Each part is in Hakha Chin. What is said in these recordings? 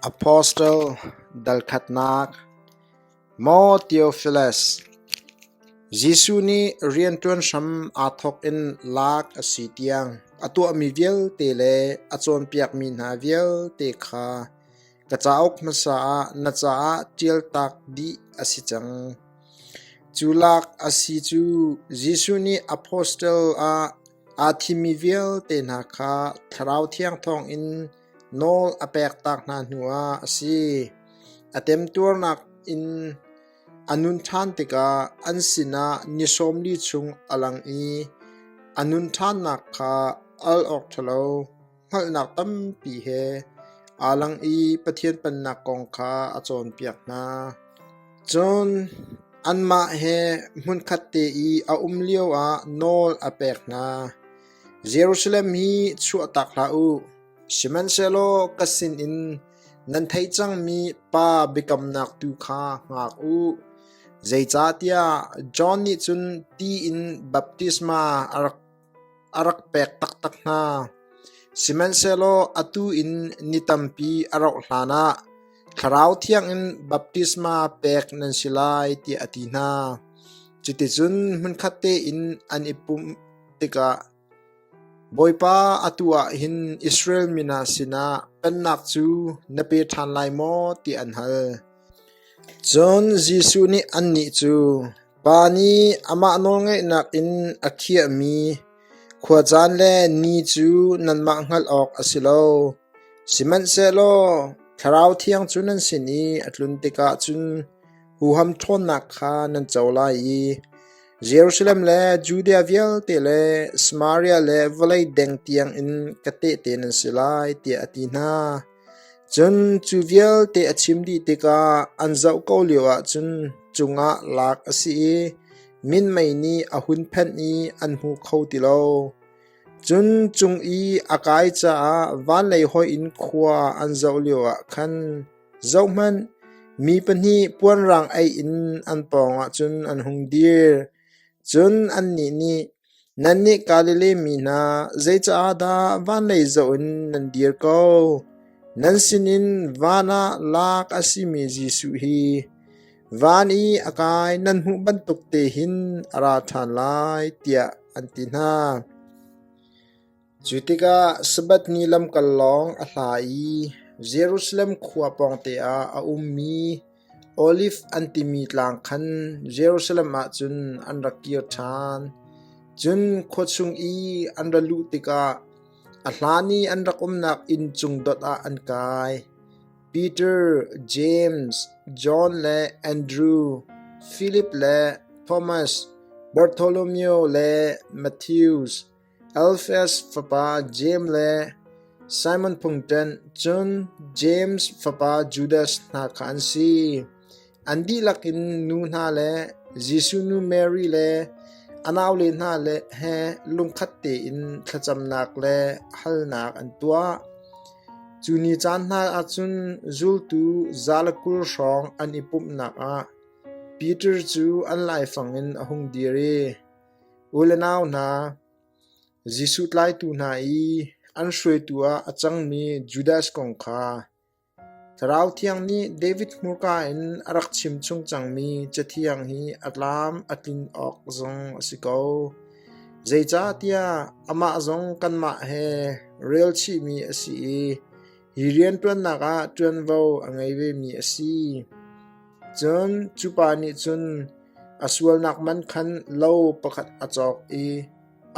Apostle dalkhatnak Maw Theophilus, Jesuh nih rianṭuan hram aa thawk in lak a si tiang a tuahmi vialte le a cawnpiakmi hna vialte kha ka cauk hmasa ah na caah ṭialtak dih a si cang. Cu lak a si cu Jesuh nih apostle ah aa thimmi vialte hna kha Thlarau Thiang thawngin nawl a pektak hna hnuah a si. A temtuarnak in a nun ṭhan tikah an sinah ni 40 chung a lang i a nun ṭhannak kha al awk ṭhalo hngalhnak tampi he aa lang i Pathian Pennak kong kha a cawnpiak hna. Cun anmah he hmunkhat te i a um lioah nawl a pek hna. Jerusalem hi chuahtak hlah u, sihmanhsehlaw ka sinin nan theih cangmi Pa biakamnak tu kha hngak u. Zeicahtiah John nih cun ti in baptisma a rak pek taktak hna. Sihmanhsehlaw atu in ni tampi a rauh hlanah Thlarau Thiang in baptisma pek nan si lai, tiah a ti hna. Cuticun hmunkhat tein an i pumh tikah Bawipa, atu ah hin Israel mi hna sinah pennak cu na pe ṭhan lai maw? tiah an hal. Cun Jesuh nih annih cu, Pa nih amah nawlngeihnak in a khiahmi khuacaan le ni cu nanmah hngalh awk a si lo. Sihmanhsehlaw Thlarau Thiang cu nan sin i a tlun tikah cun huham ṭhawnnak kha nan co lai i Jerusalem le Judea vialte le Samaria le vawlei deng tiangin ka tehte nan si lai, tiah a ti hna. Cun cu vialte a chim dih tikah an zoh ko lioah cun cungah lak a si i minmei nih a hun phenh i an hmu kho ti lo. Cun cung i a kai caah vanlei hoih in khua an zoh lioah khan Zohhmanh, mi pahnih puanrang aih in an pawngah cun an hung dir. Cun annih nih, “Nannih Galilee mi hna, zeicaahdah vanlei zoh in nan dir ko? Nan sinin van ah lak a simi Jesuh hi van i a kai nan hmuh bantuk te hin a ra ṭhan lai,” tiah an ti hna. Cu tikah Sabbath ni lamkal lawng a hla i Jerusalem khua pawngte ah a ummi Oliv an timi tlang khan Jerusalem ah cun an rak kir ṭhan. Cun khua chung i an ra luh tikah a hlan i an rak umnak inn cung dot ah an kai. Peter, James, John le Andrew, Filip le Thomas, Bartholomew le Matthew, Alfeus fapa Jeim le Simon phungṭenh, cun James fapa Judas hna kha an si. An dihlak in nu hna le Jesuh nu Mary le a naule hna le he lungkhat tein thlacamnak le halnak an tuah. Cu ni caan hna ah cun zultu 120 hrawng an i pumhnak ah Peter cu an laifang in a hung dir i U le nau hna, Jesuh tlaitu hna i an hruaitu ah a cangmi Judas kong kha Thlarau Thiang nih David hmurka in a rak chim chung cangmi Cathiang hi a tlam a tlin awk zong a si ko. Zeicahtiah amah zong kanmah he rel chihmi a si i hi rianṭuannak ah ṭuanvo a ngei vemi a si. Cun cu pa nih cun a sualnak man khan lo pakhat a cawk i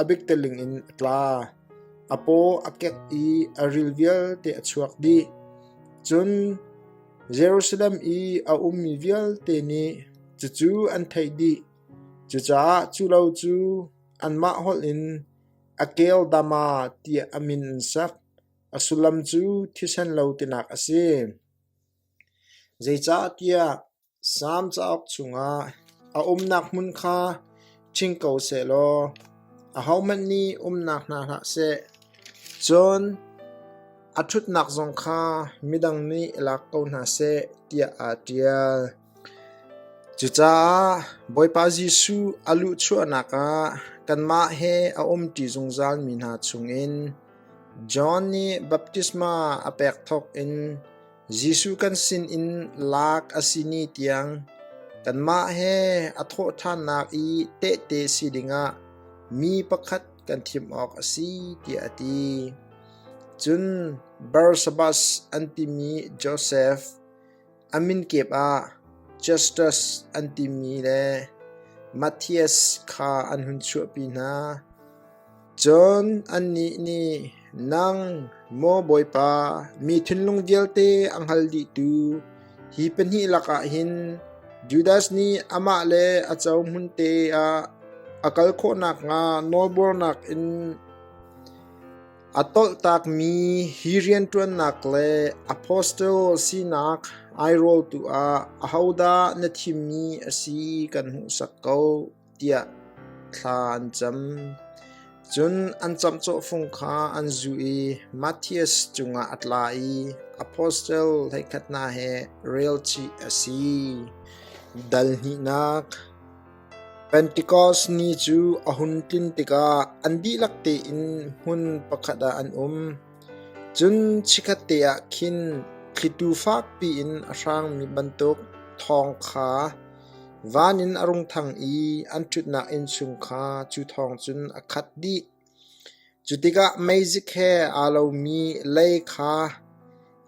a biktaling in a tla. A paw a kek i a ril vialte a chuak dih. Cun Jerusalem i a ummi vialte nih cucu an theih dih. Cucaah cu lo cu anmah holh in Akeldama tiah a min an sak. A sullam cu thisen lo tinak a si. Zeicahtiah Salm cauk chungah a umnak hmun kha ṭhing ko sehlaw ahohmanh nih umnak hna hlah seh. Cun a ṭhutnak zong kha midang nih i lak ko hna seh tiah aa ṭial. Cucaah Bawipa Jesuh a luhchuahnak ah kanmah he a umṭi zungzalmi hna chungin John nih baptisma a pek thawkin. Jesuh kan sinin lak a si ni tiang kanmah he a thawhṭhannak i tehte si dingah mi pakhat kan thim awk a si tiah a ti. Cun Barsabbas an timi Josef, A minkip ah Justus an timi le Matthias kha an hun chuahpi hna. Cun annih nih, Nang, maw Bawipa, mi thinlung vialte a hngal dihtu, hi pahnih lakah hin Judas nih amah le a co hmunte ah a kal khawh nakhnga nawlbuarnak in A tolhtakmi hi rianṭuannak le apostle sinak airawltu ah ahodah na thimmi a si kan hmuhsak ko tiah thla an cam. Cun an camcawhfung kha an zuh i Matthias cungah a tla i apostle 11 hna he relchih a si. Dal hnihnak Pentekos ni cu a hun tlin tikah an dihlak tein hmun pakhat ah an um. Cun chikkhatte ah khin thlitu fakpi in a hrangmi bantuk thawng kha van in a rung thang i an ṭhutnak innchung kha cu thawng cun a khat dih. Cu tikah meizik he aa lomi lei kha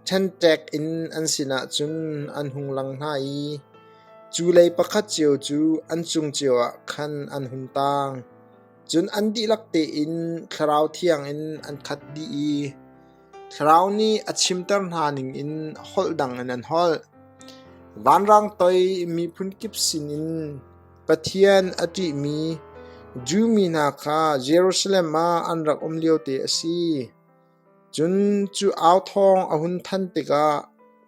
ṭhenṭek in an sinah cun an hung lang hna i cu lei pakhat cio cu an cung cio ah khan an hun taang. Cun an dihlak tein Thlarau Thiang in an khat dih i Thlarau nih a chimter hna ningin holh dang in an holh. Vanrang toi miphun kip sinin Pathian a ṭihmi Jew mi hna kha Jerusalem ah an rak um liote a si. Cun cu au thawng a hun than tikah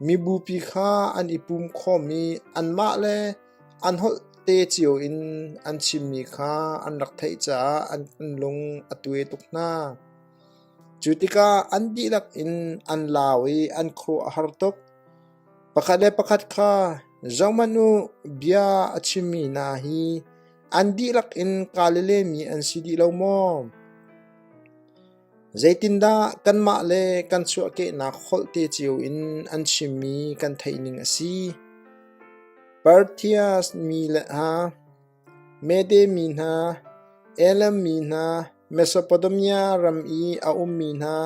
mibupi kha an i pum khawm i anmah le an holh te cio in an chimmi kha an rak theih caah an lung a tuai tuk hna. Cu tikah an dihlak in an lau i an khuaruah a har tuk. Pakhat le pakhat kha, “Zohhmanh u, bia a chimmi hna hi an dihlak in Galilee mi an si dih lo maw? Zeitindah kanmah le kan chuahkehnak holh te cio in an chimmi kan theih ning a si? Parthian mi le hna, Mede mi hna, Elam mi hna, Mesopotamia ram i a ummi hna,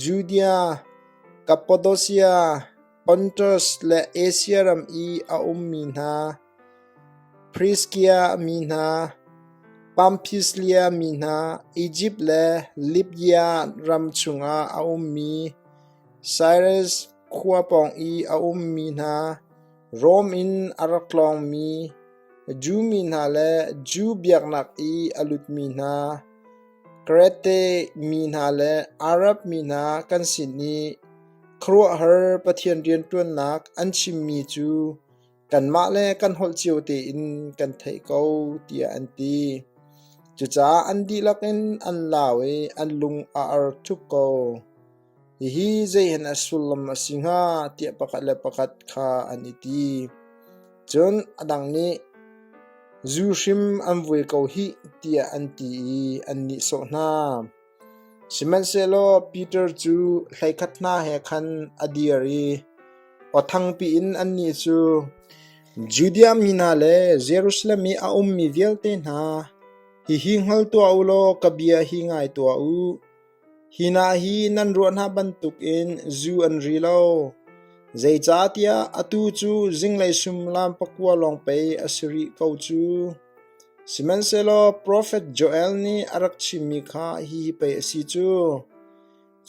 Judea, Kappadosia, Pontus le Asia ram i a ummi hna, Priskia mi hna, Pamphylia mi hna, Izipt le Libya ram chungah a ummi, Sairus khua pawng i a ummi hna, Rom in a rak tlawngmi Jew mi hna le Jew biaknak i a lutmi hna, Krete mi hna le Arab mi hna kan sin i khuaruahhar Pathian rianṭuannak an chimmi cu kanmah le kan holh cio tein kan theih ko tiah an ti. Cucaah an dihlak in an lau i an lung a ar ṭhup ko. Hihi zeihen a sullam a si hnga tiah pakhat le pakhat kha an i ti. Cun a dang nih, Zu hrim an vui ko hih tiah an ti i an nihsawh hna. Sihmanhsehlaw Peter cu 11 hna he khan a dir i aw thangpi in annih cu, Judea mi hna le Jerusalem i a ummi vialte hna, hihi hngal tuah u law ka bia hi ngai tuah u. Hi hna hi nan ruah hna bantukin zu an ri lo, zeicahtiah atu cu zinglei suimilam pakua lawng pei a si rih ko cu. Sihmanhsehlaw profet Joel nih a rak chimmi kha hihi pei a si cu.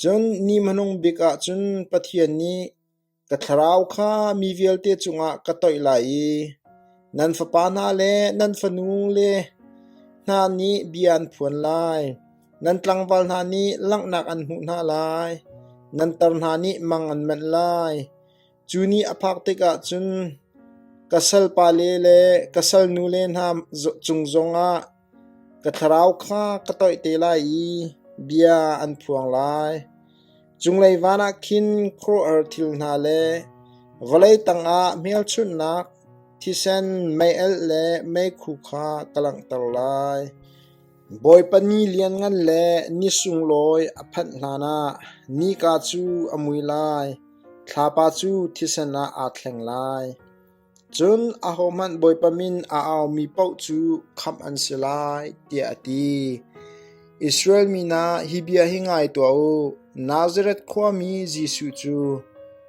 Cun ni hmanung bik ah cun Pathian nih Ka thlarau kha mi vialte cungah ka toih lai i nan fapa hna le nan fanule hna nih bia an phuan lai. Nan tlangval hna nih langhnak an hmuh hna lai, nan tar hna nih mang an manh lai. Cu ni a phak tikah cun ka salpale le ka salnule hna cung zongah Ka thlarau kha ka toih te lai i bia an phuang lai. Cunglei van ah khin khuaruahhar thil hna le vawlei tangah hmelchunhnak, thisen, mei-alh le meikhu kha ka langhter lai. Bawipa ni lianngan le ni sunglawi a phanh hlanah nika cu a mui lai. Thlapa cu thisen ah aa thleng lai. Cun ahohmanh Bawipa min a aumi paoh cu khamh an si lai, tiah a ti. Israel mi hna, hi bia hi ngai tuah u. Nazareth khuami Jesuh cu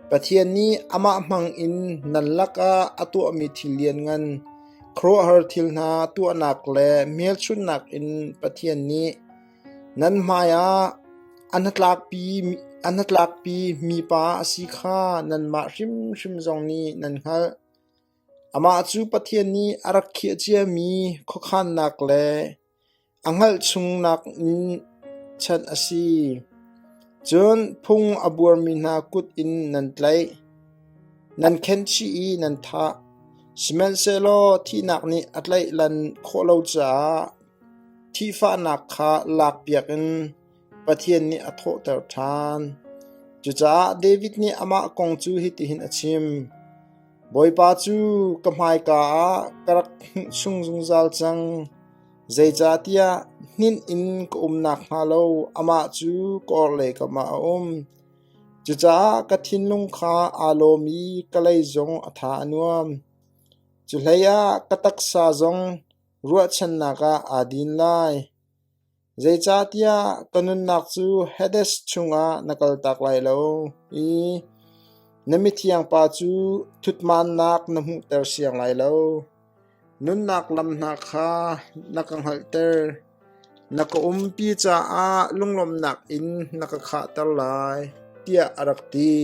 Pathian nih amah hmang in nan lakah a tuahmi thil lianngan, khuaruahhar thil hna tuahnak le hmelchunhnak in Pathian nih nan hmaiah a hnatlakpi mipa a si kha nanmah hrimhrim zong nih nan hngalh. Amah cu Pathian nih a rak khiah ciami khuakhannak le a hngalh chungnak in chanh a si. Cun phung a buarmi hna kut in nan tlaih, nan khenhchih i nan thah. Sihmanhsehlaw thihnak nih a tlaih lan khawh lo caah thihfahnak kha lakpiak in Pathian nih a thawhter ṭhan. Cucaah David nih amah kong cu hitihin a chim: Bawipa cu ka hmaika ah ka rak hmuh chung zungzal cang. Zeicahtiah hninh in ka um nakhnga lo amah cu ka orhlei kam ah a um. Cucaah ka thinlung kha aa lawm i ka lei zong a tha a nuam. Cuhleiah ka taksa zong ruahchannak ah aa din lai. Zeicahtiah ka nunnak cu Hades chungah na kaltak lai lo i na mithiang pa cu thutmannak na hmuhter siang lai lo. Nunnak lam hna kha na ka hngalhter; na ka umpi caah lunglawmhnak in na ka khahter lai, tiah a rak ti.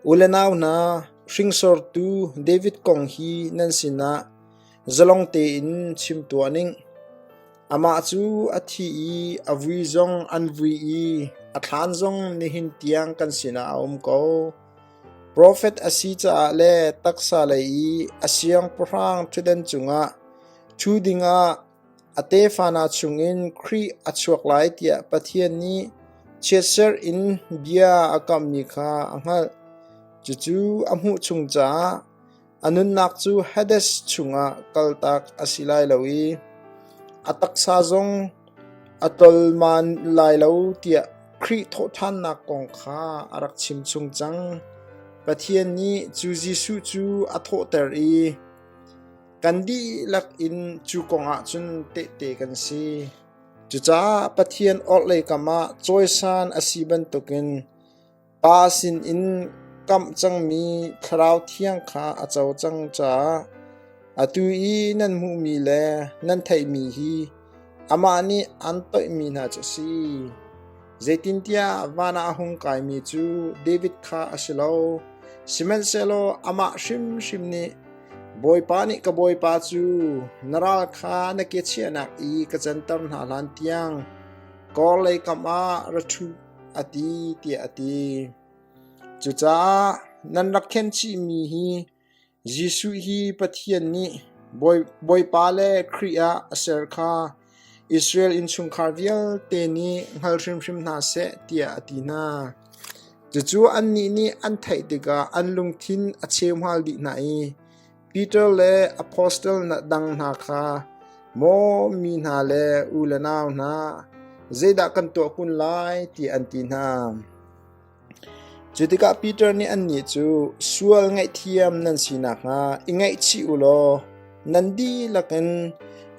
U le nau hna, hringsortu David kong hi nan sinah zalong tein chim tuah ning. Amah cu a thi i a vui zong an vui i a thlaan zong nihin tiang kan sinah a um ko. Profet a si caah le taksa lei i a siangpahrang ṭhutdan cungah ṭhu dingah a tefa hna chungin Khrih a chuak lai tiah Pathian nih chiatserh in bia a kamhmi kha a hngalh. Cucu a hmuh chung caah A nunnak cu Hades chungah kaltak a si lai lo i a taksa zong a tlolman lai lo tiah Khrih thawhṭhannak kong kha a rak chimchung cang. Pathian nih cu Jesuh cu a thawhter i kan dihlak in cu kong ah cun tehte kan si. Cucaah Pathian orhlei kam ah cawisan a si bantukin Pa sinin kamh cangmi Thlarau Thiang kha a co cang caah atu i nan hmuhmi le nan theihmi hi amah nih aan toihmi hna cu a si. Zeitintiah van ah a hung kaimi cu David kha a si lo, sihmanhsehlaw amah hrimhrim nih Bawipa nih ka Bawipa cu na ral kha na ke chiahnak i ka canter hna hlan tiang kawr lei kam ah ra ṭhu a ti tiah a ti. Cucaah nan rak khenchihmi hi Jesuh hi Pathian nih Bawipa le Khrih ah a ser kha Israel innchungkhar vialte nih hngal hrimhrim hna seh tiah a ti hna. Cucu annih nih an theih tikah an lungthin a cheuhmal dih hna i Peter le apostle dang hna kha, Maw mi hna le u le nau hna, zeidah kan tuah kun lai? tiah an ti hna. Cu tikah Peter nih annih cu, Sual ngaihthiam nan si nakhnga i ngaihchih u law nan dihlak in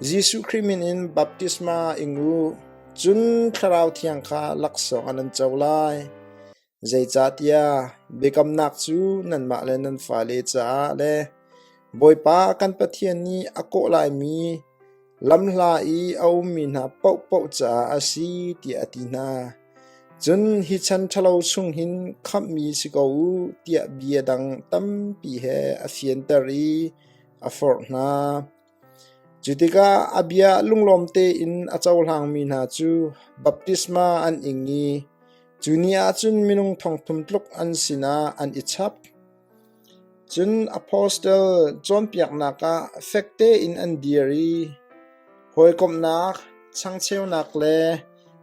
Jesuh Khrih min in baptisma ing u, cun Thlarau Thiang kha laksawng ah nan co lai. Zeicahtiah biakamnak cu nanmah le nan fale caah le Bawipa kan Pathian nih a kawh laimi lamhla i a ummi hna paohpaoh caah a si, tiah a ti hna. Cun hi chan ṭhalo chung hin khamhmi si ko u tiah bia dang tampi he a fianter i a forh hna. Cu tikah a bia lunglawm tein a cohlangmi hna cu baptisma an ing i Cu ni ah cun minung thongthum tluk an sinah an i chap. Cun apostle cawnpiaknak ah fek tein an dir i hawikomhnak, changcheunak le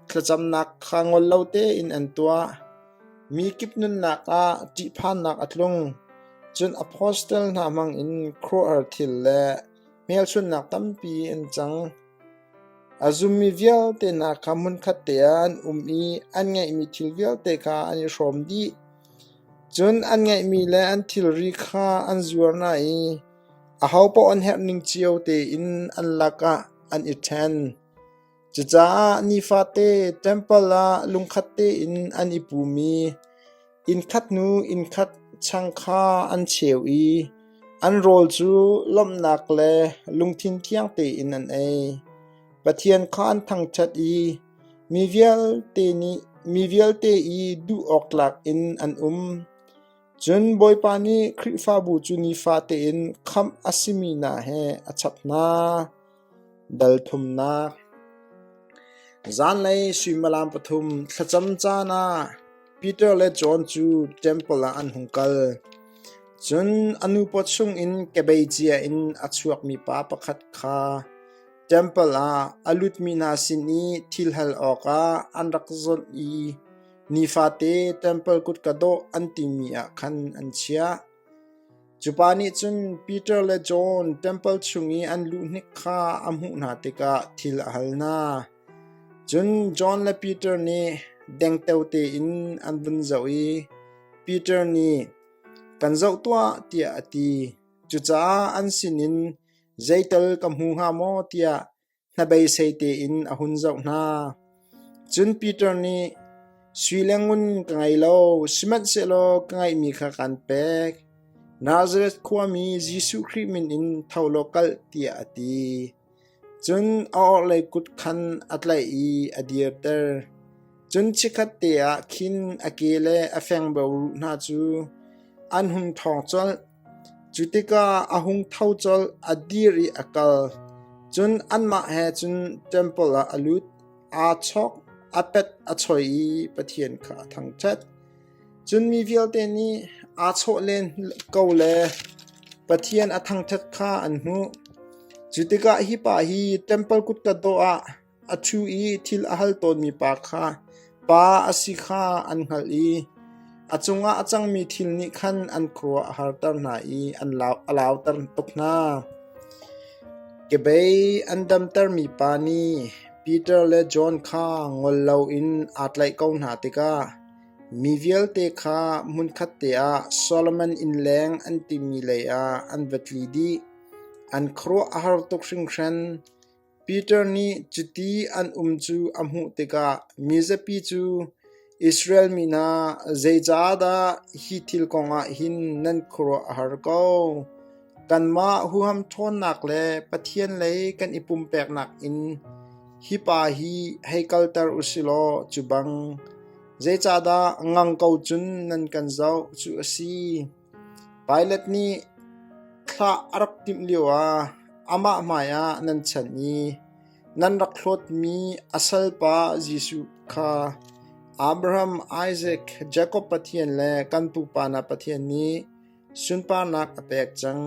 thlacamnak kha ngol lo tein an tuah. Mi kip nunnak ah ṭihphannak a tlung. Cun apostle hna hmangin khuaruahhar thil le hmelchunhnak tampi an cang. A zummi vialte hna kha hmunkhat te ah an um i an ngeihmi thil vialte kha an i hrawm dih. Cun an ngeihmi le an thilri kha an zuar hna i ahopaoh an herhning cio tein an lakah an i ṭhen. Cucaah nifate ṭempal ah lungkhat tein an i pum i innkhat hnu innkhat chang kha an cheu i an rawl cu lawmhnak le lungthin thiang tein an ei. Pathian kha an thangṭhat i mi vialte nih mi vialte i duh awk tlak in an um. Cun Bawipa nih Khrihfabu cu nifate in khamh a simi hna he a chap hna. Dal thumnak Zanlei suimilam pathum thlacam caan ah Peter le John cu ṭempal ah an hung kal. Cun a nupaw chungin kebei cia in a chuakmi pa pakhat kha ṭempal ah a lutmi hna sin i thil hal awkah an rak zawnh i nifate ṭempal kutka dawh an timi ah khan an chiah. Cu pa nih cun Peter le John ṭempal chung i an luh hnik kha a hmuh hna tikah thil a hal hna. Cun John le Peter nih dengteo tein an vun zoh i Peter nih, "Kan zoh tuah," tiah a ti. Cucaah an sinin zeital ka hmu hnga maw tiah Hnabeisei tein a hun zoh hna. Cun Peter nih, "Sui le ngun ka ngei lo, sihmanhsehlaw ka ngeihmi kha kaan pek. Nazareth khuami Jesuh Khrih min in tho law kal," tiah a ti. Cun a orhlei kut khan a tlaih i a dirter. Cun chikkhat te ah khin a ke le a fengbo ruh hna cu an hung ṭhawng colh. Cu tikah a hung tho colh, a dir i a kal. Cun anmah he cun ṭempal ah a lut, aa chawk, a pet a choi i Pathian kha a thangṭhat. Cun mi vialte nih aa chawh len ko le Pathian a thangṭhat kha an hmuh. Cu tikah hi pa hi ṭempal kutka dawh ah A ṭhu i thil a hal tawnmi pa kha pa a si kha an hngalh i a cungah a cangmi thil nih khan an khuaruah a harter hna i an a lauter tuk hna. Kebei an damtermi pa nih Peter le John kha ngol loin aa tlaih ko hna tikah mi vialte kha hmunkhat te ah Solomon innleng an timi leiah an va tli dih. An khuaruah a har tuk hringhran. Peter nih cuti an um cu a hmuh tikah mizapi cu Israel mi hna, zeicahdah hi thil kongah hin nan khuaruah a har ko? Kanmah huham ṭhawnnak le Pathian lei kan i pumpeknak in hi pa hi hei kalter u si law cu bang, zeicahdah ngang ko cun nan kan zoh cu a si? Pilat nih thlah a rak timh lioah amah hmaiah nan chanh i nan rak hlawtmi a salpa Jesuh kha Abraham, Isaac, Jakob Pathian le kan pupa hna Pathian nih sunparnak a pek cang.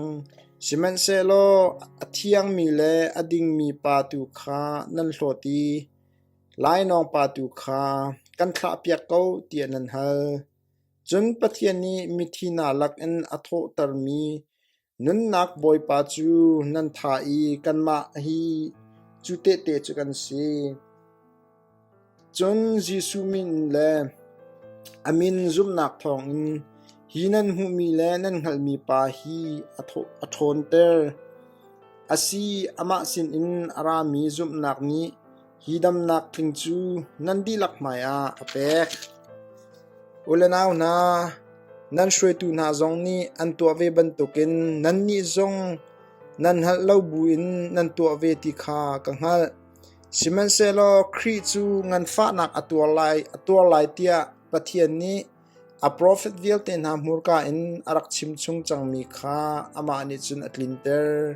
Sihmanhsehlaw a thiangmi le a dingmi pa tu kha nan hlawt i lainawng pa tu kha kan thlahpiak ko tiah nan hal. Cun Pathian nih mithi hna lakin a thawhtermi nunnak Bawipa cu nan thah i kanmah hi cu tehte cu kan si. Cun Jesuh min le a min zumhnak thawngin hi nan hmuhmi le nan hngalhmi pa hi a ṭhawnter. A si, amah sinin a rami zumhnak nih hi damnak tling cu nan dihlak hmaiah a pek. U le nau hna, nan hruaitu hna zong nih an tuah ve bantukin nannih zong nan hngalh lo buin nan tuah ve ti kha ka hngalh. Sihmanhsehlaw Khrih cu nganfahnak a tuar lai, a tuar lai tiah Pathian nih a profet vialte hna hmurka in a rak chimchung cangmi kha amah nih cun a tlinter.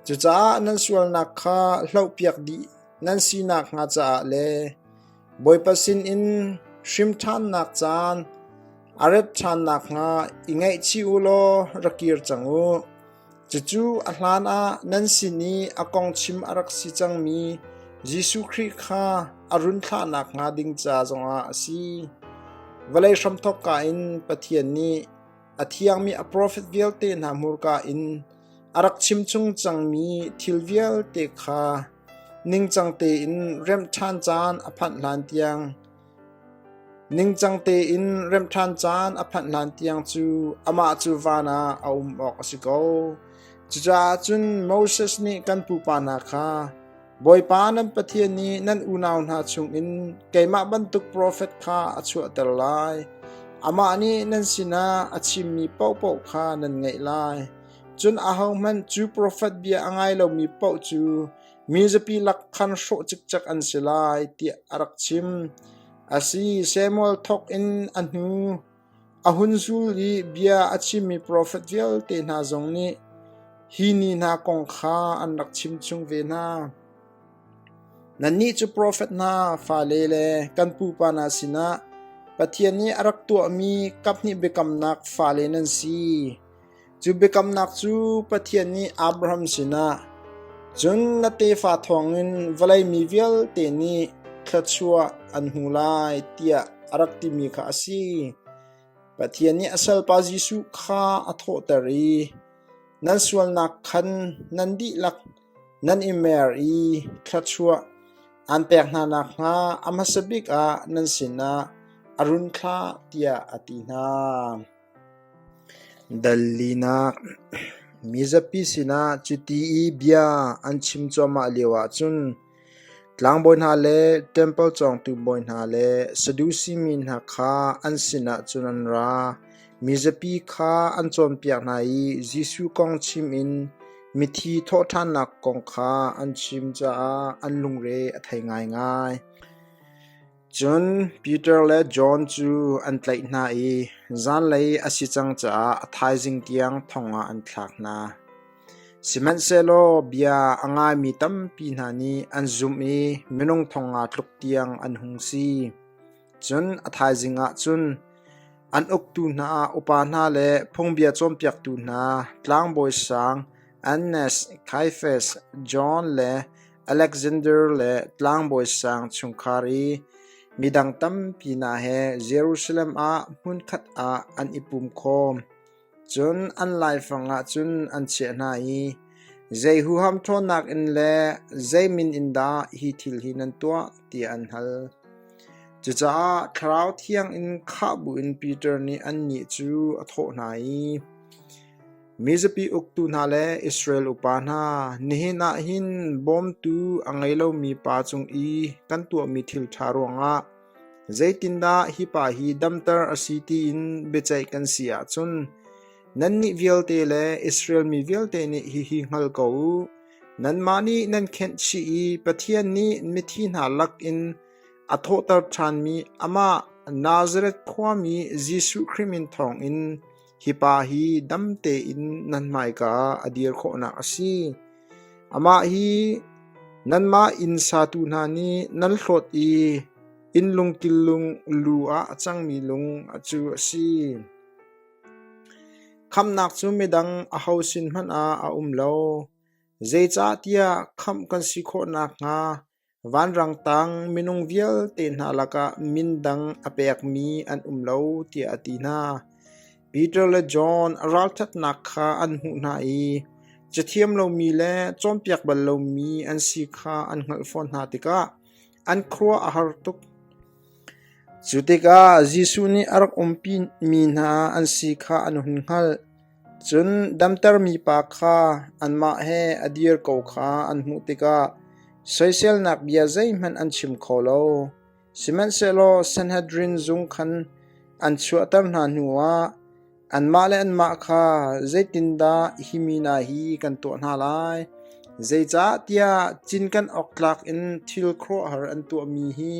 Cucaah nan sualnak kha hlohpiak dih nan si nakhnga caah le Bawipa sinin hrim ṭhannak caan a rat ṭhan nakhnga i ngaihchih u law ra kir cang u. Cucu a hlanah nan sin i a kong chim a rak si cangmi Jesuh Khrih kha a run thlah nakhnga ding ca zongah a si. Vawlei hramthawkka in Pathian nih a thiangmi a profet vialte hna hmurka in a rak chimchung cangmi thil vialte kha ningcang tein remh ṭhan caan a phanh hlan tiang. Ningcang tein remh ṭhan caan a phanh hlan tiang cu amah cu van ah a um awk a si ko. Cucaah cun Moses nih kan pupa hna kha, Bawipa nan Pathian nih nan unau hna chungin keimah bantuk profet kha a chuahter lai. Amah nih nan sinah a chimmi paohpaoh kha nan ngaih lai. Cun ahohmanh cu profet bia a ngai lomi paoh cu mi zapi lak khan hrawh cikcek an si lai, tiah a rak chim. A si, Samuel thawk in a hnu a hun zul i bia a chimmi profet vialte hna zong nih hi ni hna kong kha an rak chim chung ve hna. Nannih cu profet hna fale le kan pupa hna sinah Pathian nih a rak tuahmi kaphnih biakamnak fale nan si. Cu biakamnak cu Pathian nih Abraham sinah, Cun na tefa thawngin vawlei mi vialte nih thluachuah an hmu lai tiah a rak timi kha a si. Pathian nih a salpa Jesuh kha a thawhter i nan sualnak khan nan dihlak nan i mer i thluachuah aan pek hna nakhnga a hmasa bik ah nan sinah a run thlah tiah a ti hna. Dal linak Mizapi sinah cuti i bia an chim cuahmah lioah cun tlangbawi hna le ṭempal cawngtu bawi hna le Sadusi mi hna kha an sinah cun an ra. Mizapi kha an cawnpiak hna i Jesuh kong chim in mithi thawhṭhannak kong kha an chim caah an lungre a thei ngaingai. Cun Peter le John cu an tlaih hna i zanlei a si cang caah a thaizing tiang thong ah an thlak hna. Sihmanhsehlaw bia a ngaimi tampi hna nih an zumh i minung thong nga tluk tiang an hung si. Cun a thaizing ah cun an uktu hna, upa hna le phungbia cawnpiaktu hna, tlangbawi sang Annas, Kaiafas, John le Alexander le tlangbawi sang chungkhar i midang tampi hna he Jerusalem ah hmunkhat ah an i pum khawm. Cun an laifang ah cun an chiah hna i, Zei huham ṭhawnnak in le zei min in dah hi thil hi nan tuah, tiah an hal. Cucaah Thlarau Thiang in khah buin Peter nih annih cu a thawh hna i, Mizapi uktu hna le Israel upa hna, nihin ah hin bawmtu a ngei lomi pa cung i kan tuahmi thil ṭha ruangah zeitindah hi pa hi damter a si tiin biaceih kan si ahcun nannih vialte le Israel mi vialte nih hihi hngal ko u. Nanmah nih nan khenh chih i Pathian nih mithi hna lakin a thawhter ṭhanmi amah Nazareth khuami Jesuh Khrih min thawngin Hi pa hi dam tein nan hmaika ah a dir khawhnak a si. Amah hi nanmah inn satu hna nih nan hlawt i inn lungkil lung lu ah a cangmi lung cu a si. Khamhnak cu midang aho sin hmanh ah a um lo. Zeicahtiah khamh kan si khawh nakhnga Vanrang tang minung vialte hna lakah min dang a pekmi an um lo tiah a ti hna. Peter le John ralṭhatnak kha an hmuh hna i cathiam lomi le cawnpiak bal lomi an si kha an hngalh fawn hna tikah an khuaruah a har tuk. Cu tikah Jesuh nih a rak umpimi hna an si kha an hun hngalh. Cun damtermi pa kha anmah he a dir ko kha an hmuh tikah soiselnak bia zeihmanh an chim kho lo. Sihmanhsehlaw Sanhedrin zung khan an chuahter hna hnuah anmah le anmah kha zeitindah hi mi hna hi kan tuah hna lai? Zeicahtiah cinken awk tlak in thil khuaruahhar an tuahmi hi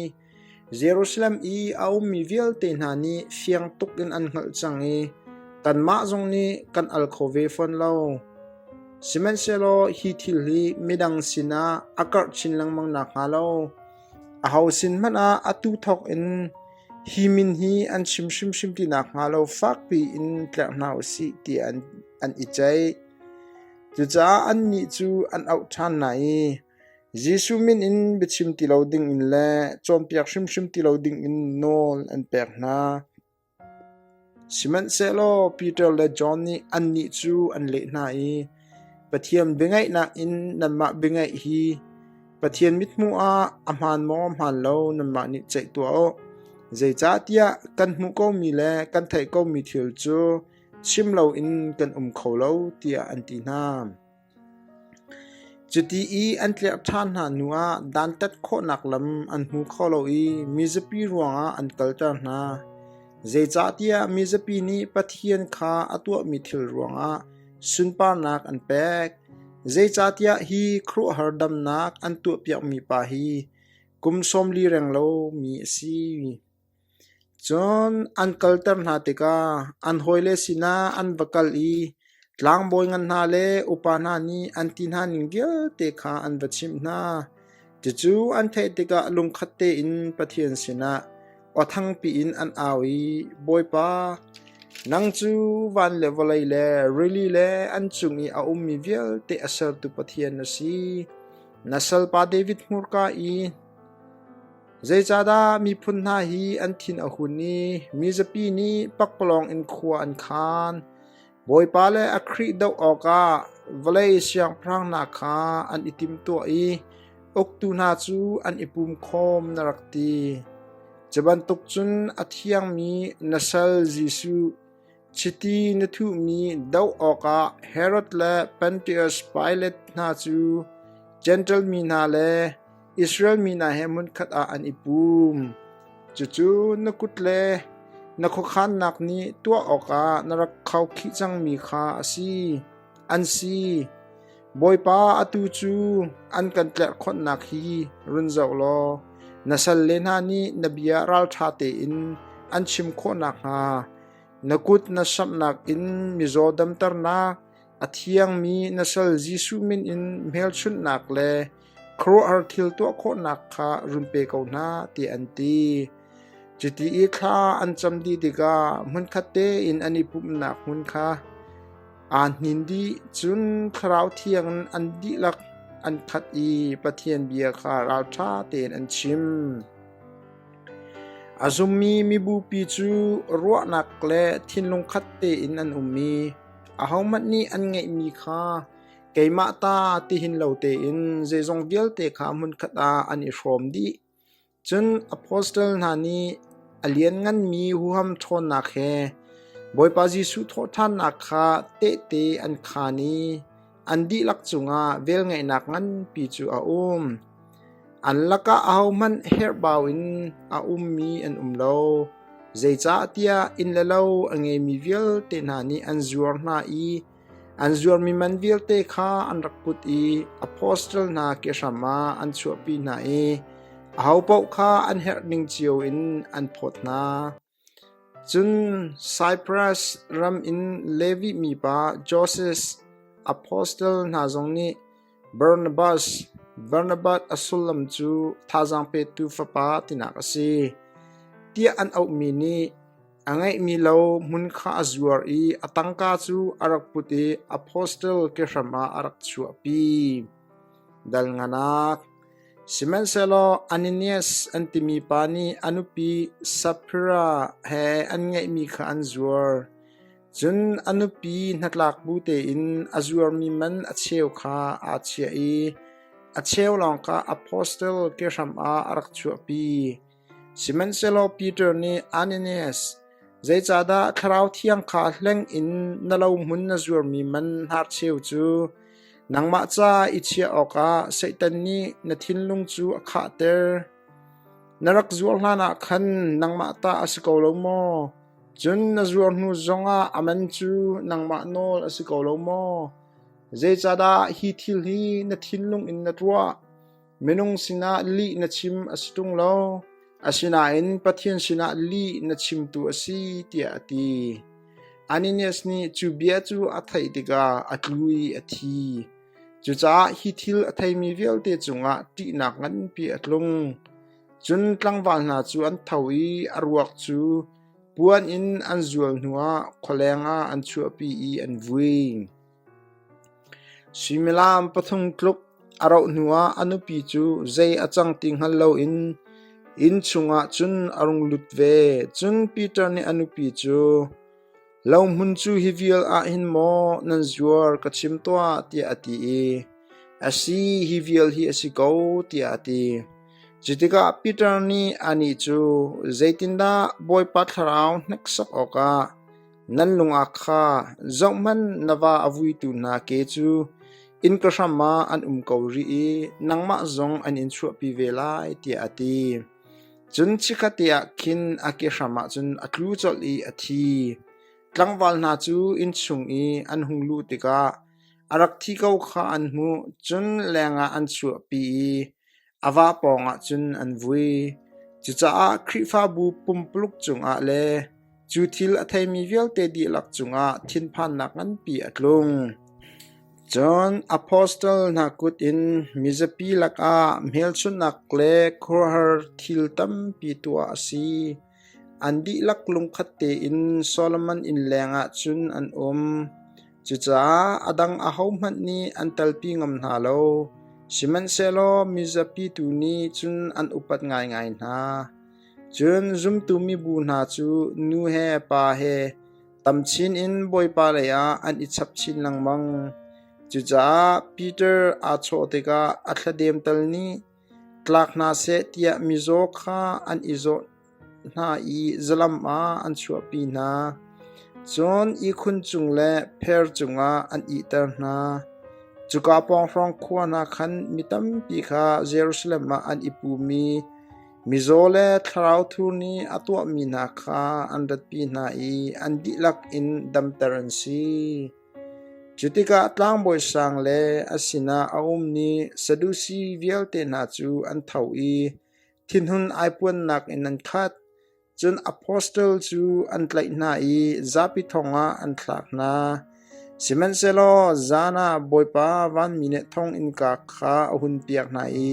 Jerusalem i a ummi vialte hna nih fiang tuk in an hngalh cang i kanmah zong nih kan al kho ve fawn lo. Sihmanhsehlaw hi thil hi midang sinah a karh chin lengmang nakhnga lo, aho sin hmanh ah atu thawk in hi min hi an chim hrimhrim ti nakhnga lo fakpi in tlerh hna u sih tiah an i ceih. Cucaah annih cu an auh ṭhan hna i Jesuh min in biachim ti lo dingin le cawnpiak hrimhrim ti lo dingin nawl an pek hna. Sihmanhsehlaw Peter le John nih annih cu an leh hna i, Pathian biangaihnak in nanmah biangaih hi Pathian mithmuh ah a hmaan maw hmaan lo nanmah nih ceih tuah u. Zeicahtiah kan hmuh komi le kan theih komi thil cu chim loin kan um kho lo, tiah an ti hna. Cuti i an tlerh ṭhan hna hnuah dantat khawhnak lam an hmu kho lo i mizapi ruangah an kalter hna. Zeicahtiah mizapi nih Pathian kha a tuahmi thil ruangah sunparnak an pek. Zeicahtiah hi khuaruahhar damnak an tuahpiakmi pa hi kum 40 renglo mi a si. Cun an kalter hna tikah an hawile sinah an va kal i tlangbawi ngan hna le upa hna nih an ti hna ning vialte kha an va chimh hna. Cucu an theih tikah lungkhat tein Pathian sinah aw thangpi in an au i, Bawipa, nang cu van le vawlei le rili le an cung i a ummi vialte a sertu Pathian na si. Na salpa David hmurka i Zeicahdah miphun hna hi an thin a hun i mizapi nih pakpalawng in khua an khan? Bawipa le a Khrih doh awkah vawlei siangpahrang hna kha an i timtuah i uktu hna cu an i pumkhawm na rak ti. Cu bantuk cun a thiangmi na sal Jesuh, chiti na thuhmi doh awkah Herod le Pontius Pilat hna cu Jentail mi hna le Israel mi hna he hmunkhat ah an i pum. Cucu na kut le na khuakhannak nih tuah awkah na rak khaukhih cangmi kha a si. An si. Bawipa, atu cu an kan tlerhkhonhnak hi run zoh law na salle hna nih na bia ralṭha tein an chim khawh nakhnga na kut na samhnak in mizaw damternak, a thiangmi na sal Jesuh min in hmelchunhnak le khuaruahhar thil tuah khawhnak kha run pe ko hna, tiah an ti. Cuti i thla an cam dih tikah hmunkhat tein an i pumhnak hmun kha aa hnin dih. Cun Thlarau Thiang in an dihlak an khat i Pathian bia kha ralṭha tein an chim. A zummi mibupi cu ruahnak le thinlung khat tein an um i ahohmanh nih an ngeihmi kha Keimah ta ti hin lo tein zeizong vialte kha hmunkhat ah an i hrawm dih. Cun apostle hna nih a liannganmi huham ṭhawnnak he Bawipa Jesuh thawhṭhannak kha tehte an khaan i an dihlak cungah velngeihnak nganpi cu a um. An lakah ahohmanh herhbau in a ummi an um lo, zeicahtiah inn le lo a ngeimi vialte hna nih an zuar hna i An zuarmi man vialte kha an rak put i apostle hna kehram ah an chuahpi hna i ahopaoh kha an herh ning cio in an phawt hna. Cun Saipras ram in Levi mipa Joses, apostle hna zong nih Barnabas, Barnabas a sullam cu thazaang petu fapa tinak a si, tiah an auhmi nih A ngeihmi lo hmun kha a zuar i a tangka cu a rak put i apostle kehram ah a rak chuahpi. Dal nganak Sihmanhsehlaw Ananias an timi pa nih a nupi Sapphira he an ngeihmi kha an zuar. Cun a nupi hnatlak bu tein a zuarmi man a cheu kha aa chiah i a cheu lawng kha apostle kehram ah a rak chuahpi. Sihmanhsehlaw Peter nih Ananias, zeicahdah Thlarau Thiang kha hleng in na lohmun na zuarmi man hnarcheu cu nangmah ca i chiah awkah Satan nih na thinlung cu a khahter? Na rak zuar hlanah khan nangmah ta a si ko lo maw? Cun na zuar hnu zongah a man cu nangmah nawl a si ko lo maw? Zeicahdah hi thil hi na thinlung in na tuah? Minung sinah lih na chim a si ṭung lo, asinain Pathian sinah lih na chimtu a si, tiah a ti. Ananias nih cu bia cu a theih tikah a tlu i a thi. Cucaah hi thil a theimi vialte cungah ṭihnak nganpi a tlung. Cun tlangval hna cu an tho i a ruak cu puan in an zual hnuah khualeng ah an chuahpi i an vui. Suimilam pathum tluk a rauh hnuah a nupi cu zei a cang ti hngal loin inn chungah cun a rung lut ve. Cun Peter nih a nupi cu, “Lohmun cu hi vial ah hin maw nan zuar ka chim tuah,” tiah a ti i, “A si, hi vial hi a si ko,” tiah a ti. Cutikah Peter nih anih cu, “Zeitindah Bawipa Thlarau hneksak awkah nan lung aa kha? Zohhmanh, na va a vuitu hna ke cu innka hram ah an um ko rih i nangmah zong an in chuahpi ve lai,” tiah a ti. Cun chikkhatte ah khin a ke hram ah cun a tlu colh i a thi. Tlangval hna cu innchung i an hung luh tikah a rak thi ko kha an hmuh, cun lengah an chuahpi i a va pawngah cun an vui. Cucaah Khrihfabu pumpuluk cungah le cu thil a theimi vialte dihlak cungah thinphannak nganpi a tlung. Cun apostle hna kut in mizapi lakah hmelchunhnak le khuaruahhar thil tampi tuah a si. An dihlak lungkhat tein Solomon inn lengah cun an um. Cucaah a dang ahohmanh nih an telpi ngam hna lo, sihmanhsehlaw mizapi tu nih cun an upat ngaingai hna. Cun zumtu mibu hna cu nu he pa he tam chin in Bawipa leiah an i chap chin lengmang. Cucaah Peter aa chawh tikah a thladem tal nih tlak hna seh tiah mizaw kha an i zawh hna i zalam ah an chuahpi hna. Cun ihkhun cung le pher cungah an ihter hna. Cuka pawng hrawng khua hna khan mi tampi kha Jerusalem ah an i pum i mizaw le thlarau thur nih a tuahmi hna kha an ratpi hna i an dihlak in damter an si. Cu tikah tlangbawi sang le a sinah a ummi Sadusi vialte hna cu an tho i thinhun aipuannak in an khat. Cun apostle cu an tlaih hna i zapi thong ah an thlak hna. Sihmanhsehlaw zan ah Bawipa vanmi nih thong innka kha a hunpiak hna i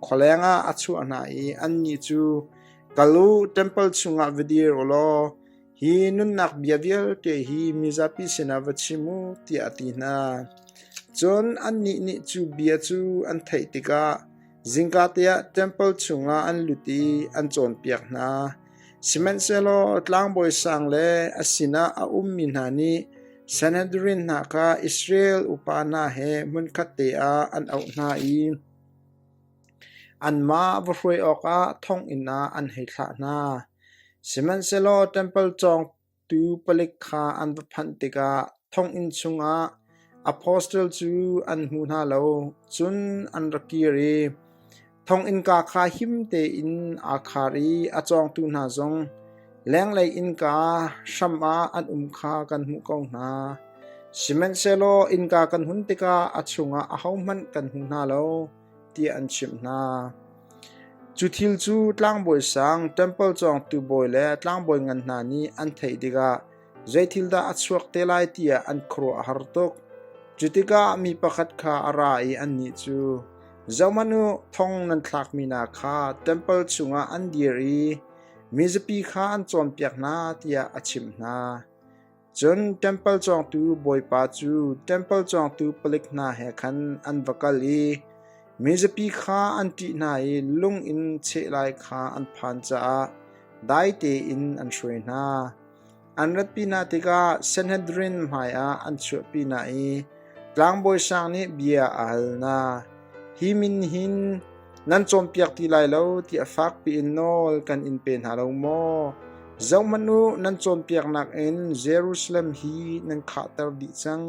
khualeng ah a chuah hna i annih cu, “Kal u, ṭempal chungah va dir u law Hi nunnak bia vialte hi mizapi sinah va chim u, tiah a ti hna. Cun annih nih cu bia cu an theih tikah zingkate ah ṭempal chungah an lut i an cawnpiak hna. Sihmanhsehlaw tlangbawi sang le a sinah a ummi hna nih Sanhedrin hna kha Israel upa hna he hmunkhatte ah an auh hna i anmah va hruai awkah thonginn ah an hei thlah hna. Sihmanhsehlaw ṭempal cawngtu palik kha an va phanh tikah thonginn chungah apostle cu an hmu hna lo, cun an ra kir i thonginnka kha him tein aa khar i a cawngtu hna zong lenglei innka hram ah an um kha kan hmuh ko hna. Sihmanhsehlaw innka kan hun tikah a chungah ahohmanh kan hmu hna lo. tiah an chimh hna. Cu thil cu tlangbawi sang, ṭempal cawngtu bawi le tlangbawi ngan hna nih an theih tikah zeithil dah a chuak te lai tiah an khuaruah a har tuk. Cu tikah mi pakhat kha a ra i annih cu, Zohhmanh u, thong nan thlakmi hna kha ṭempal chungah an dir i mizapi kha an cawnpiak hna, tiah a chimh hna. Cun ṭempal cawngtu bawipa cu ṭempal cawngtu palik hna he khan an va kal i mizapi kha an ṭih hna i lung in cheh lai kha an phan caah dai tein an hruai hna. An ratpi hna tikah Sanhedrin hmaiah an chuahpi hna i tlangbawi sang nih bia a hal hna. Hi min hin nan cawnpiak ti lai lo tiah fakpi in nawl kan in pe hna lo maw? Zohhmanh u, nan cawnpiaknak in Jerusalem hi nan khahter dih cang.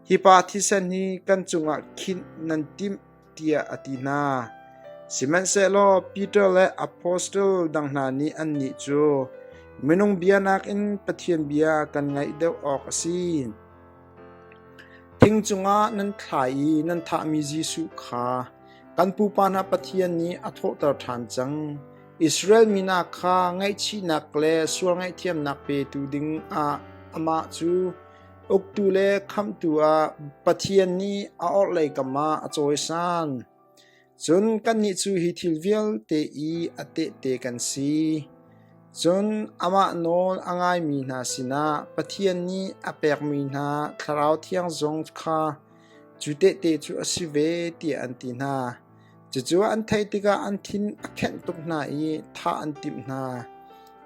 Hi pa thisen hi kan cungah khinh nan timh tiah a ti hna. Sihmanhsehlaw Peter le apostle dang hna nih annih cu minung bia nakin Pathian bia kan ngaih deuh awk a si. Thing cungah nan thlai i nan thahmi Jesuh kha kan pupa hna Pathian nih a thawhter ṭhan cang. Israel mi hna kha ngaihchihnak le sual ngaihthiamnak petu ding ah amah cu uktu le khamhtu ah Pathian nih a orhlei kam ah a cawisan. Cun kannih cu hi thil vialte i a tehte kan si. Cun amah nawl a ngaimi hna sinah Pathian nih a pekmi hna Thlarau Thiang zong kha cu tehte cu a si ve, tiah an ti hna. Cucu an theih tikah an thin a khenh tuk hna i thah an timh hna.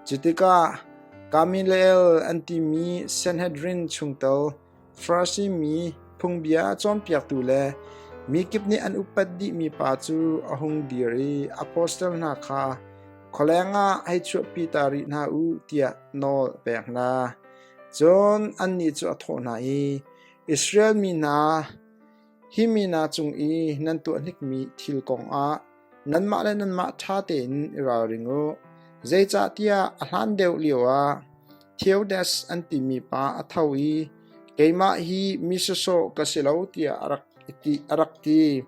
Cu tikah Gamaliel an timi Sanhedrin chungtel Farasi mi phungbia cawnpiaktu le Mi kip nih an upat dihmi pa cu a hung dir i apostle hna kha khualeng ah hei chuahpi ta rih hna u tiah nawl a pek hna. Cun annih cu a thawh hna i, Israel mi hna, hi mi hna cung i nan tuah hnikmi thil kong ah nanmah le nanmah ṭha tein i ralring u. Zeicahtiah a hlan deuh lioah Theodas an timi pa a tho i keimah hi mi sawsawh ka si lo tiah a rak ti.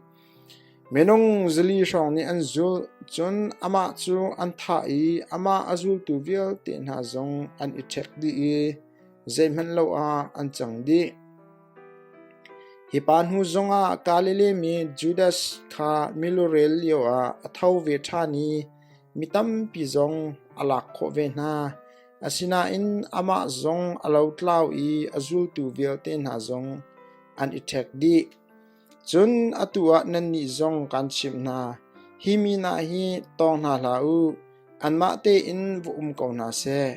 Minung zali hrawng nih an zulh, cun amah cu an thah i amah a zultu vialte hna zong an i ṭhek dih i zeihmanh lo ah an cang dih. Hi pa hnu zongah Galilee mi Judas kha milurel lioah a tho ve ṭhan i mi tampi zong a lak khawh ve hna. Asinain amah zong a lotlau i a zultu vialte hna zong an i ṭhek dih. Cun atu ah nannih zong kaan chimh hna, hi mi hna hi tawng hna hlah u, anmah tein va um ko hna seh.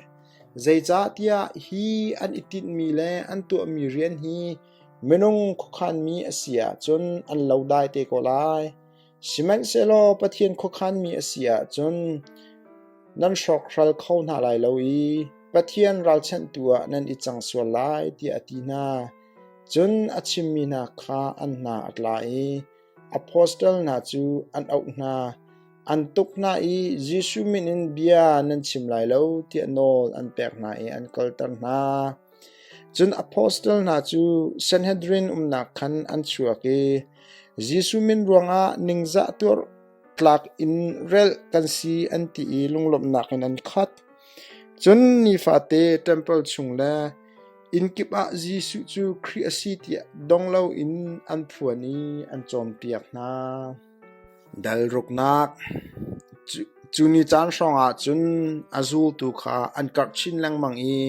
Zeicahtiah hi an i tinhmi le an tuahmi rian hi minung khuakhanmi a si ahcun an lo dai te ko lai. Sihmanhsehlaw Pathian khuakhanmi a si ahcun nan hrawkhral kho hna lai lo i Pathian ralchanhtu ah nan i cang sual lai, tiah a ti hna. Cun a chimmi hna kha an hna a tla i apostle hna cu an auh hna. An tuk hna i Jesuh min in bia nan chim lai lo tiah nawl an pek hna i an kalter hna. Cun apostle hna cu Sanhedrin umnak khan an chuak i Jesuh min ruangah ningzah tuar tlak in relh kan si an ti i lunglawmhnak in an khat. Cun nifate ṭempal chung le inn kip ah Jesuh cu Khrih a si tiah dong loin an phuan i an cawnpiak hna. Dal ruknak Cu ni caan hrawngah cun a zultu kha an karh chin lengmang i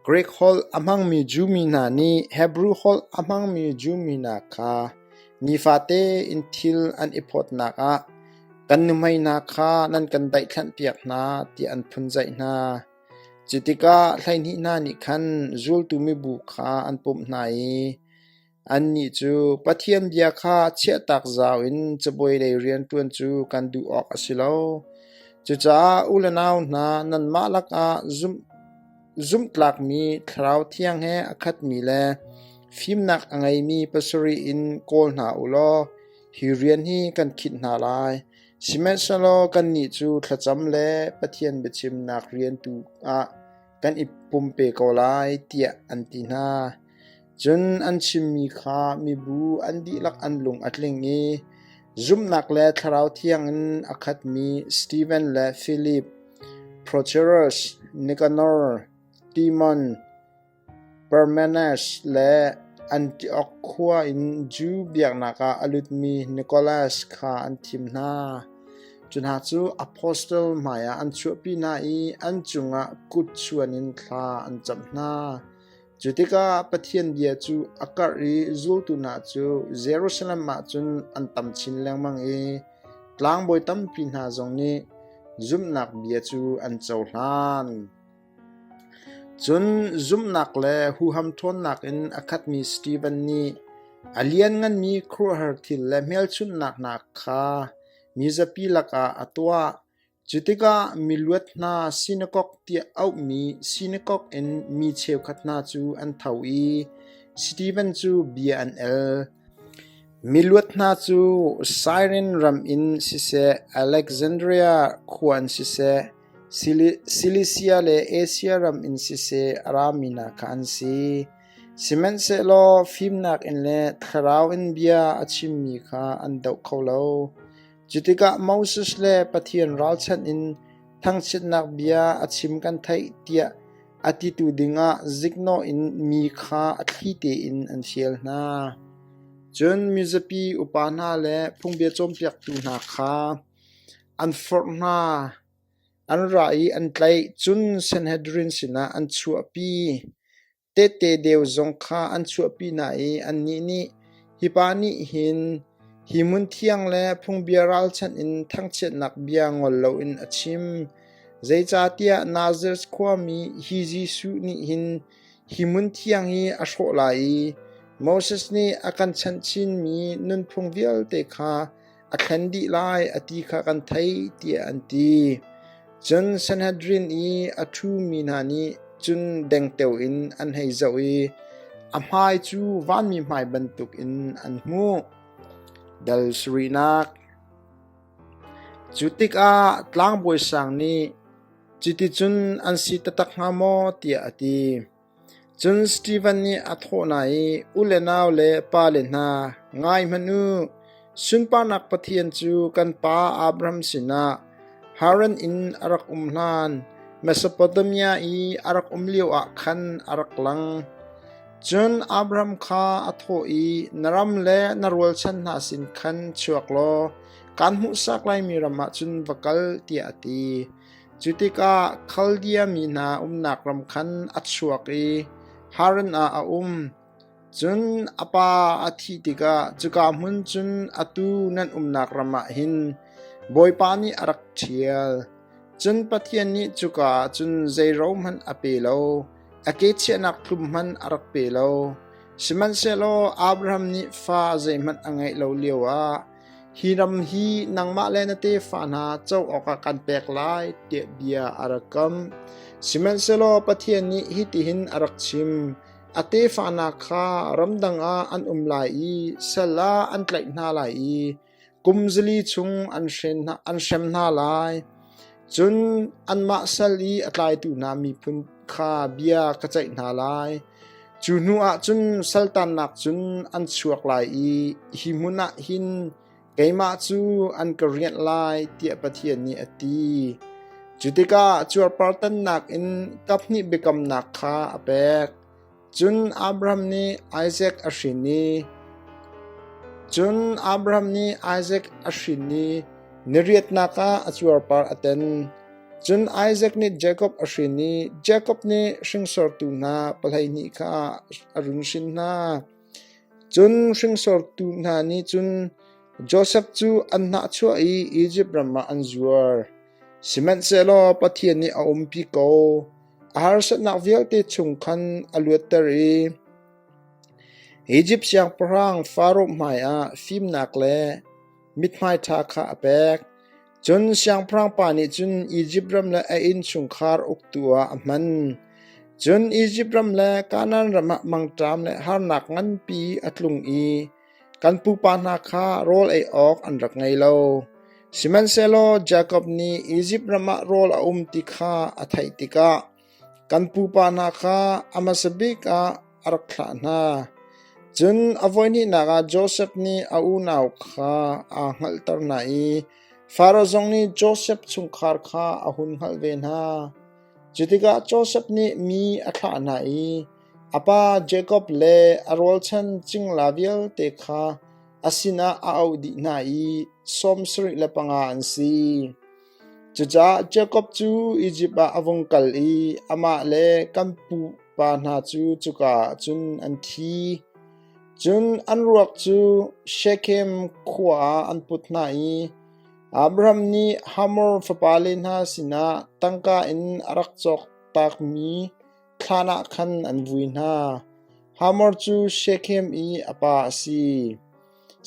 Grik holh a hmangmi Jew mi hna nih Hebru holh a hmangmi Jew mi hna kha nifate in thil an i phawtnak ah kan nuhmei hna kha nan kan daihthlanh-piak hna tiah an phunzaih hna. Cu tikah 12 hna nih khan zultu mibu kha an pumh hna i Annih cu Pathian bia kha chiahtak zau in cabuai lei rianṭuan cu kan duh awk a si lo. Cucaah u le nau hna, nanmah lakah zumhtlakmi Thlarau Thiang he a khatmi le fimnak a ngeimi pasarih in kawl hna u law hi rian hi kan khinh hna lai. Sihmanhsehlaw kannih cu thlacam le Pathian biachimnak rian tu ah kan i pumpe ko lai, tiah an ti hna. Cun an chimmi kha mibu an dihlak an lung a tling i zumhnak le Thlarau Thiang in a khatmi Steven le Filip, Prochorus, Nikanor, Timon, Parmenas le Antiok khua in Jew biaknak ah a lutmi Nikolas kha an thim hna. Cu hna cu apostle hmaiah an chuahpi hna i an cungah kut chuan in thla an camh hna. Cu tikah Pathian bia cu a karh i zultu hna cu Jerusalem ah cun an tam chin lengmang i tlangbawi tampi hna zong nih zumhnak bia cu an cohlan. Cun zumhnak le huham ṭhawnnak in a khatmi Steven nih a liannganmi khuaruahhar thil le hmelchunhnak hna kha mizapi lakah a tuah. Cu tikah miluat hna sinakok tiah auhmi sinakok in mi cheukhat hna cu an tho i Steven cu bia an el. Miluat hna cu Sairin ram in siseh, Alexandria khua in siseh, Silisia le Asia ram in siseh a rami hna kha an si. Sihmanhsehlaw fimnak in le thlarau in bia a chimmi kha an doh kho lo. Cu tikah Moses le Pathian ralchanh in thangchiatnak bia a chim kan theih tiah a titu dingah ziknawh in mi kha a thli tein an fial hna. Cun mizapi upa hna le phungbia cawnpiaktu hna kha an forh hna. An ra i an tlaih, cun Sanhedrin sinah an chuahpi. Tehte deu zong kha an chuahpi hna i annih nih, “Hi pa nih hin hi hmunthiang le phungbia ralchanh in thangchiatnak bia ngol loin a chim. Zeicahtiah Nazareth khuami hi Jesuh nih hin hi hmunthiang hi a hrawh lai i. Moses nih a kan chanh chinmi nunphung vialte kha a thlen dih lai a ti kha kan theih tiah an ti. Cun Sanhedrin i a ṭhumi hna nih cun dengteo in an hei zoh i a hmai cu vanmi hmai bantukin an hmuh. Dal sarihnak. Cu tikah tlangbawi sang nih, Cuticun an si taktak hnga maw? tiah a ti. Cun Steven nih a thawh hna i, U le nau le pale hna, ngai hmanh u! Sunparnak Pathian cu kan pa Abraham sinah Haran in a rak um hlan, Mesopotamia i a rak um lioah khan a rak lang. Cun Abraham kha a thawh i, Na ram le na rualchan hna sin khan chuak law kaan hmuhsak laimi ram ah cun va kal, tiah a ti. Cu tikah Khaldia mi hna umnak ram khan a chuak i Haran ah a um. Cun a pa a thih tikah cuka hmun cun atu nan umnak ram ah hin Bawipa nih a rak ṭhial. Cun Pathian nih cuka ah cun zei ro hmanh a pe lo, a ke chiahnak tlum hmanh a rak pe lo. Sihmanhsehlaw Abraham nih fa zeihmanh a ngeih lo lioah Hi ram hi nangmah le na tefa hna co awkah kan pek lai tiah bia a rak kam. Sihmanhsehlaw Pathian nih hitihin a rak chim: A tefa hna kha ramdang ah an um lai i sal ah an tlaih hna lai i kum zali chung an hrem hna lai. Cun anmah sal i a tlaitu hna miphun kha bia ka ceih hna lai. Cu hnuah cun saltannak cun an chuak lai i hi hmun ah hin keimah cu an ka rianh lai tiah Pathian nih a ti. Cu tikah cuarpartannak in kaphnih biakamnak kha a pek. Cun Abraham nih Isaac a hrin i Cun Abraham nih Isaac a hrin i ni riatnak ah a cuarpar a ten. Cun Isaac nih Jakob a hrin i Jakob nih hringsortu hna pahleihnih kha a run hrin hna. Cun hringsortu hna nih cun Josef cu an hnahchuah i Izipt ram ah an zuar. Sihmanhsehlaw Pathian nih a umpi ko. A harsatnak vialte chung khan a luatter i Izipt siangpahrang Faraoh hmaiah fimnak le mithmai ṭha kha a pek. Cun siangpahrang pa nih cun Izipt ram le a innchungkhar uktu ah a hman. Cun Izipt ram le Kanaan ram ah mangṭam le harnak nganpi a tlung i kan pupa hna kha rawl ei awk an rak ngei lo. Sihmanhsehlaw Jakob nih Izipt ram ah rawl a um ti kha a theih tikah kan pupa hna kha a hmasa bik ah a rak thlah hna. Cun a voihnihnak ah Josef nih a unau kha aa hngalhter hna i Faraoh zong nih Josef chungkhar kha a hun hngalh ve hna. Cu tikah Josef nih mi a thlah hna i a pa Jakob le a rualchan cingla vialte kha a sinah a auh dih hna i 75 an si. Cucaah Jakob cu Izipt ah a vung kal i amah le kan pupa hna cu cuka ah cun an thi. Cun an ruak cu Shekhem khua ah an put hna i Abraham nih Hamor fapale hna sinah tangka in a rak cawk takmi thlan ah khan an vui hna. Hamor cu Shekhem i a pa a si.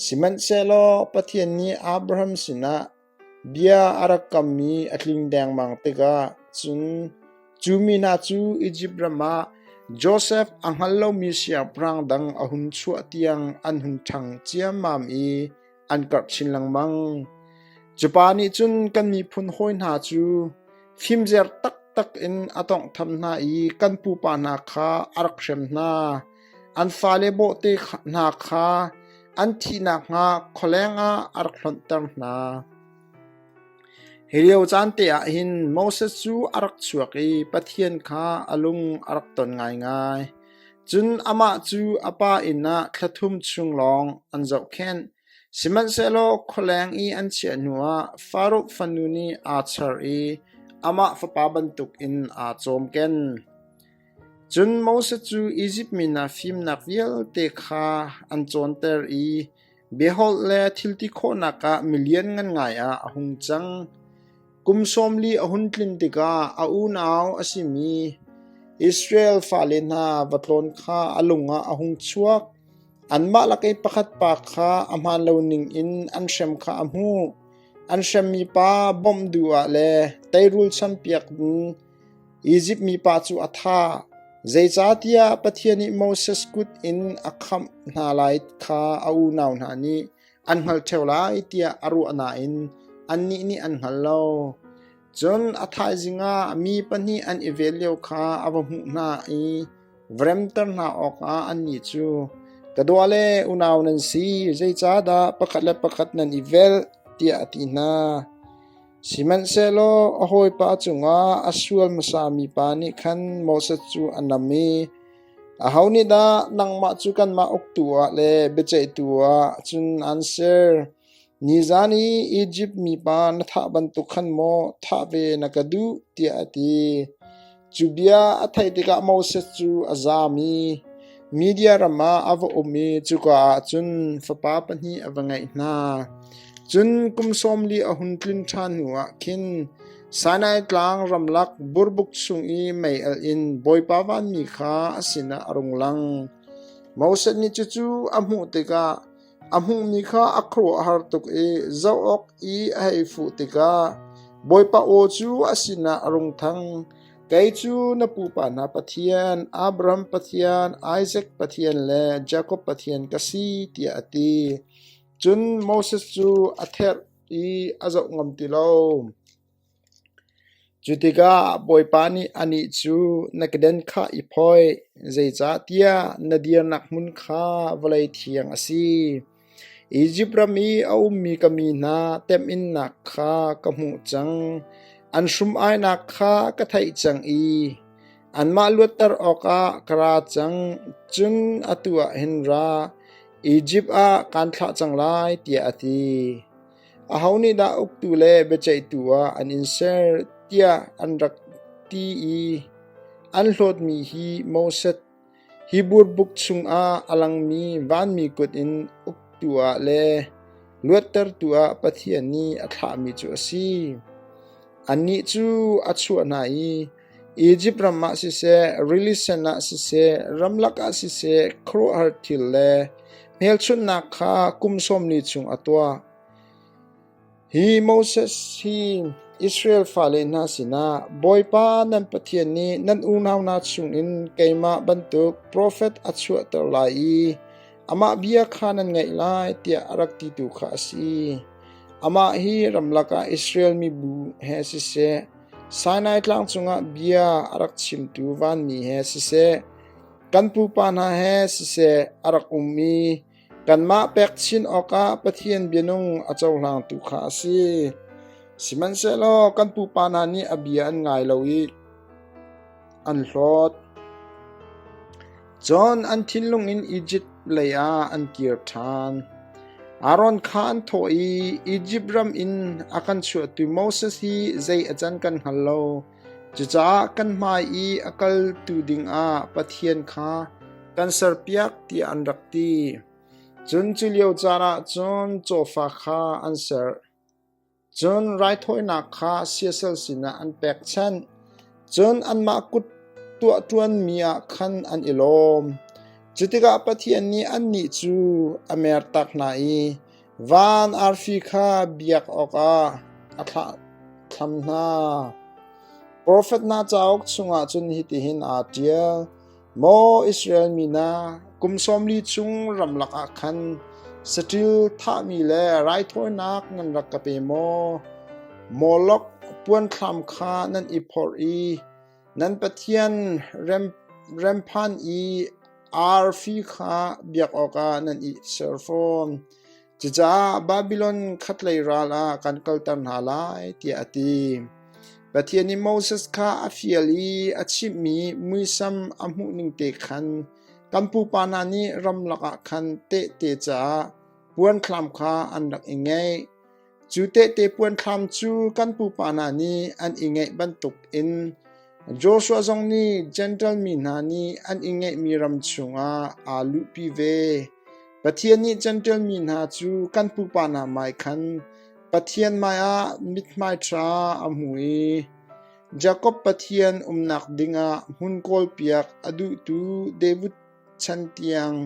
Sihmanhsehlaw Pathian nih Abraham sinah Bia a rak kammi a tling dengmang tikah cun cu mi hna cu Izipt ram ah Josef a hngal lomi siangpahrang dang a hun chuah tiang an hun ṭhang ciammam i an karh chin lengmang. Cu pa nih cun kan miphun hawi hna cu fimzer taktak in a tawnghtham hna i kan pupa hna kha a rak hrem hna. An fale bawhte hna kha an thih nakhnga khualeng ah a rak hlonhter hna. Hi lio caan te ah hin Moses cu a rak chuak i Pathian kha a lung a rak ton ngaingai. Cun amah cu a pa inn ah thla thum chung lawng an zohkhenh. Sihmanhsehlaw khualeng i an chiah hnuah Faraoh fanu nih aa char i amah fapa bantukin aa cawmken. Cun Moses cu Izipt mi hna fimnak vialte kha an cawnter i biaholh le thil ti khawhnak ah mi lianngan ngai ah a hung cang. Kum sawm li a hun tlin tikah a unau a simi Israel fale hna va tlawn kha a lung ah a hung chuak. Anmah lak i pakhat pa kha a hmaan lo ningin an hrem kha a hmuh. An hremmi pa bawmh duh ah le teirul champiak in Izipt mipa cu a thah. Zeicahtiah Pathian nih Moses kut in a khamh hna lai kha a unau hna nih an hngalh ṭheo lai tiah a ruah nain annih nih an hngal lo. Cun a thaizing ah mi pahnih an i vel lio kha a va hmuh hna i va remter hna awkah annih cu, Ka dua le unau nan si, zeicahdah pakhat le pakhat nan i velh? tiah a ti hna. Sihmanhsehlaw a hawipa cungah a sual hmasami pa nih khan Moses cu a nam i, Aho nih dah nangmah cu kanmah uktu ah le biaceihtu ah cun aan ser? Nizan i Izipt mipa na thah bantuk khan maw thah ve na ka duh? tiah a ti. Cu bia a theih tikah Moses cu a zaam i Media ram ah a va um i cuka ah cun fapa pahnih a va ngeih hna. Cun kum sawm li a hun tlin ṭhan hnuah khin Sinai Tlang ramlak burbuk chung i mei-alh in Bawipa vanmi kha a sinah a rung lang. Moses nih cucu a hmuh tikah a hmuhmi kha a khuaruahhar tuk i zoh awk i a hei fuh tikah Bawipa aw cu a sinah a rung thang. Kei cu na pupa hna Pathian, Abraham Pathian, Isaac Pathian le Jakob Pathian ka si, tiah a ti. Cun Moses cu a therh i a zoh ngam ti lo. Cu tikah Bawipa nih anih cu, Na keden kha i phoih, zeicahtiah na dirnak hmun kha vawlei thiang a si. Izipt ram i a ummi ka mi hna temhinnak kha ka hmuh cang, an hrum-ainak kha ka theih cang i anmah luatter awkah ka ra cang. Cun atu ah hin ra, Izipt ah kaan thlah cang lai, tiah a ti. Aho nih dah uktu le biaceihtu ah an in ser tiah an rak ti i an hlawtmi hi Moses hi burbuk chungah a langmi vanmi kut in uktu ah le luattertu ah Pathian nih a thlahmi cu a si. Annih cu a chuah hna i Izipt ram ah siseh, rili sen ah siseh, ramlak ah siseh khuaruahhar thil le hmelchunhnak kha kum sawm li chung a tuah. Hi Moses hi Israel fale hna sinah Bawipa nan Pathian nih nan unau hna chungin keimah bantuk profet a chuahter lai i amah bia kha nan ngaih lai tiah a rak titu kha a si. Amah hi ramlak ah Israel mibu he siseh, Sinai tlang cungah bia a rak chimtu vanmi he siseh, kan pupa hna he siseh a rak um i kanmah pek chin awkah Pathian bianung a cohlangtu kha a si. Sihmanhsehlaw kan pupa hna nih a bia an ngai lo i an hlawt. Cun an thinlung in Izipt lei ah an kir ṭhan. Aaron kha an thawh i Izipt ram in a kan chuahtu Moses hi zei a can kan hngal lo. Cucaah kan hmai i a kaltu dingah Pathian kha kan serpiak tiah an rak ti. Cun cu lio caan ah cun cawfa kha an ser. Cun raithawinak kha siasal sinah an pekchanh. Cun anmah kut tuahṭuanmi ah khan an i lawm. Cu tikah Pathian nih annih cu a mertak hna i van arfi kha biak awkah a thlahthlam hna. Profet hna cauk chungah cun hitihin aa ṭial: Maw Israel mi hna, kum sawm li chung ramlak ah khan saṭil thahmi le raithawinak nan rak ka pe maw? Molok puanthlam kha nan i phorh i nan pathian Remphan i arfi kha biak awkah nan i ser fawn. Cucaah Babilon khatlei ral ah kan kalter hna lai, tiah a ti. Pathian nih Moses kha a fial i a chimhmi muisam a hmuh ning te khan kan pupa hna nih ramlak ah khan tehte caah puanthlam kha an rak i ngeih. Cu tehte puanthlam cu kan pupa hna nih an i ngeih bantukin Joshua zong nih Jentail mi hna nih an i ngeihmi ram chungah aa luhpi ve. Pathian nih Jentail mi hna cu kan pupa hna hmai khan Pathian hmaiah mithmai ṭha a hmu i Jakob Pathian umnak dingah hmun kawlpiak a duhtu David chan tiang.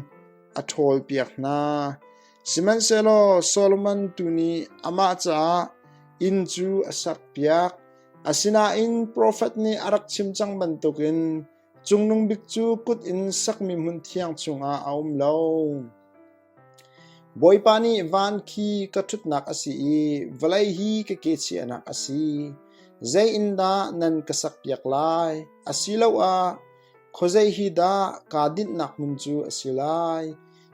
a ṭhawlpiak hna. Sihmanhsehlaw Solomon tu nih amah caah inn cu a sakpiak. Asinain profet nih a rak chim cang bantukin Cungnung Bik cu kut in sakmi hmunthiang chungah a um lo. Bawipa nih van khi ka ṭhutnak a si i vawlei hi ka ke chiahnak a si. Zei inn dah nan ka sakpiak lai? Asiloah khuazei hi dah kaa dinhnak hmun cu a si lai?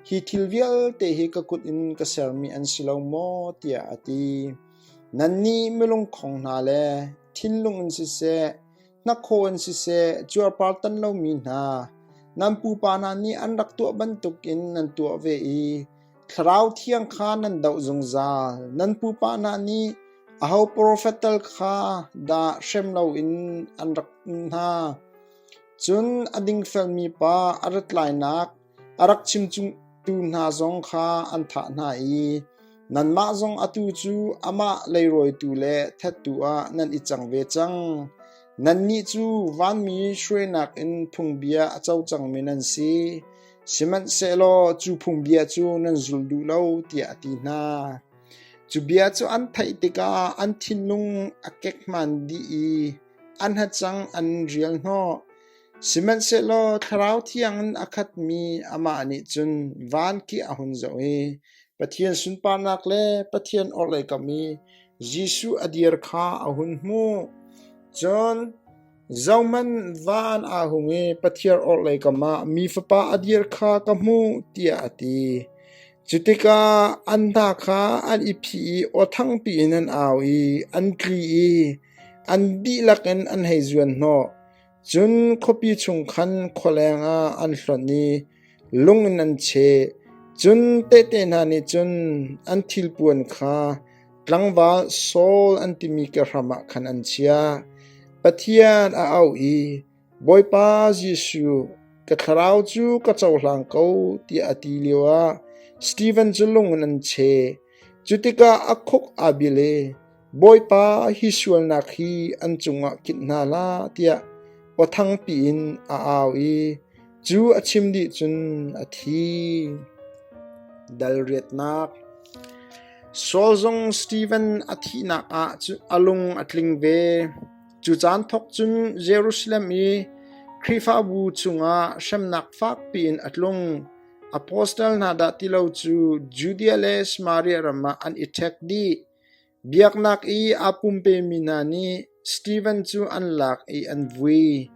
Hi thil vialte hi ka kut in ka sermi an si lo maw? tiah a ti. Nannih milungkhong hna le thinlung in siseh, hnakhaw in siseh, cuarpar tan lomi hna, nan pupa hna nih an rak tuah bantukin nan tuah ve i Thlarau Thiang kha nan doh zungzal. Nan pupa hna nih aho profet tal kha dah hrem loin an rak um hna. Cun a dingfelmi pa a rat lainak A rak chimchungtu hna zong kha an thah hna i nanmah zong atu cu amah leirawitu le thattu ah nan i cang ve cang. Nannih cu vanmi hruainak in phungbia a co cangmi nan si, sihmanhsehlaw cu phungbia cu nan zul duh lo, tiah a ti hna. Cu bia cu an theih tikah an thinlung a kekhman dih i an hacang an rial hnawh. Sihmanhsehlaw Thlarau Thiang in a khatmi amah nih cun van khi a hun zoh i Pathian sunparnak le Pathian orhlei kam i Jesuh a dir kha a hun hmuh. Cun zohhmanh van aa hung i Pathian orhlei kam ah Mi Fapa a dir kha ka hmuh, tiah a ti. Cu tikah an hna kha an i phih i aw thangpi in an au i an tli i an dihlak in an hei zuan hnawh. Cun khuapi chung khan khualeng ah an hlonh i lung in an cheh. Cun tehte hna nih cun an thilpuan kha tlangval Saul an timi kehram ah khan an chiah. Pathian a auh i, Bawipa Jesuh, ka thlarau cu ka cohlang ko, tiah a ti lioah Steven cu lung in an cheh. Cu tikah a khuk aa bil i, Bawipa, hi sualnak hi an cungah kinh hna hlah, tiah aw thangpi in a au i cu a chim dih cun a thi. Dal riatnak Saul zong Steven a thihnak ah a lung a tling ve. Cu caan thawk cun Jerusalem i Khrihfabu chungah hremnak fakpi in a tlung. Apostle hna dah ti lo cu Judea le Samaria ram ah an i ṭhek dih. Biaknak i aa pumpemi hna nih Steven cu an lak i an vui,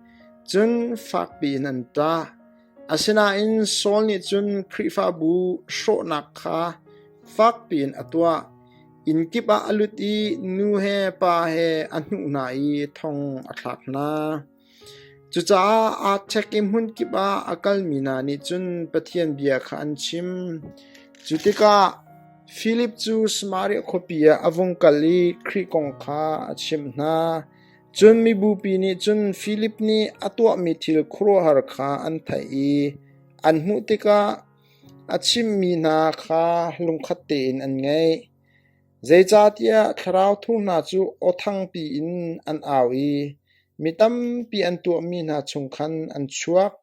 cun fakpi in an ṭah. Asinain Saul nih cun Khrihfabu hrawhnak kha fakpi in a tuah. Inn kip ah a lut i nu he pa he a hnuh hna i thong a thlak hna. Cucaah aa ṭhek i hmunkip ah a kalmi hna nih cun Pathian bia kha an chim. Cu tikah Filip cu Samaria khuapi ah a vung kal i Khrih kong kha a chimh hna. Cun mibupi nih cun Filip nih a tuahmi thil khuaruahhar kha an theih i an hmuh tikah a chimhmi hna kha lungkhat tein an ngaih. Zeicahtiah thlarau thur hna cu aw thangpi in an au i mi tampi an tuahmi hna chung khan an chuak,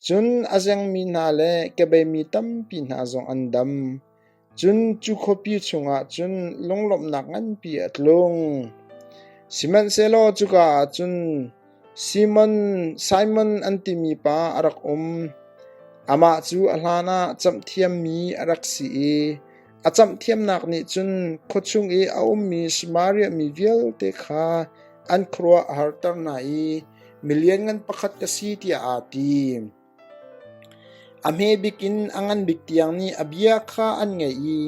cun a zengmi hna le kebeimi tampi hna zong an dam. Cun cu khuapi chungah cun lunglawmhnak nganpi a tlung. Sihmanhsehlaw cuka ah cun Simon, Simon an timi pa a rak um. Amah cu a hlanah camhthiammi a rak si i A camhthiamnak nih cun khuachung i a ummi Samaria mi vialte kha an khuaruah a harter hna i mi lianngan pakhat ka si tiah aa ti. A hme bik in a ngan bik tiang nih a bia kha an ngaih i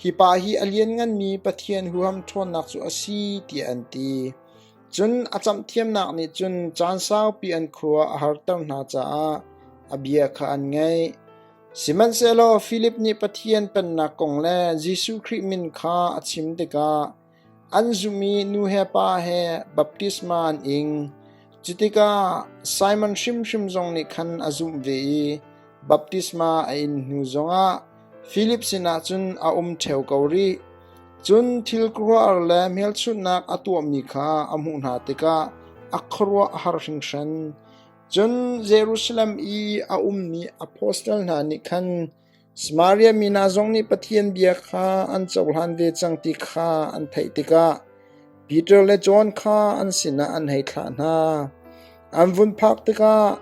hi pa hi a liannganmi Pathian huham ṭhawnnak cu a si tiah an ti. Cun a camhthiamnak nih cun caan saupi an khuaruah a harter hna caah a bia kha an ngaih. Sihmanhsehlaw Filip nih Pathian Pennak kong le Jesuh Khrih min kha a chim tikah an zumh i nu he pa he baptisma an ing. Cutikah Simon hrimhrim zong nih khan a zumh ve i baptisma a in hnu zongah Filip sinah cun a um ṭheo ko rih. Cun thil khuaruahhar le hmelchunhnak a tuahmi kha a hmuh hna tikah a khuaruah a har hringhran. Cun Jerusalem i a ummi apostle hna nih khan. Samaria mi hna zong nih Pathian bia kha an cohlan ve cang ti kha an theih tikah Peter le John kha an sinah an hei thlah hna. An vun phak tikah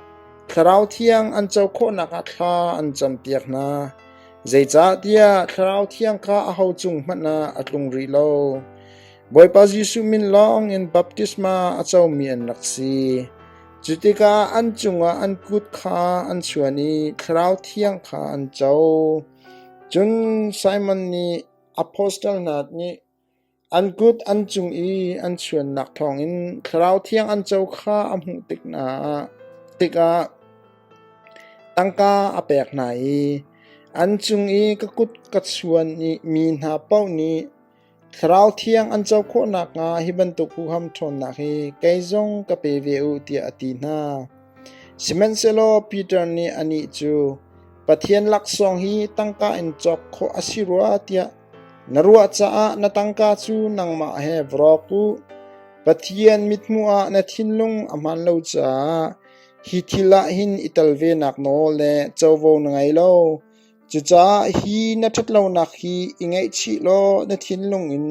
Thlarau Thiang an co khawhnak ah thla an campiak hna. Zeicahtiah Thlarau Thiang kha aho cung hmanh ah a tlung rih lo. Bawipa Jesuh min lawng in baptisma a comi an rak si. Cu tikah an cungah an kut kha an chuan i Thlarau Thiang kha an co. Cun Simon nih apostle hna nih an kut an cung i an chuannak thawngin Thlarau Thiang an co kha a hmuh tikah tangka a pek hna i an cung i ka kut ka chuan i mi hna paoh nih Thlarau Thiang an co khawh nakhnga hi bantuk huham ṭhawnnak hi kei zong ka pe ve u tiah a ti hna. Sihmanhsehlaw Peter nih anih cu, Pathian laksawng hi tangka in cawk khawh a si rua tiah na ruah caah na tangka cu nangmah he va rawk u. Pathian mithmuh ah na thinlung a hmaan lo caah hi thil ah hin i tel venak nawl le covo na ngei lo. Cucaah hi na ṭhatlonak hi i ngaihchih law na thinlung in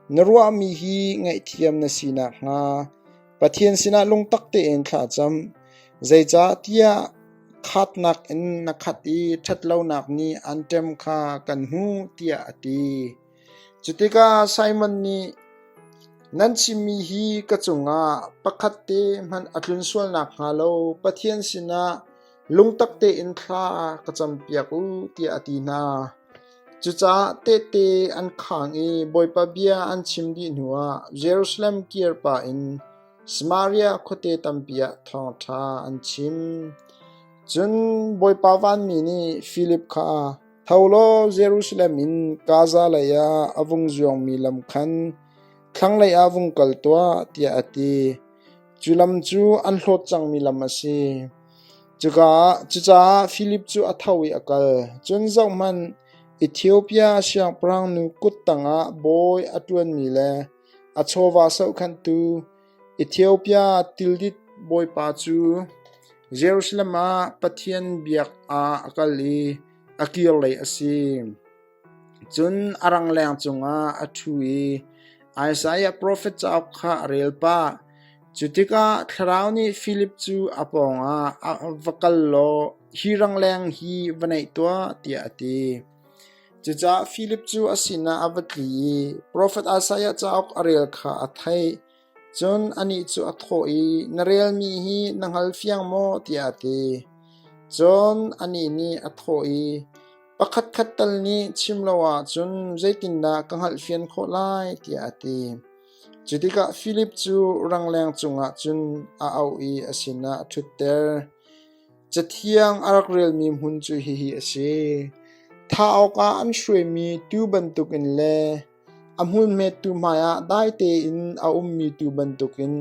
na ruahmi hi ngaihthiam na si nakhnga Pathian sinah lungtak tein thla cam. Zeicahtiah khatnak in na khat i ṭhatlonak nih aan ṭem kha kan hmuh tiah a ti. Cutikah Simon nih, Nan chimmi hi ka cungah pakhat te hmanh a tlun sual nakhnga lo Pathian sinah lungtak tein thla ka campiak u tiah a ti hna. Cucaah tehte an khang i Bawipa bia an chim dih hnuah Jerusalem kir pah in Samaria khuate tampi ah thawngṭha an chim. Cun Bawipa vanmi nih Filip kha, Tho law Jerusalem in Gaza lei ah a vung zuangmi lam khan thlanglei ah vung kal tuah, tiah a ti. Cu lam cu an hlawt cangmi lam a si. Cucaah Filip cu a tho i a kal. Cun zohhmanh, Ethiopia siangpahrangnu kut tangah bawi a ṭuanmi le a chawva sohkhanhtu Ethiopia tildit bawipa cu Jerusalem ah Pathian biak ah a kal i a kirlei a si. Cun a rangleng cungah a ṭhu i Isaiah profet cauk kha a rel pah. Cu tikah Thlarau nih Filip cu a pawngah va kal law hi rangleng hi va naih tuah tiah a ti. Cucaah Filip cu a sinah a va tli i profet Isaiah cauk a rel kha a theih. Cun anih cu a thawh i, Na relmi hi na hngalfiang maw? tiah a ti. Cun anih nih a thawh i, Pakhatkhat tal nih chim lo ahcun zeitindah ka hngalhfian khawh lai? tiah a ti. Cu tikah Filip cu rangleng cungah cun a auh i a sinah a ṭhutter. Cathiang a rak relmi hmun cu hihi a si: Thah awkah an hruaimi tuu bantukin le a hmulhmettu hmaiah dai tein a ummi tuu bantukin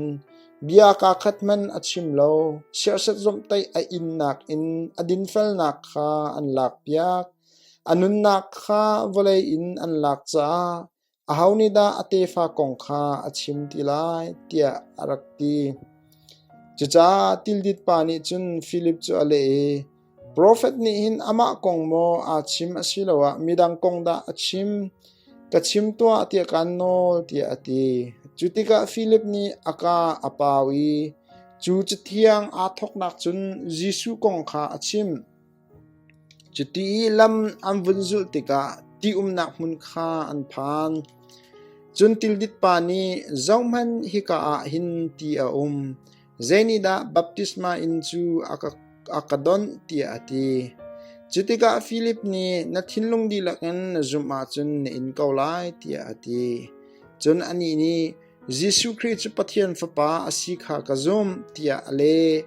bia kaakhat hmanh a chim lo. Chiahset zawmhtaih a innak in a dinfelnak kha an lakpiak. A nunnak kha vawlei in an lak caah aho nih dah a tefa kong kha a chim ti lai tiah a rak ti. Cucaah tildit pa nih cun Filip cu a leh i, Profet nih hin amah kong maw aa chim asiloah midang kong dah a chim? Ka chim tuah tiah kaan nawl tiah a ti. Cu tikah Filip nih a kaa a pau i cu cathiang aa thawknak cun Jesuh kong kha a chimh. Cuti i lam an vun zulh tikah ti umnak hmun kha an phan. Cun tildit pa nih, Zohhmanh, hika ah hin ti a um. Zeinihdah baptisma inn cu a ka donh tiah a ti. Cu tikah Filip nih, Na thinlung dihlak in na zumh ahcun na in ko lai tiah a ti. Cun anih nih, Jesuh Khrih cu Pathian Fapa a si kha ka zumh tiah a leh.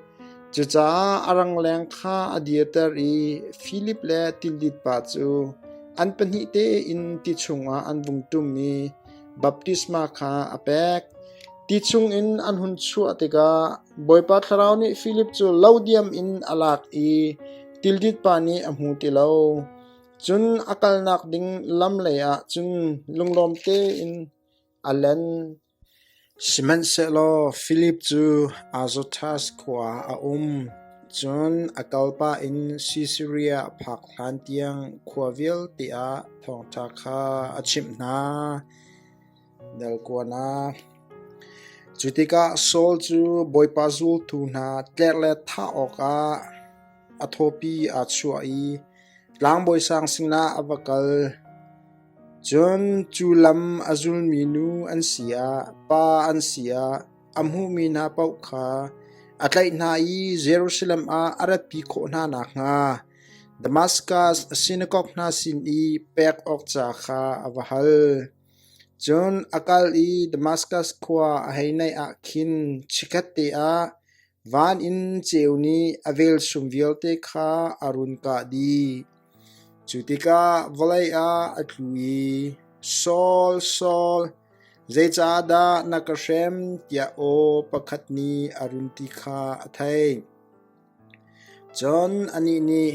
Cucaah a rangleng kha a dirter i Filip le tildit pa cu an pahnih tein ti chungah an vung ṭum i baptisma kha a pek. Ti chungin an hun chuah tikah Bawipa Thlarau nih Filip cu lo diam in a lak i tildit pa nih a hmu ti lo. Cun a kalnak ding lam leiah cun lunglawm tein a len. Sihmanhsehlaw Filip cu Azotus khua ah a um. Cun a kalpah in Sisaria phak hlan tiang khua vialte ah thawngṭha kha a chimh hna. Dal kuanak. Cu tikah Saul cu Bawipa zultu hna tlerh le thah awkah a thawpi aa chuah i tlangbawi sang sinah a va kal. Cun cu lam a zulmi nu an si ah, pa an si ah, a hmuhmi hna paoh kha a tlaih hna i Jerusalem ah a ratpi khawh hna nakhnga Damaskas sinakok hna sin i pek awk ca kha a va hal. Cun a kal i Damaskas khua a hei naih ah khin chikkhatte ah van in ceu nih a velchum vialte kha a run kah dih. Cu tikah vawlei ah a tlu i, Saul, Saul, zeicahdah na ka hrem? tiah aw pakhat nih a run ti kha a theih. Cun anih nih,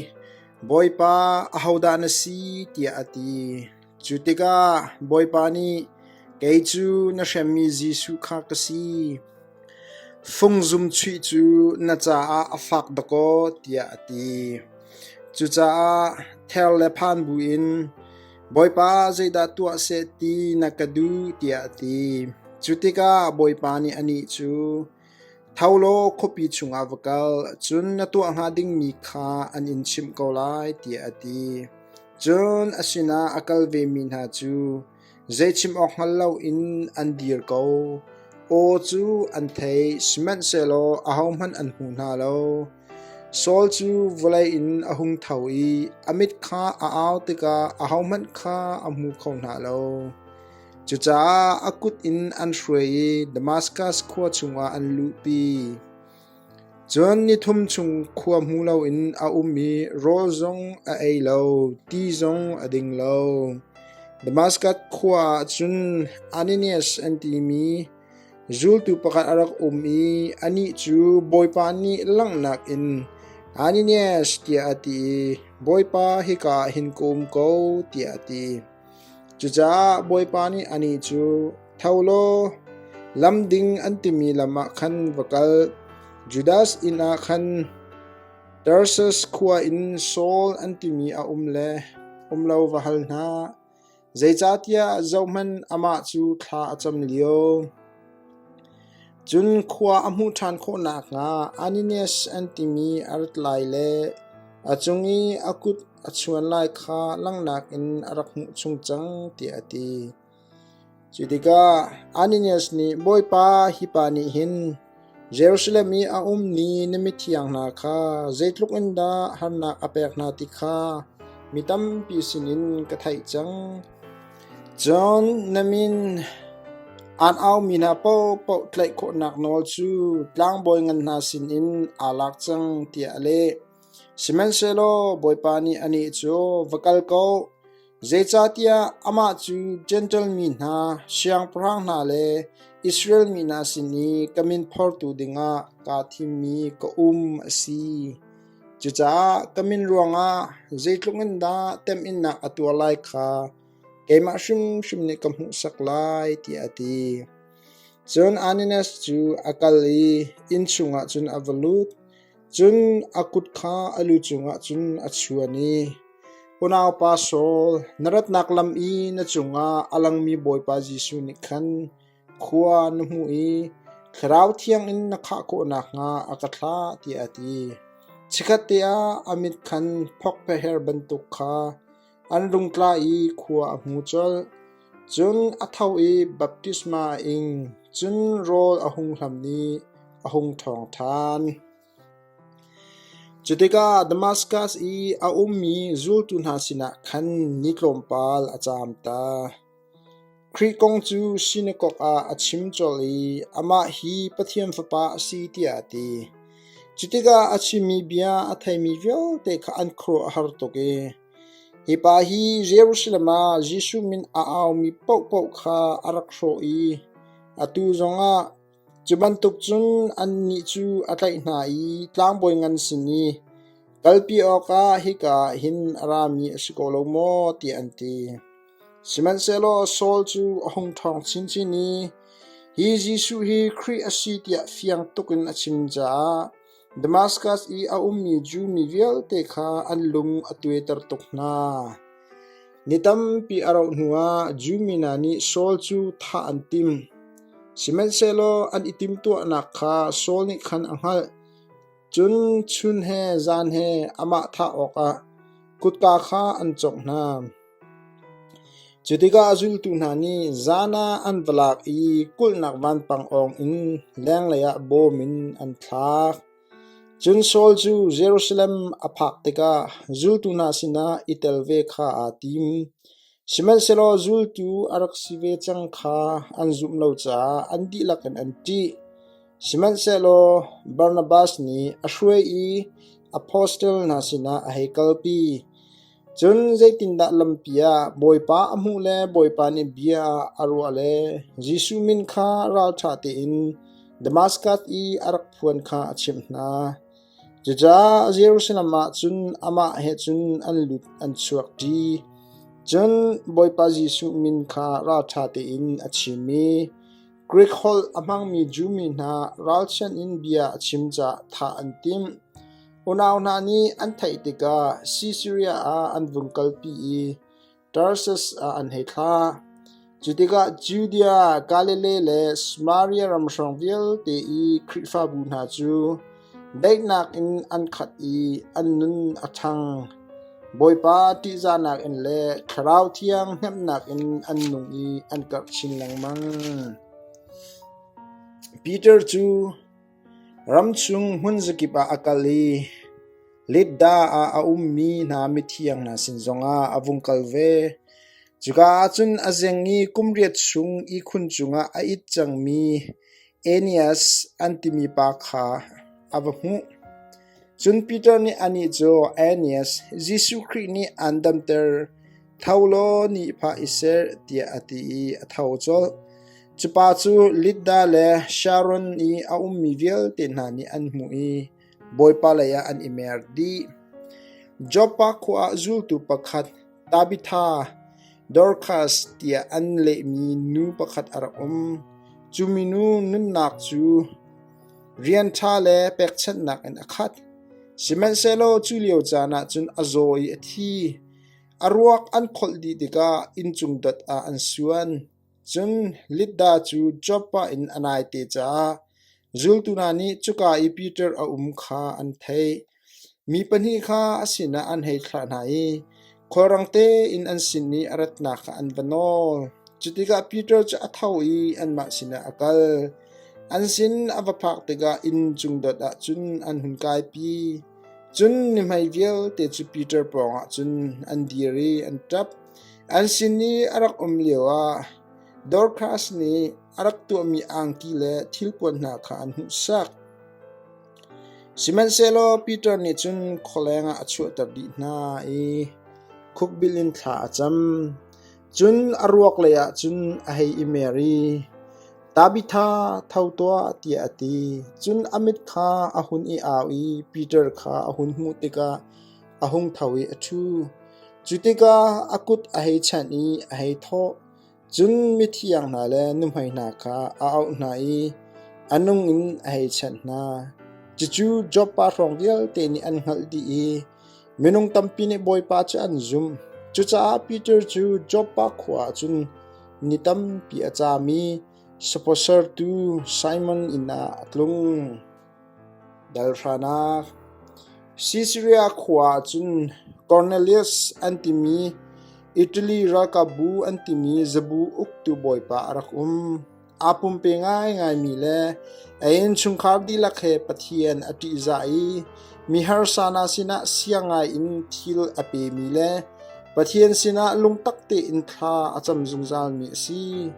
Bawipa, ahodah na si? tiah a ti. Cu tikah Bawipa nih, Kei cu na hremmi Jesuh kha ka si. Fungzum chuih cu na caah a fak dakaw, tiah a ti. Cucaah ther le phan buin, Bawipa, zeidah tuah seh ti na ka duh? tiah a ti. Cu tikah Bawipa nih anih cu, Tho law khuapi chungah va kal, cun na tuah hnga dingmi kha an in chimh ko lai, tiah a ti. Cun a sinah a kal vemi hna cu zei chim awk hngal loin an dir ko. Aw cu an theih, sihmanhsehlaw ahohmanh an hmu hna lo. Saul cu vawlei in a hung tho i a mit kha a au tikah ahohmanh kha a hmu kho hna lo. Cucaah a kut in an hruai i Damaskas khua chungah an luhpi. Cun nithum chung khua hmu loin a um i rawl zong a ei lo, ti zong a ding lo. Damaskas khua ah cun Ananias an timi zultu pakhat a rak um i anih cu Bawipa nih langhnak in Ananias tiah a ti i Bawipa hika ah hin ka um ko tiah a ti. Cucaah Bawipa nih anih cu, Tho law, lam ding an timi lam ah khan va kal. Judas inn ah khan Tarsus khua in Saul an timi a um le um lo va hal hna, zeicahtiah zohhmanh amah cu thla a cam lio. Cun khua a hmuh ṭhan khawh nakhnga Ananias an timi a rat lai le a cung i a kut a chuan lai kha langhnak in a rak hmuh chung cang, tiah a ti. Cu tikah Ananias nih, Bawipa, hi pa nih hin Jerusalem i a ummi na mithiang hna kha zeitluk in dah harnak a pek hna ti kha mi tampi sinin ka theih cang. Cun na min aan aumi hna paohpaoh tlaih khawhnak nawl cu tlangbawi ngan hna sinin aa lak cang, tiah a leh. Sihmanhsehlaw Bawipa nih anih cu, Va kal ko, zeicahtiah amah cu Jentail mi hna, siangpahrang hna le Israel mi hna sin i ka min phortu dingah kaa thimmi ka um a si. Cucaah ka min ruangah zeitluk in dah temhinnak a tuar lai kha keimah hrimhrim nih ka hmuhsak lai, tiah a ti. Cun Ananias cu a kal i inn chungah cun a va lut. Cun a kut kha a lu cungah cun a chuan i, Unaupa Saul, na ratnak lam i na cungah a langmi Bawipa Jesuh nih khan khua na hmuh i Thlarau Thiang in na khah khawh nakhnga a ka thlah, tiah a ti. Chikkhatte ah a mit khan phokpheher bantuk kha an rung tla i khua a hmu colh. Cun a tho i baptisma a ing, cun rawl a hung hlam i a hung ṭhawng ṭhan. Cu tikah Damaskas i a ummi zultu hna sinah khan ni tlawmpal a caam ta. Khrih kong cu sinakok ah a chim colh i amah hi Pathian Fapa a si tiah a ti. Cu tikah a chimmi bia a theimi vialte kha an khuaruah a har tuk i, Hi pa hi Jerusalem ah Jesuh min a aumi paohpaoh kha a rak hrawh i atu zongah Cu bantuk cun annih cu a tlaih hna i tlangbawi ngan sin i kalpi awkah hika ah hin a rami a si ko lo maw tiah an ti. Sihmanhsehlaw Saul cu a hung ṭhawng chinchin i hi Jesuh hi Khrih a si tiah fiang tuk in a chim caah. Damaskas i a ummi Jew mi vialte kha an lung a tuaiter tuk hna. Ni tampi a rauh hnuah Jew mi hna nih Saul cu thah an timh. Sihmanhsehlaw an i timhtuahnak kha Saul nih khan a hngalh. Cun chun he zan he amah thah awkah kutka kha an cawngh hna. Cu tikah a zultu hna nih zan ah an va lak i kulhnak vanpang awng in lenglei ah bawm in an thlak. Cun Saul cu Jerusalem a phak tikah zultu hna sinah i tel ve kha aa tim. Sihmanhsehlaw zultu a rak si ve cang kha an zumh lo caah an dihlak in an ṭih. Sihmanhsehlaw Barnabas nih a hruai i apostle hna sinah a hei kalpi. Cun zeitindah lampi ah Bawipa a hmuh le Bawipa nih bia a ruah le Jesuh min kha ralṭha tein Damaskas i a rak phuan kha a chimh hna. Cucaah Jerusalem ah cun amah he cun an lut an chuak ṭi. Cun Bawipa Jesuh min kha ralṭha tein a chim i Grik holh a hmangmi Jew mi hna ralchanh in bia a chim caah thah an timh. Unau hna nih an theih tikah Sisaria ah an vung kalpi i Tarsus ah an hei thlah. Cu tikah Judea, Galilee le Samaria ram hrawng vialte i Khrihfabu hna cu daihnak in an khat i an nun a ṭhang. Bawipa ṭihzahnak in le Thlarau Thiang hnemhnak in an nung i an karh chin lengmang. Peter cu Ramchung hmunzakip ah a kal i Lidda ah a ummi hna mithiang hna sin zongah a vung kal ve. Cuka ah cun a zeng i kum riat chung ihkhun cungah a it cangmi Aeneas an timi pa kha a va hmuh. Cun Peter nih anih cu, “Aeneas, Jesuh Khrih nih aan damter. Tho law nihphah i serh,” tiah a ti i a tho colh. Cu pa cu Lidda le Sharon i a ummi vialte hna nih an hmuh i Bawipa leiah an i mer dih. Joppa khua ah zultu pakhat Tabitha, Dorkas tiah an lehmi nu pakhat a rak um. Cu minu nunnak cu rian ṭha le pekchanhnak in a khat. Sihmanhsehlaw cu lio caan ah cun a zaw i a thi. A ruak an kholh dih tikah inncung dot ah an suan. Cun Lidda cu Joppa in a naite caah zultu hna nih cuka i Peter a um kha an theih. Mi pahnih kha a sinah an hei thlah hna i khulrang tein an sin i a ratnak kha an va nawl. Cu tikah Peter cu a tho i anmah sinah a kal. An sin a va phak tikah inn cung dot ah cun an hun kaipi. Cun nuhmei vialte cu Peter pawngah cun an dir i an ṭap. An sin i a rak um lioah Dorkas nih a rak tuahmi angki le thilpuan hna kha an hmuhsak. Sihmanhsehlaw Peter nih cun khualeng ah a chuahter dih hna i khukbil in thla a cam. Cun a ruak leiah cun a hei i mer i, “Tabitha, tho tuah,” tiah a ti. Cun a mit kha a hun i au i Peter kha a hun hmuh tikah a hung tho i a ṭhu. Cu tikah a kut a hei chanh i a hei thawh. Cun mithiang hna le nuhmei hna kha a auh hna i a nung in a hei chanh hna. Cucu Joppa hrawng vialte nih an hngalh dih i minung tampi nih Bawipa cu an zumh. Cucaah Peter cu Joppa khua ah cun ni tampi a caam i sapawsertu Simon inn ah a tlung. Dalhranak Sisaria khua ah cun Kornelias an timi Italy ralkapbu an timi zabu uktu bawipa a rak um. Aa pumpe ngaingaimi le a innchungkhar dihlak he Pathian a ṭihzah i mi harsa hna sinah siang ngaiin thil a pemi le Pathian sinah lungtak tein thla a cam zungzalmi a si.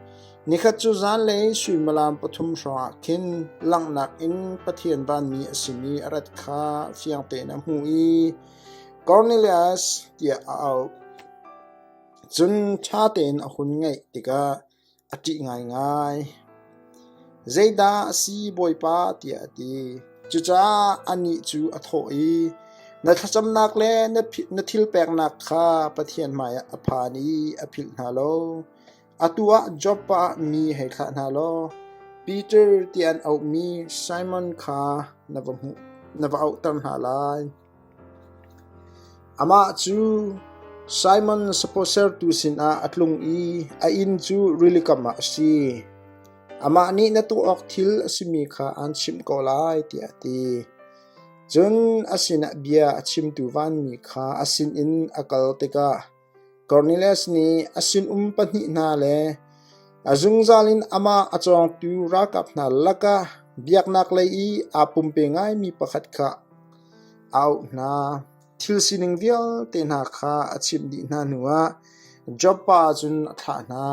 Nikhat cu zanlei suimilam pathum hrawngah khin langhnak in Pathian vanmi a simi a rat kha fiang tein a hmuh i Kornelias tiah a auh. Cun ṭha tein a hun ngaih tikah a ṭih ngaingai. Zeidah a si, Bawipa? tiah a ti. Cucaah anih cu a thawh i, Na thlacamnak le na thil peknak kha Pathian hmaiah a phan i a philh hna lo. Atu ah Joppa ah mi hei thlah hna law Peter tiah an auhmi Simon kha na va hmuh. na va auhter hna lai. Amah cu Simon saphaw sertu sinah a tlung i a inn cu rilikam ah a si. Amah nih na tuah awk thil a simi kha aan chimh ko lai, tiah a ti. Cun a sinah bia a chimtu vanmi kha a sinin a kal tikah Kornelias nih a sinum pahnih hna le a zungzal in amah a cawngtu ralkap hna lakah biaknak lei i aa pumpe ngaimi pakhat kha a auh hna. Thil sining vialte hna kha a chimh dih hna hnuah Joppa ah cun a thlah hna.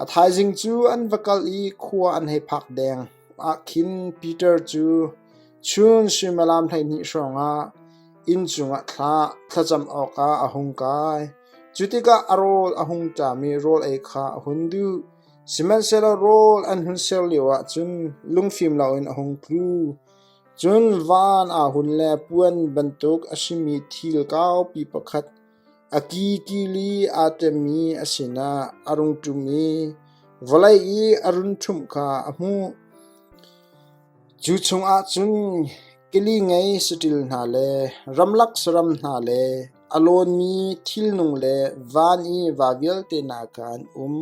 A thaizing cu an va kal i khua an hei phak deng ah khin Peter cu chun suimilam 12 hrawngah inn cungah thlacam awkah a hung kai. Cu tikah a rawl a hung ṭam i rawl ei kha a hun duh. Sihmanhsehlaw rawl an hun ser lioah cun lungfim loin a hung tlu. Cun van aa hun le puan bantuk a simi thil kaupi pakhat A ki kili aa ṭemmi a sinah a rung ṭum i vawlei i a run ṭhumh kha a hmuh. Cu chungah cun kili ngei saṭil hna le ramlak saram hna le a lawnmi thilnung le van i va vialte hna kha an um.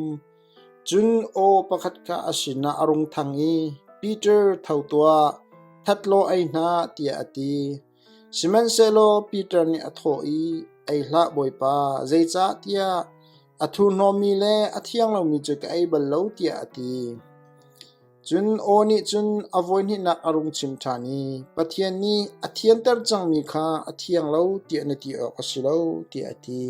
Cun aw pakhat kha a sinah a rung thang i, Peter, tho tuah, that law ei hna, tiah a ti. Sihmanhsehlaw Peter nih a thawh i, Ei hlah, Bawipa, zeicahtiah a thurhnawmmi le a thiang lomi cu ka ei bal lo, tiah a ti. Cun aw nih cun a voihnihnak a rung chim ṭhan i, Pathian nih a thianter cangmi kha a thiang lo tiah na ti awk a si lo, tiah a ti.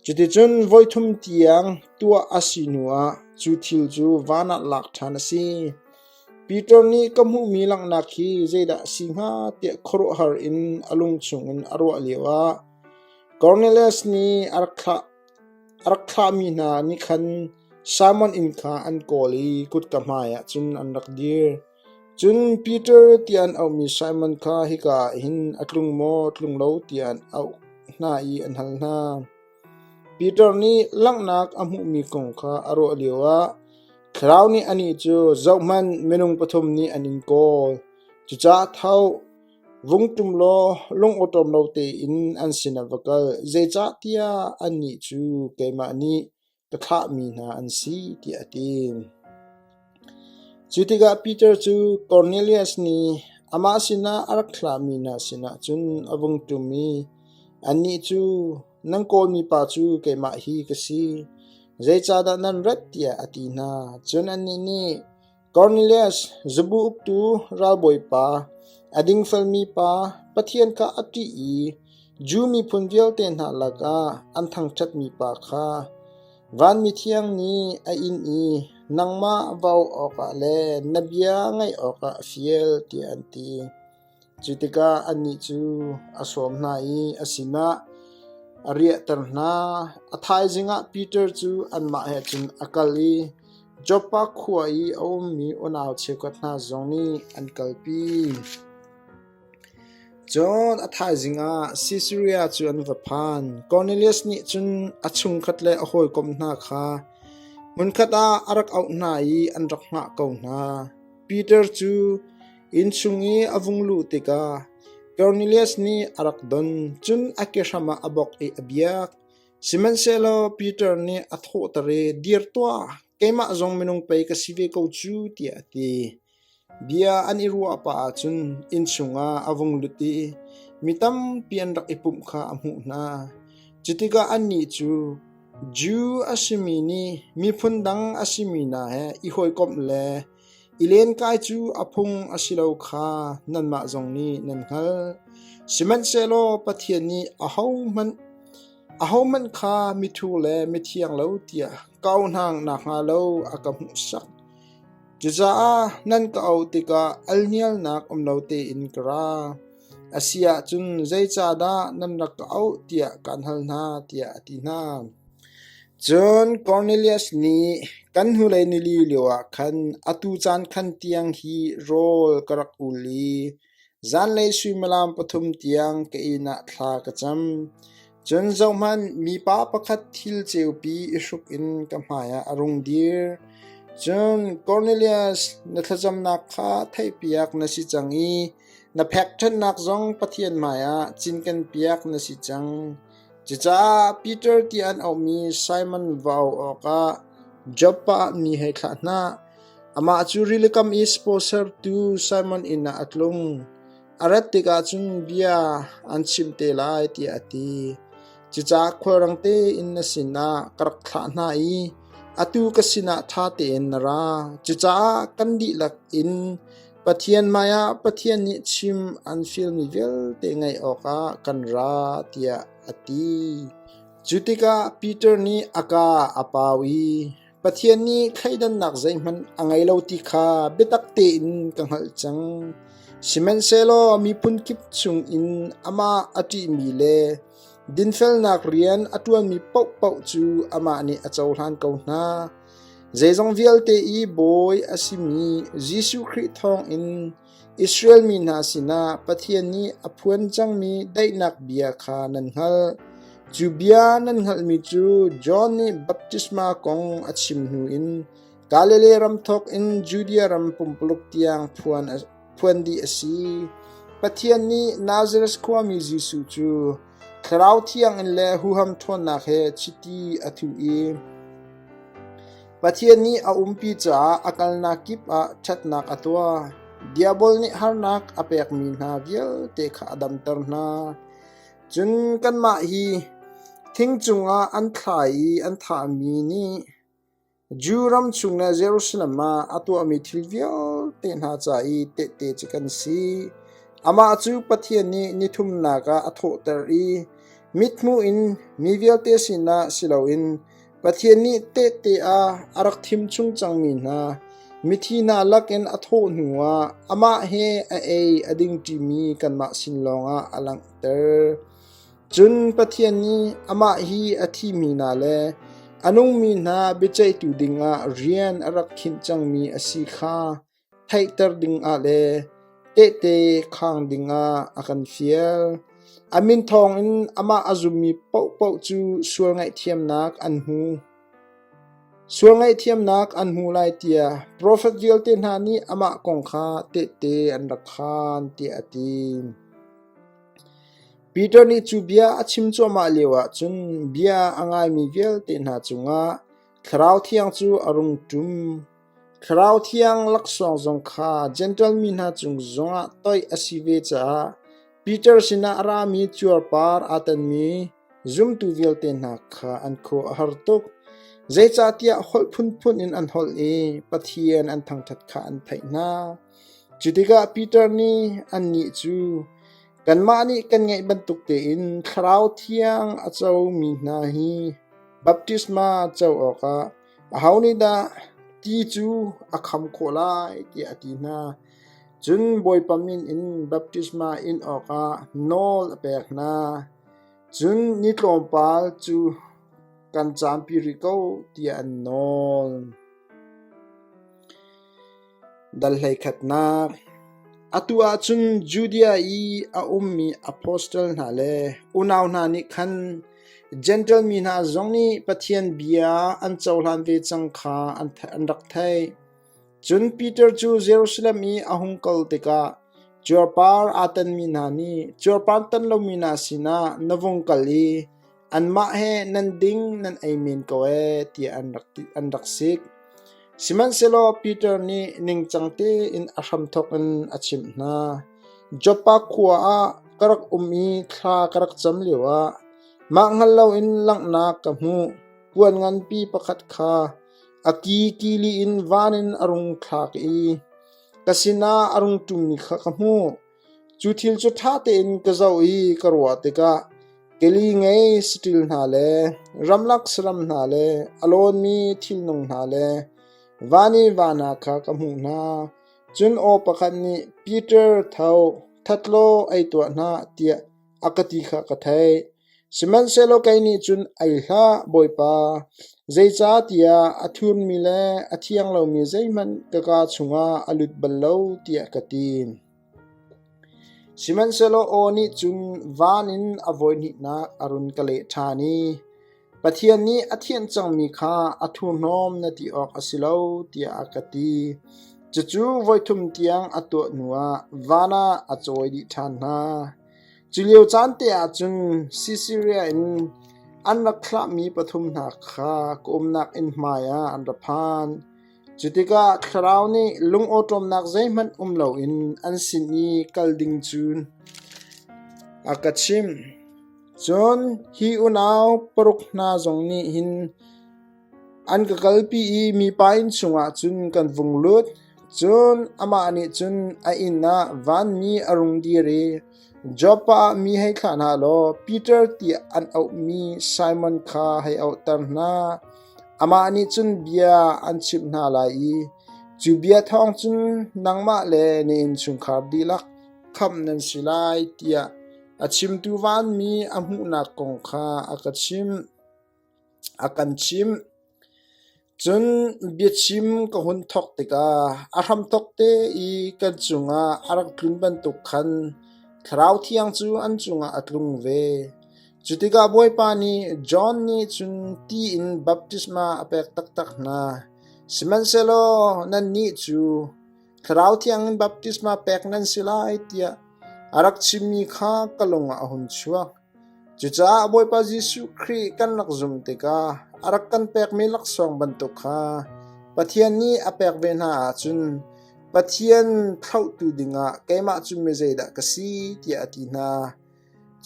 Cuticun voithum tiang tuah a si hnuah cu thil cu van ah lak ṭhan a si. Peter nih ka hmuhmi langhnak hi zeidah a si hnga tiah khuaruahhar in a lung chungin a ruah lioah Kornelias nih a rak thlahmi hna nih khan Simon inn kha an kawl i kutka hmaiah cun an rak dir. Cun Peter tiah an auhmi Simon kha hika ah hin a tlung maw tlung lo tiah an auh hna i an hal hna. Peter nih langhnak a hmuhmi kong kha a ruah lioah Thlarau nih anih cu, “Zohhmanh, minung pathum nih an in kawl. Cucaah tho, vung ṭum law lungawṭawm lo tein an sinah va kal, zeicahtiah annih cu keimah nih ka thlahmi hna an si,” tiah a ti. Cu tikah Peter cu Kornelias nih amah sinah a rak thlahmi hna sinah cun a vung ṭum i annih cu, “Nan kawlmi pa cu keimah hi ka si. Zeicahdah nan rat?” tiah a ti hna. Cun annih nih, Kornelias, zabu uktu ralbawipa, a dingfelmi pa, Pathian kha a ṭih i Jew miphun vialte hna lakah an thangṭhatmi pa kha vanmi thiang nih a inn i nangmah va auh awkah le na bia ngaih awkah a fial, tiah an ti. Cu tikah annih cu a sawm hna i a sinah a riahter hna. A thaizing ah Peter cu anmah he cun a kal i Joppa khua i a ummi unau cheukhat hna zong nih an kalpi. Cun a thaizing ah Sisaria cu an va phan. Kornelias nih cun a chungkhat le a hawikom hna kha hmunkhat ah a rak auh hna i an rak hngah ko hna. Peter cu innchung i a vung luh tikah Kornelias nih a rak don, cun a kehram ah a bawk i a biak. Sihmanhsehlaw Peter nih a thawhter i, “Dir tuah, keimah zong minung pei ka si ve ko cu,” tiah a ti. Bia an i ruah pah ahcun innchung ah a vung lut i mi tampi an rak i pumh kha a hmuh hna. Cutikah annih cu Jew a simi nih miphun dang a simi hna he i hawikomh le i lenkai cu a phung a si lo kha nanmah zong nih nan hngalh. Sihmanhsehlaw Pathian nih ahohmanh kha mithur le mithiang lo tiah ka auh hna nakhnga lo a ka hmuhsak. Cucaah nan ka auh tikah alhnialnak um lo tein ka ra. A si ahcun zeicahdah nan rak ka auh tiah kaan hal hna, tiah a ti hna. Cun Kornelias nih, Kan hnulei nili lioah khan atu caan khan tiang hi rawl ka rak ul i Zanlei suimilam pathum tiang ka inn ah thla ka cam. Cun zohhmanh, mipa pakhat thil ceupi i hruk in ka hmaiah a rung dir. Cun Kornelias, na thlacamnak kha theihpiak na si cang i. Na phekṭhennak zong Pathian hmaiah cinkenpiak na si cang. Cucaah Peter ti an auhmi Simon va auh awkah Joppa ah mi hei thlah hna. Amah cu rilikam i spawsertu Simon inn ah a tlung. A rat tikah cun bia an chimh te lai tiah a ti. Cucaah khualrang tein na sinah ka rak thlah hna i atu ka sinah ṭha tein na ra. Cucaah kan dihlak in Pathian hmaiah Pathian nih chim an fialmi vialte ngaih awkah kan ra tiah a ti. Cu tikah Peter nih a kaa a pau i Pathian nih thleidannak zeihmanh a ngei lo ti kha biatak tein ka hngalh cang. Sihmanhsehlaw miphun kip chungin amah a ṭihmi le dinfelnak rian a ṭuanmi paohpaoh cu amah nih a cohlan ko hna. Zeizong vialte i Bawi a simi Jesuh Khrih thawngin Israel mi hna sinah Pathian nih a phuan cangmi daihnak bia kha nan hngalh. Cu bia nan hngalhmi cu John nih baptisma kong a chim hnu in Galilee ram thawk in Judea ram pumpuluk tiang phuan dih a si. Pathian nih Nazareth khuami Jesuh cu Thlarau Thiang in le huham ṭhawnnak he chiti a thuh i Pathian nih a umpi caah a kalnak kip ah ṭhatnak a tuah. Diabol nih harnak a pekmi hna vialte kha a damter hna. Cun kanmah hi thing cungah an thlai i an thahmi nih Jew ram chung le Jerusalem ah a tuahmi thil vialte hna ca i tehte cu kan si. Amah cu Pathian nih nithumnak ah a thawhter i mithmuh in mi vialte sinah si loin Pathian nih tehte ah a rak thim chung cangmi hna mithi hna lakin a thawh hnuah amah he a ei a ding ṭimi kanmah sin lawngah a langhter. Cun Pathian nih amah hi a thimi hna le a nungmi hna biaceihtu dingah rian a rak khinh cangmi a si kha theihter dingah le tehte khang dingah a kan fial. A min thawngin amah a zummi paohpaoh cu sual ngaihthiamnak an hmu. Sual ngaihthiamnak an hmu lai tiah profet vialte hna nih amah kong kha tehte an rak khaan tiah a ti. Peter nih cu bia a chim cuahmah lioah cun bia a ngaimi vialte hna cungah Thlarau Thiang cu a rung ṭum. Thlarau Thiang laksawng zong kha Jentail mi hna cung zongah toih a si ve caah Peter sinah a rami cuarpar aa tanmi zumtu vialte hna kha an khua a har tuk. Zeicahtiah holh phunphun in an holh i Pathian an thangṭhat kha an theih hna. Cu tikah Peter nih annih cu, Kanmah nih kan ngeih bantuk tein Thlarau Thiang a comi hna hi baptisma co awkah aho nih dah ti cu a kham khawh lai tiah a ti hna. Cun Bawipa min in baptisma in awkah nawl a pek hna. Cun ni tlawmpal cu kan caampi rih ko tiah an nawl. Dal hleikhatnak Atu ah cun Judea i a ummi apostle hna le unau hna nih khan Jentail mi hna zong nih Pathian bia an cohlan ve cang kha an rak theih. Cun Peter cu Jerusalem i a hung kal tikah cuarpar aa tanmi hna nih cuarpar tan lomi hna sinah na vung kal i anmah he nan ding nan ei men ko ee tiah an rak sik. Sihmanhsehlaw Peter nih ningcang tein a hramthawk in a chimh hna. Joppa khua ah ka rak um i thla ka rak cam lioah mah hngal loin langhnak ka hmuh. Puan nganpi pakhat kha a ki kili in van in a rung thlak i ka sinah a rung ṭummi kha ka hmuh. Cu thil cu ṭha tein ka zoh i ka ruah tikah keli ngei saṭil hna le ramlak saram hna le a lawnmi thilnung hna le van i va hna kha ka hmuh hna. Cun aw pakhat nih, Peter, tho, that law ei tuah hna, tiah a ka ti kha ka theih. Sihmanhsehlaw kei nih cun, Ei hlah, Bawipa, zeicahtiah a thurmi le a thiang lomi zeihmanh ka kaa chungah a lut bal lo, tiah ka ti. Sihmanhsehlaw aw nih cun van in a voihnihnak a run ka leh ṭhan i, Pathian nih a thianh cangmi kha a thurhnawm na ti awk a si lo, tiah a ka ti. Cucu voithum tiang a tuah hnuah van ah a cawi dih ṭhan hna. Cu lio caan te ah cun Sisaria in an rak thlahmi pathum hna kha ka umnak inn hmaiah an ra phan. Cu tikah Thlarau nih lungawṭawmnak zeihmanh um loin an sin i kal ding cu a ka chimh. Cun hi unau paruk hna zong nih hin an ka kalpi i mipa inn chungah cun kan vung lut. Cun amah nih cun a inn ah vanmi a rung dir i, Joppa ah mi hei thlah hna law Peter tiah an auhmi Simon kha hei auhter hna. Amah nih cun bia an chimh hna lai i cu bia thawng cun nangmah le na innchungkhar dihlak khamh nan si lai tiah a chimtu vanmi a hmuhnak kong kha a ka chimh. A kan chimh. Cun biachim ka hun thawk tikah a hramthawk te i kan cungah a rak tlun bantuk khan Thlarau Thiang cu an cungah a tlung ve. Cu tikah Bawipa nih John nih cun ti in baptisma a pek taktak hna. Sihmanhsehlaw nannih cu Thlarau Thiang in baptisma pek nan si lai tiah a rak chimmi kha ka lung ah a hun chuak. Cucaah Bawipa Jesuh Khrih kan rak zumh tikah a rak kan pekmi laksawng bantuk kha Pathian nih a pek ve hna ahcun Pathian thlauhtu dingah keimah cu mi zeidah ka si tiah a ti hna.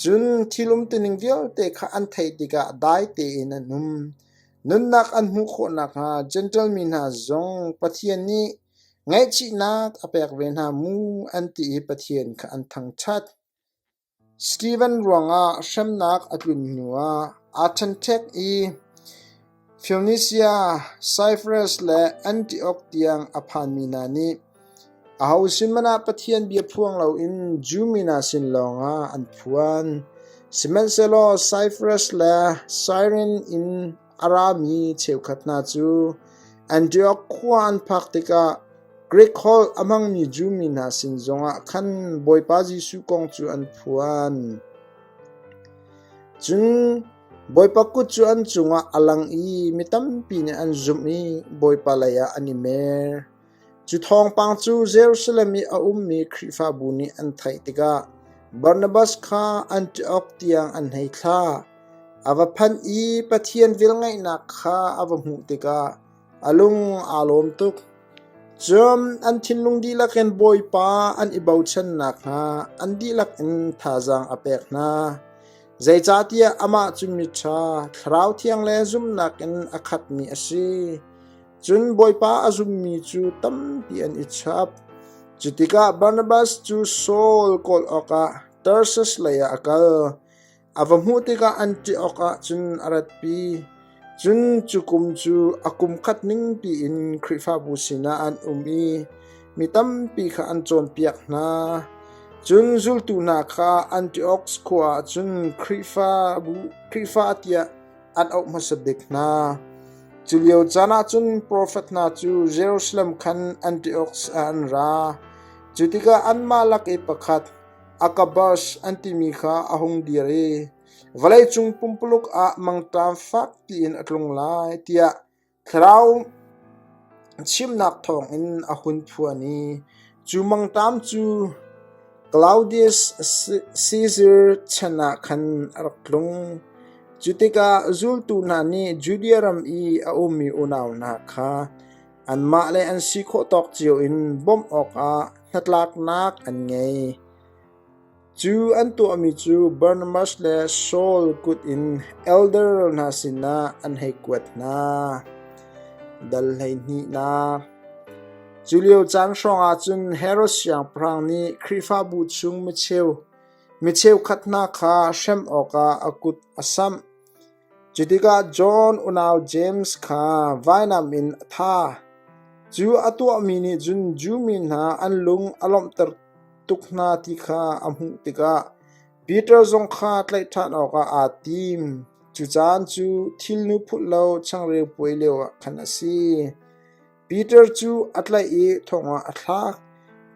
Cun thil umtuning vialte kha an theih tikah dai tein an um. Nunnak an hmuh khawh nakhnga Jentail mi hna zong Pathian nih ngaihchihnak a pek ve hna mu an ti i Pathian kha an thangṭhat. Steven ruangah hremnak a tlun hnuah aa ṭhenṭhek i Phoenisia, Saifras le Antiok tiang a phanmi hna nih aho sin hmanh ah Pathian bia phuang loin Jew mi hna sin lawngah an phuan. Sihmanhsehlaw Saifras le Sairin in a rami cheukhat hna cu Antiok khua an phak tikah Grik holh a hmangmi Jew mi hna sin zongah khan Bawipa Jesuh kong cu an phuan. Cun Bawipa kut cu an cungah a lang i mi tampi nih an zumh i Bawipa leiah an i mer. Cu thawngpang cu Jerusalem i a ummi Khrihfabu nih an theih tikah Barnabas kha Antiok tiang an hei thlah. A va phanh i Pathian velngeihnak kha a va hmuh tikah A lung aa lawm tuk. Cun an thinlung dihlak in Bawipa an i bochan nakhnga an dihlak in thazaang a pek hna. Zeicahtiah amah cu miṭha, Thlarau Thiang le zumhnak in a khatmi a si. Cun Bawipa a zummi cu tampi an i chap. Cu tikah Barnabas cu Saul kawl awkah Tarsus leiah a kal. A va hmuh tikah Antiok ah cun a ratpi. Cun cu kum cu a kum khat ningpi in Khrihfabu sinah an um i mi tampi kha an cawnpiak hna. Cun zultu hna kha Antiok khua ah cun Khrihfabu Khrihfa tiah an auh hmasa bik hna. Cu lio caan ah cun profet hna cu Jerusalem khan Antiok ah an ra. Cu tikah anmah lak i pakhat Agabus an timi kha a hung dir i vawleicung pumpuluk ah mangṭam fak piin a tlung lai tiah thlarau chimnak thawngin a hun phuan i cu mangṭam cu Claudius Caesar chan ah khan a rak tlung. Cu tikah zultu hna nih Judea ram i a ummi unau hna kha Anmah le an si khawh tawk cio in bawmh awkah hnatlaknak an ngei. Cu an tuahmi cu Barnabas le Saul kut in elder hna sinah an hei kuat hna. Dal hleihnihnak Cu lio caan hrawngah cun Herod siangpahrang nih Khrihfabu chung micheu mi cheukhat hna kha hrem awkah a kut a samh. Cutikah John unau James kha vainam in a thah. Cu a tuahmi nih cun Jew mi hna an lung a lawmhter tuk hna ti kha a hmuh tikah Peter zong kha tlaih ṭhan awkah aa tim. Cu caan cu thilnu phulh lo changreu puai lioah khan a si. Peter cu a tlaih i thong ah a thlak.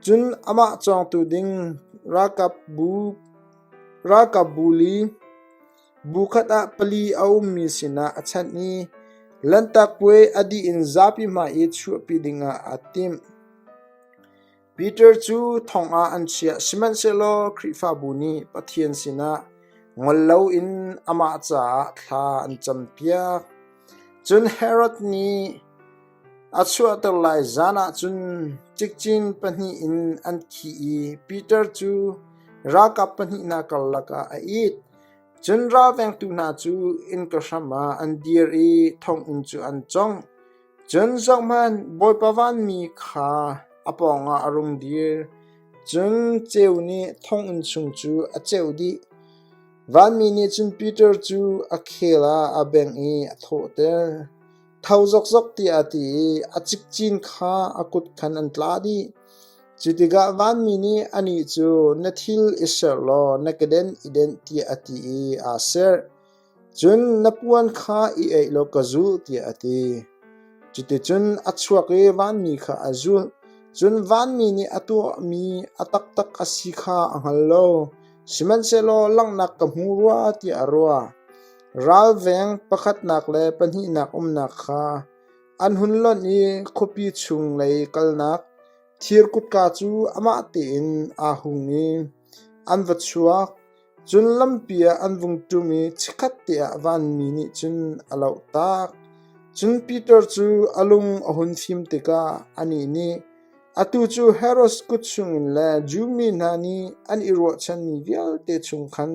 Cun amah cawngtu ding ralkapbu li Bu khat ah pali a ummi sinah a chanh i Lanhtak Puai a dih in zapi hmai i chuahpi dingah aa tim. Peter cu thong ah an chiah, sihmanhsehlaw Khrihfabu nih Pathian sinah ngol loin amah caah thla an campiak. Cun Herod nih a chuahter lai zan ah cun cikcin pahnih in an khih i Peter cu ralkap pahnih hna karlak ah a it. Cun ralvengtu hna cu innka hram ah an dir i thonginn cu an cawngh. Cun zohhmanh, Bawipa vanmi kha a pawngah a rung dir, cun ceu nih thonginn chung cu a ceuh dih. Vanmi nih cun Peter cu a khel ah a bengh i a thawhter. Tho zokzok tiah a ti i a cikcin kha a kut khan an tla dih. Cu tikah vanmi nih anih cu, Na thil i serh law na kedenh i denh tiah a ti i aa serh. Cun na puan kha i aih law ka zul tiah a ti. Cuticun a chuak i vanmi kha a zulh. Cun vanmi nih a tuahmi a taktak a si kha a hngal lo, sihmanhsehlaw langhnak ka hmu rua tiah a ruah. Ralveng pakhatnak le pahnihnak umnak kha an hun lonh i khuapi chung lei kalnak thir kutka cu amah tein aa hung i an va chuak. Cun lampi ah an vung ṭum i chikkhat te ah vanmi nih cun a lohtak. Cun Peter cu a lung a hun fim tikah anih nih, Atu cu Herod kut chungin le Jew mi hna nih an i ruahchanmi vialte chung khan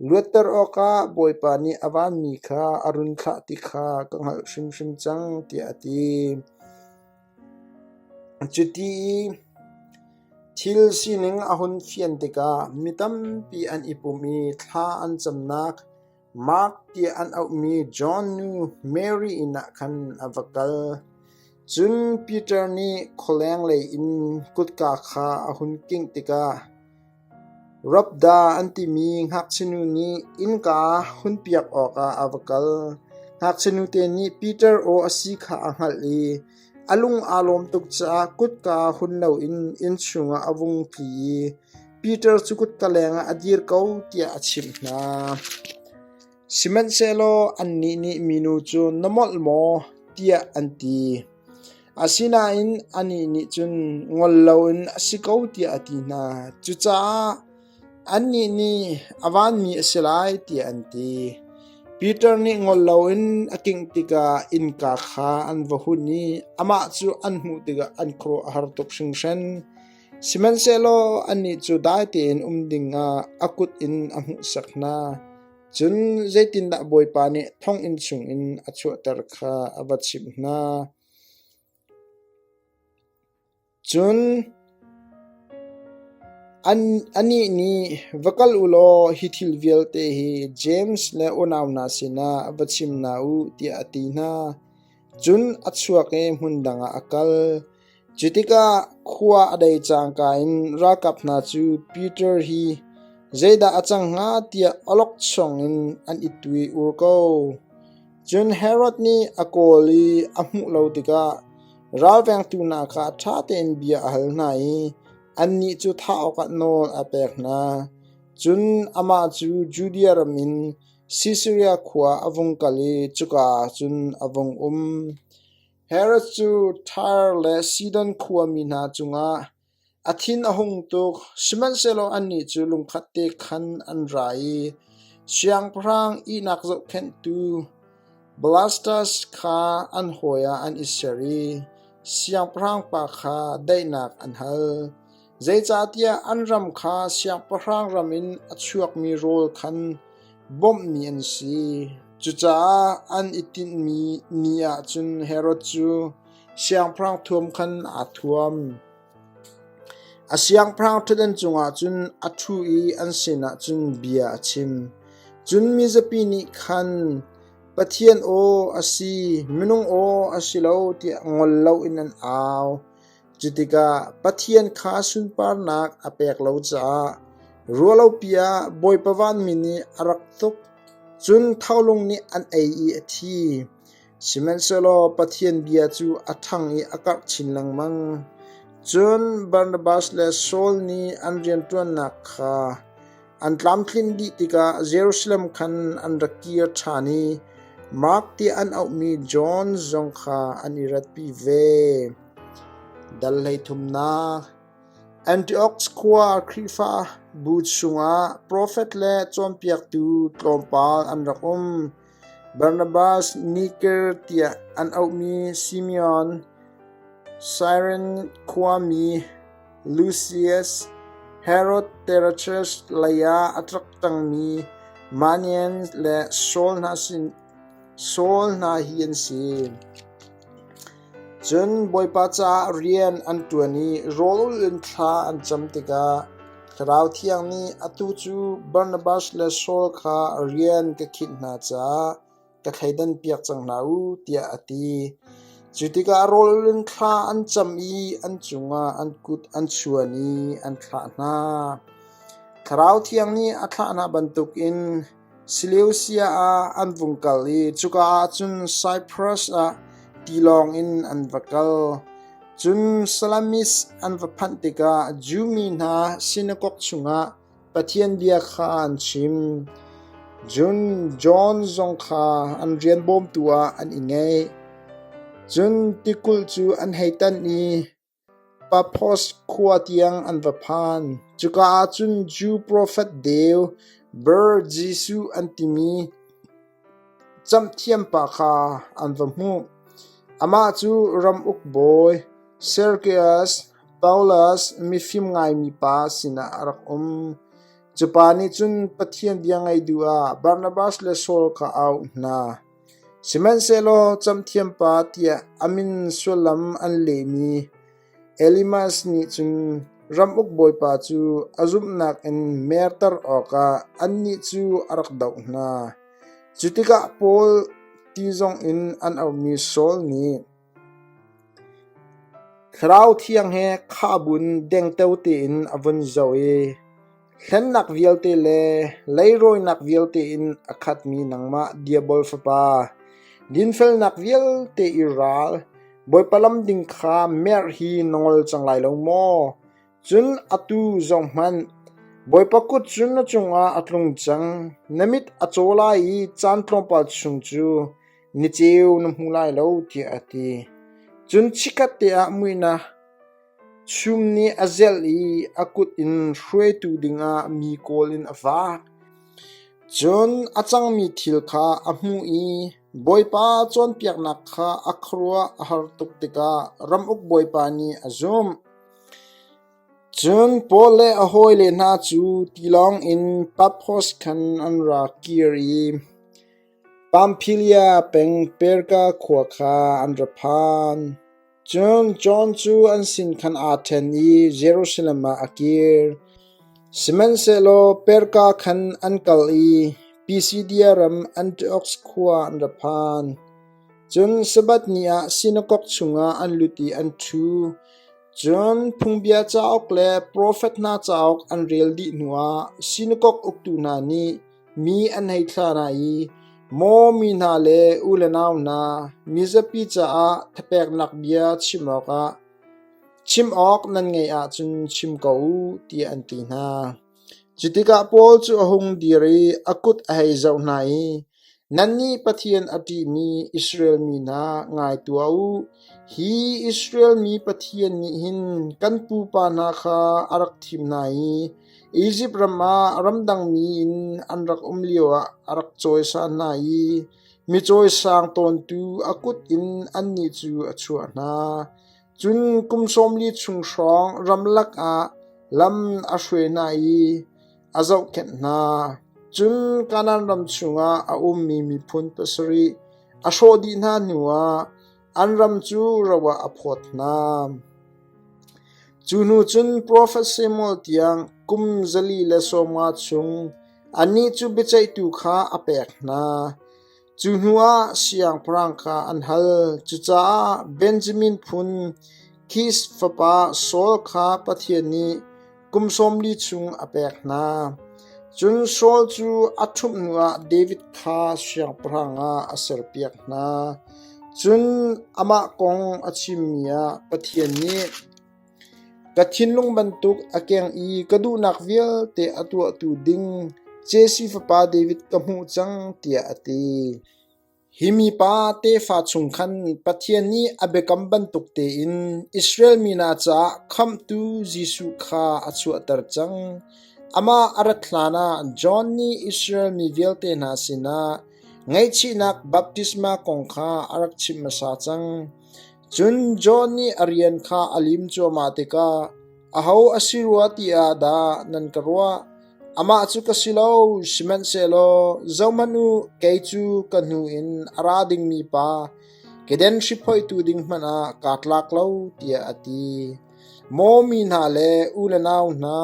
luatter awkah Bawipa nih a vanmi kha a run thlah ti kha ka hngalh hrimhrim cang, tiah a ti. Cuti i thil sining a hun fian tikah mi tampi an i pum i thla an camnak Mark tiah an auhmi John nu Mary inn ah khan a va kal. Cun Peter nih khualeng lei in kutka kha a hun kingh tikah Rhapda an timi ngakchianu nih innka hunpiak awkah a va kal. Ngakchianute nih Peter aw a si kha a hngalh i a lung aa lawm tuk caah kutka hun loin inn chungah a vung tli i Peter cu kutka lengah a dir ko tiah a chimh hna. Sihmanhsehlaw annih nih minu cu, “Na molh maw?” tiah an ti. Asinain anih nih cun ngol loin a si ko tiah a ti hna. Cucaah annih nih a vanmi a si lai tiah an ti. Peter nih ngol loin a kingh tikah innka kha an va hun i amah cu an hmuh tikah an khuaruah a har tuk hringhran. Sihmanhsehlaw annih cu dai tein um dingah a kut in a hmuhsak hna. Cun zeitindah Bawipa nih thonginn chungin a chuahter kha a va chimh hna. Cun anih nih, Va kal u law hi thil vialte hi James le unau hna sinah va chim hna u, tiah a ti hna. Cun a chuak i hmun dang ah a kal. Cu tikah khua a dei cangka in ralkap hna cu Peter hi zeidah a cang hnga tiah awlokchong in an i tui ur ko. Cun Herod nih a kawl i a hmuh lo tikah ralvengtu hna kha ṭha tein bia a hal hna i annih cu thah awkah nawl a pek hna. Cun amah cu Judea ram in Sisaria khua a vung kal i cuka ah cun a vung um. Herod cu Tyre le Sidon khuami hna cungah a thin a hung tuk, sihmanhsehlaw annih cu lungkhat te khan an ra i siangpahrang ihnak zohkhenhtu Blastus kha an hawi ah an i ser i siangpahrang pa kha daihnak an hal. Zeicahtiah an ram kha siangpahrang ram in a chuakmi rawl khan bawmhmi an si. Cucaah an i tinhmi ni ah cun Herod cu siangpahrang thuam khan aa thuam. A siangpahrang ṭhutdan cungah cun a ṭhu i an sinah cun bia a chim. Cun mizapi nih khan, Pathian aw a si, minung aw a si lo, tiah ngol loin an au. Cutikah Pathian kha sunparnak a pek lo caah ruahlopi ah Bawipa vanmi nih a rak tuk, cun tholung nih an ei i a thi. Sihmanhsehlaw Pathian bia cu a ṭhang i a karh chin lengmang. Cun Barnabas le Saul nih an rianṭuannak kha an tlamtlinh dih tikah Jerusalem khan an ra kir ṭhan i Mark tiah an auhmi John zong kha an i ratpi ve. Dal 13nak. Antioch khua Khrihfa bu chungah profet le cawnpiaktu tlawmpal an rak um. Barnabas Niker tiah an auhmi Simeon, Siren khuami Lucius, Herod Terachus lei ah a rak ṭangmi Manian le Saul hna sin Saul hna hi an si. Cun Bawipa caah rian an ṭuan i rawl in thla an cam tikah Thlarau Thiang nih atu cu Barnabas le Saul kha rian ka khinh hna caah ka thleidanpiak cang hna u, tiah a ti. Cu tikah rawl in thla an cam i an cungah an kut an chuan i an thlah hna. Thlarau Thiang nih a thlah hna bantukin Seleusia ah an vung kal i cuka ah cun Saipras ah tilawng in an va kal. Cun Salamis an va phanh tikah Jew mi hna sinakok chungah Pathian bia kha an chim. Cun John zong kha an rian bawmtu ah an i ngeih. Cun tikulh cu an hei tan i Paphos khua tiang an va phan. Cuka ah cun Jew profet deu Bar-Jesuh an timi camhthiampa kha an va hmuh. Amah cu ramuk bawi Sergius Paulus mifim ngaimi pa sinah a rak um. Cu pa nih cun Pathian bia ngaih duh ah Barnabas le Saul kha a auh hna. Sihmanhsehlaw camhthiampa tiah a min sullam an lehmi Elimas nih cun ramuk bawipa cu a zumhnak in merter awkah annih cu a rak doh hna. Cu tikah Paul ti zongin an auhmi Saul nih Thlarau Thiang he khahbun dengteo tein a vun zoh i Hlennak vialte le leirawinak vialte in a khatmi nangmah Diabol fapa, dinfelnak vialte i ral, Bawipa lam ding kha merh hi na ngol cang lai lo maw? Cun atu zohhmanh, Bawipa kut cu na cungah a tlung cang, na mit a caw lai i caan tlawmpal chung cu ni ceu na hmu lai lo, tiah a ti. Cun chikkhat te ah muihnak Chum nih a zelh i a kut in hruaitu dingah mi kawl in a vak. Cun a cangmi thil kha a hmuh i Bawipa cawnpiaknak kha a khuaruah a har tuk tikah ramuk bawipa nih a zumh. Cun Paul le a hawile hna cu tilawng in Paphos khan an ra kir i Pamfilia peng Perga khua kha an ra phan. Cun John cu an sin khan aa ṭhen i Jerusalem ah a kir. Sihmanhsehlaw Perga khan an kal i Pisidia ram Antioch khua an ra phan. Cun Sabbath ni ah sinakok chungah an lut i an ṭhu. Cun Phungbia cauk le profet hna cauk an rel dih hnuah sinakok uktu hna nih mi an hei thlah hna i, Maw mi hna le u le nau hna, mizapi caah thapeknak bia chim awkah chim awk nan ngeih ahcun chim ko u, tiah an ti hna. Cu tikah Paul cu a hung dir i a kut a hei zoh hna i, Nannih Pathian a ṭihmi Israel mi hna, ngai tuah u. Hi Israel mi Pathian nih hin kan pupa hna kha a rak thim hna i Izipt ram ah ramdangmi in an rak um lioah a rak cawisan hna i mi cawisang tawntu a kut in annih cu a chuah hna. Cun kum 40 chung hrawng ramlak ah lam a hruai hna i a zohkhenh hna. Cun Kanaan ram chungah a ummi miphun pasarih a hrawh dih hna hnuah an ram cu ro ah a phawt hna. Cu hnu cun profet Samuel tiang kum 450 chung annih cu biaceihtu kha a pek hna. Cu hnuah siangpahrang kha an hal. Cucaah Benjamin phun Kish fapa Saul kha Pathian nih kum 40 chung a pek hna. Cun Saul cu a ṭhumh hnuah David kha siangpahrang ah a serpiak hna. Cun amah kong a chimmi ah Pathian nih, Ka thinlung bantuk a keng i ka duhnak vialte a tuahtu ding Jesse fapa David ka hmuh cang, tiah a ti. Hi mipa tefa chung khan Pathian nih a biakam bantuk tein Israel mi hna caah Khamhtu Jesuh kha a chuahter cang. Amah a rat hlanah John nih Israel mi vialte hna sinah ngaihchihnak baptisma kong kha a rak chimh hmasa cang. Cun John nih a rian kha a lim cuahmah tikah, Aho a si rua ti ah dah nan ka ruah? Amah cu ka si lo, sihmanhsehlaw zohhmanh u, kei cu ka hnu in a ra dingmi pa keden hriphoihtu ding hmanh ah kaa tlak lo, tiah a ti. Maw mi hna le u le nau hna,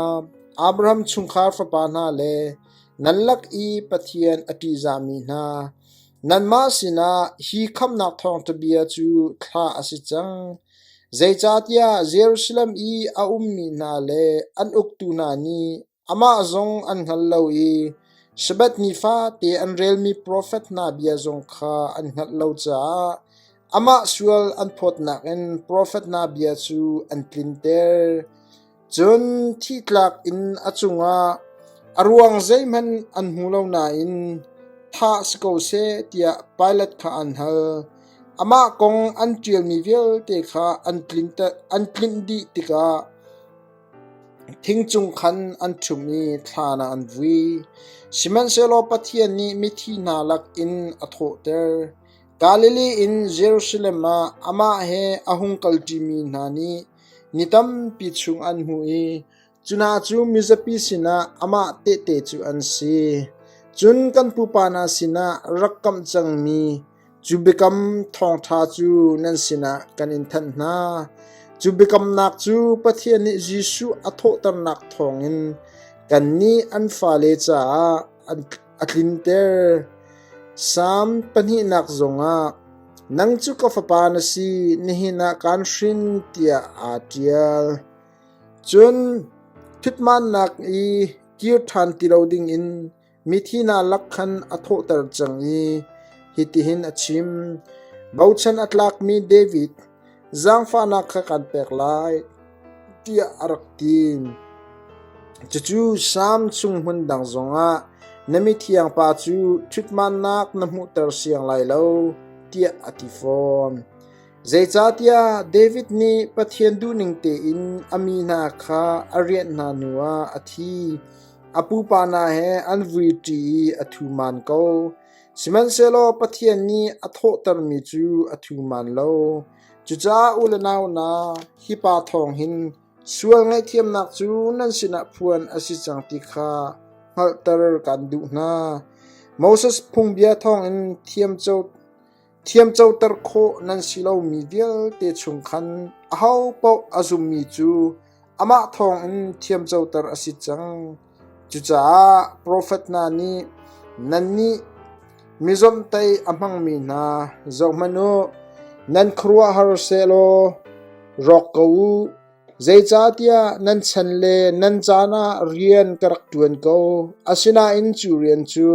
Abraham chungkhar fapa hna le nan lak i Pathian a ṭihzahmi hna, nanmah sinah hi khamhnak thawngṭha bia cu thlah a si cang. Zeicahtiah Jerusalem i a ummi hna le an uktu hna nih amah zong an hngal lo i Sabbath ni fate an relmi profet hna bia zong kha an hngalh lo caah amah sual an phawtnak in profet hna bia cu an tlinter. Cun thihtlak in a cungah a ruang zeihmanh an hmu lo nain thah si ko seh tiah Pilat kha an hal. Amah kong an ṭialmi vialte kha an tlinh dih tikah thing cung khan an ṭhumh i thlan ah an vui. Sihmanhsehlaw Pathian nih mithi hna lakin a thawhter. Galilee in Jerusalem ah amah he a hung kalṭimi hna nih Ni tampi chung an hmuh i cu hna cu mizapi sinah amah tehte cu an si. Cun kan pupa hna sinah rak kamh cangmi cu biakam thawngṭha cu nan sinah kan in thanh hna. Cu biakamnak cu Pathian nih Jesuh a thawhternak thawngin kannih an fale caah a tlinter. Salm pahnihnak zongah Nang cu ka fapa na si, nihin ah kaan hrin tiah aa ṭial. Cun ṭhutmannak i kir ṭhan ti lo dingin mithi hna lak khan a thawhter cang i hitihin a chim: Bochan a tlakmi David, zaangfahnak kha kaan pek lai, tiah a rak ti. Cucu Salm chung hmun dang zongah na mithiang pa cu ṭhutmannak na hmuhter siang lai lo, tiah a ti fawn. Zeicahtiah David nih Pathian duhning tein a mi hna kha a rianh hna hnuah a thi. A pupa hna he an vuiṭi i a thuman ko. Sihmanhsehlaw Pathian nih a thawhtermi cu a thuman lo. Cucaah u le nau hna, hi pa thawng hin sual ngaihthiamnak cu nan sinah phuan a si cang ti kha hngalhter kan duh hna. Moses phungbia thawngin thiamcoter khawh nan si lomi vialte chung khan ahopaoh a zummi cu amah thawngin thiamcoter a si cang. Cucaah profet hna nih nannih mizomhtaih a hmangmi hna zohhmanh u, nan khuaruahhar sehlaw rawk ko u, zeicahtiah nan chan le nan caan ah rian ka rak ṭuan ko, asinain cu rian cu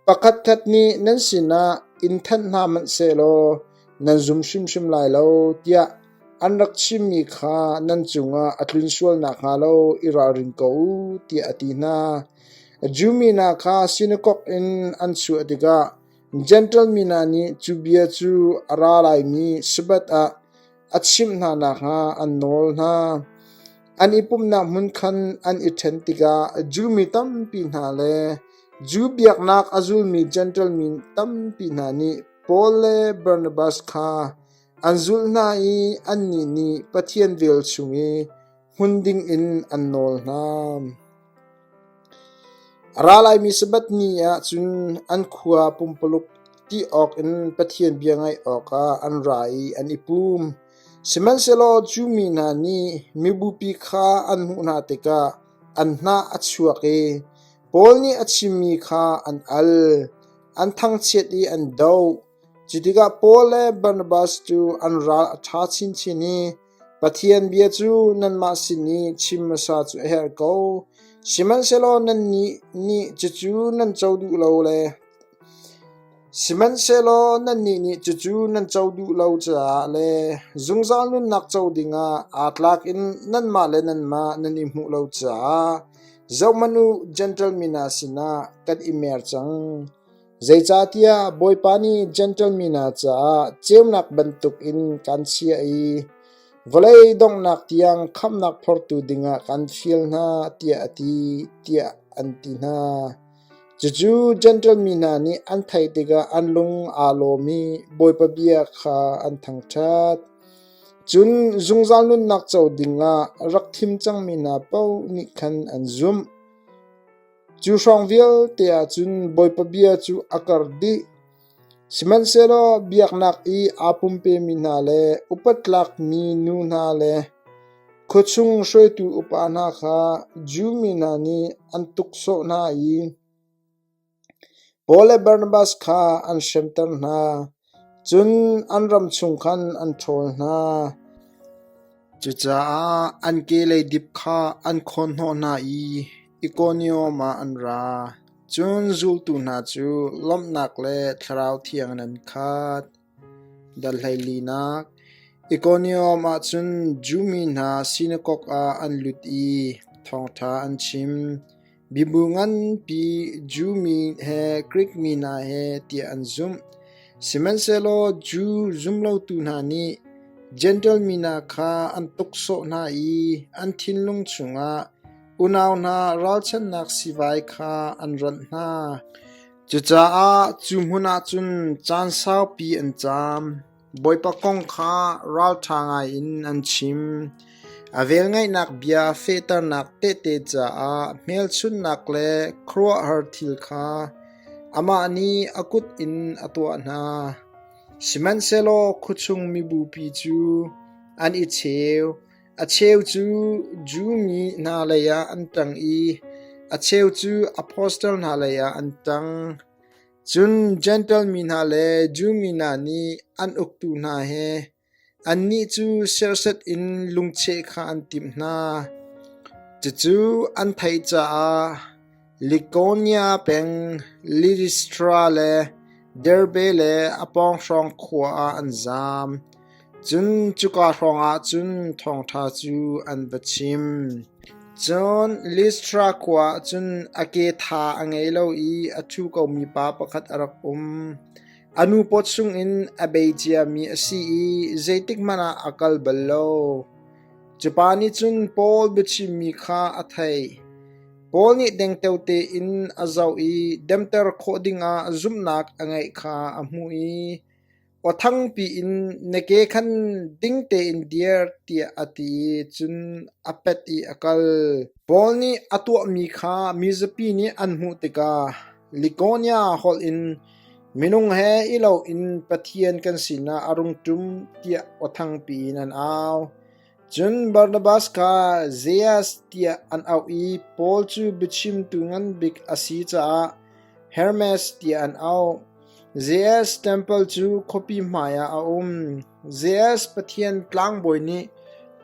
Pakhatkhat nih nan sinah in thanh hna hmanh sehlaw nan zum hrimhrim lai lo tiah an rak chimmi kha nan cungah a tlun sual nakhnga lo i ralring ko u tiah a ti hna. Jew mi hna kha sinakok in an chuah tikah Jentail mi hna nih cu bia cu a ra laimi Sabbath ah a chimh hna nakhnga an nawl hna. An i pumhnak hmun khan an i ṭhen tikah Jew mi tampi hna le Jew biaknak a zulmi Jentail mi tampi hna nih Paul le Barnabas kha an zulh hna i annih nih Pathian vel chung i hmun dingin an nawl hna. A ra laimi Sabbath ni ah cun an khua pumpuluk ti awkin Pathian bia ngaih awkah an ra i an i pum. Sihmanhsehlaw cu mi hna nih mibupi kha an hmuh hna tikah an hnah a chuak i Paul nih a chimmi kha an al, an thangchiat i an doh. Cu tikah Paul le Barnabas cu an ral a ṭha chinchin i Pathian bia cu nanmah sin i chim hmasa cu a herh ko. Sihmanhsehlaw nannih nih cucu nan co duh lo le sihmanhsehlaw nannih nih cucu nan co duh lo caah le zungzal nunnak co dingah aa tlak in nanmah le nanmah nan i hmuh lo caah zohhmanh u, Jentail mi hna sinah kan i mer cang. Zeicahtiah Bawipa nih Jentail mi hna caah ceunak bantukin kan chiah i vawlei donghnak tiang khamhnak phortu dingah kan fial hna, tiah a ti, tiah an ti hna. Cucu Jentail mi hna nih an theih tikah an lung aa lawm i Bawipa bia kha an thangṭhat. Cun zungzal nunnak co dingah rak thim cangmi hna paoh nih khan an zumh. Cu hrawng vialte ah cun Bawipa bia cu a karh dih. Sihmanhsehlaw biaknak i aa pumpemi hna le upat tlakmi nu hna le khuachung hruaitu upa hna kha Jew mi hna nih an tuksawh hna i Paul le Barnabas kha an hremter hna, cun an ram chung khan an ṭhawl hna. Cucaah an kehlei dip kha an khawnhnawh hna i Ikonium ah an ra. Cun zultu hna cu lawmhnak le Thlarau Thiang in an khat. Dal hleilinak Ikonium ah cun Jew mi hna sinakok ah an lut i thawngṭha an chim. Mibu nganpi Jew mi he Grik mi hna he tiah an zumh. Sihmanhsehlaw Jew zumlotu hna nih Jentail mi hna kha an tuksawh hna i an thinlung chungah unau hna ralchanhnak sivai kha an rawnh hna. Cucaah cu hmun ah cun caan saupi an caam. Bawipa kong kha ralṭha ngaiin an chim. A velngeihnak bia fehternak tehte caah hmelchunhnak le khuaruahhar thil kha amah nih a kut in a tuah hna. Sihmanhsehlaw khuachung mibupi cu an i cheu. A cheu cu Jew mi hna leiah an ṭang i a cheu cu apostle hna leiah an ṭang. Cun Jentail mi hna le Jew mi hna nih an uktu hna he annih cu serhsat in lungcheh kha an timh hna. Cucu an theih caah Likaonia peng Listra le Derbe le a pawnghrawng khua ah an zaam. Cun cuka hrawngah cun thawngṭha cu an va chim. Cun Listra khua ah cun a ke tha a ngei lo i a ṭhu komi pa pakhat a rak um. A nu paw chungin a bei ciami a si i zeitikhmanh ah a kal bal lo. Cu pa nih cun Paul biachimmi kha a theih. Paul nih dengteo tein a zoh i demter khawh dingah zumhnak a ngeih kha a hmuh i Aw thangpi in na ke khan ding tein dir tiah a ti i cun a pet i a kal. Paul nih a tuahmi kha mizapi nih an hmuh tikah Likaonia holh in minung he i loin Pathian kan sinah a rung ṭum tiah aw thangpi in an au. Cun Barnabas kha Zeus tiah an auh i Paul cu biachimtu ngan bik a si caah Hermes tiah an auh. Zeus ṭempal cu khuapi hmaiah a um. Zeus pathian tlangbawi nih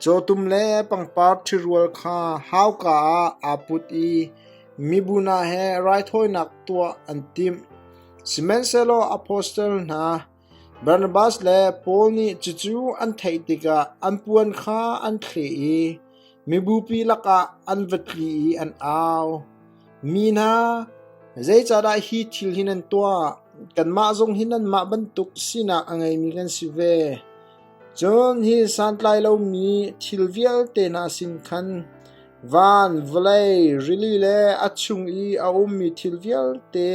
cawtum le pangpar ṭhirual kha hauka ah aa put i mibu hna he raithawinak tuah an timh. Sihmanhsehlaw apostle hna Barnabas le Paul nih cucu an theih tikah an puan kha an thleh i mibupi lakah an va tli i an au. Mi hna, zeicahdah hi thil hi nan tuah? Kanmah zong hi nanmah bantuk sinak a ngeimi kan si ve. Cun hi santlai lomi thil vialte hna sin khan van, vawlei, rili le a chung i a ummi thil vialte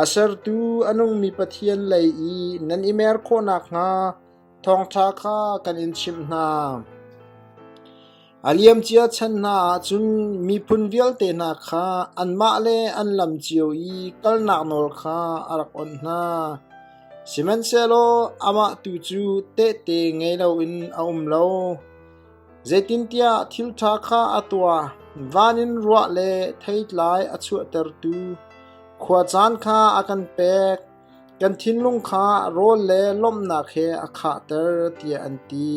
a sertu a nungmi Pathian lei i nan i mer khawh nakhnga thawngṭha kha kan in chimh hna. A liamcia chan hna ah cun miphun vialte hna kha anmah le an lam cio i kalnak nawl kha a rak awnh hna. Sihmanhsehlaw amah tu cu tehte ngei loin a um lo. Zeitintiah thil ṭha kha a tuah, van in ruah le theitlai a chuahtertu khuacaan kha a kan pek. Kan thinlung kha rawl le lawmhnak he a khahter, tiah an ti.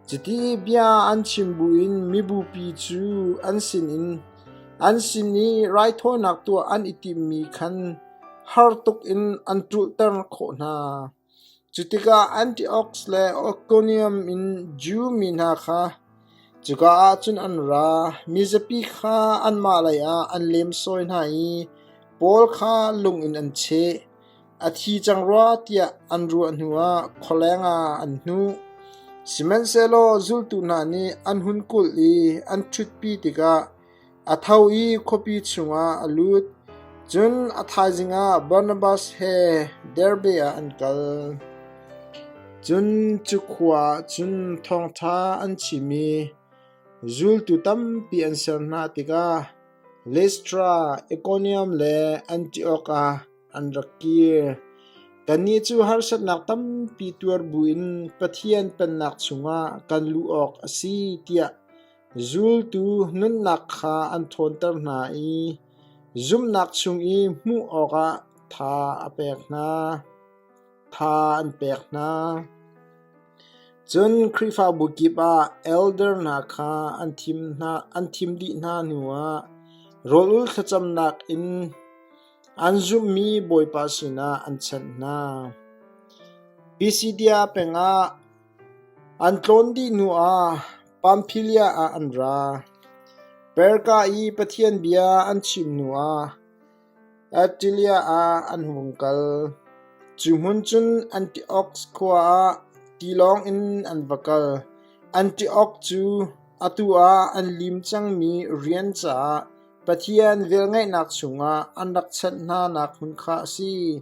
Cuti bia an chim buin mibupi cu an sinin an sin i raithawinak tuah an i timhmi khan har tuk in an ṭulhter khawh hna. Cu tikah Antioch le Ikonium in Jew mi hna kha cuka ah cun an ra. Mizapi kha anmah leiah an lemsawi hna i. Paul kha lung in an cheh. A thi cang rua tiah an ruah hnuah khualeng ah an hnuh. Sihmanhsehlaw zultu hna nih an hun kulh i an ṭhutpi tikah a tho i khuapi chungah a lut. Cun a thaizing ah Barnabas he Derbe ah an kal. Cun cu khua ah cun thawngṭha an chim i zultu tampi an ser hna tikah Listra, Ikonium le Antiok ah an rak kir. Kannih cu harsatnak tampi tuar buin Pathian Pennak chungah kan luh awk a si tiah zultu nunnak kha an ṭhawnter hna i zumhnak chung i hmuh awkah tha a pek hna. Tha an pek hna. Cun Khrihfabu kip ah elder hna kha an thim dih hna hnuah rawl-ul thlacamnak in an zumhmi Bawipa sinah an chanh hna. Pisidia peng ah an tlawn dih hnuah Pamphylia ah an ra. Perga i Pathian bia an chim hnuah Attilia ah an hung kal. Cu hmun cun Antioch khua ah tilawng in an va kal. Antioch cu atu ah an lim cangmi rian caah Pathian velngeihnak chungah an rak chanh hnanak hmun kha a si.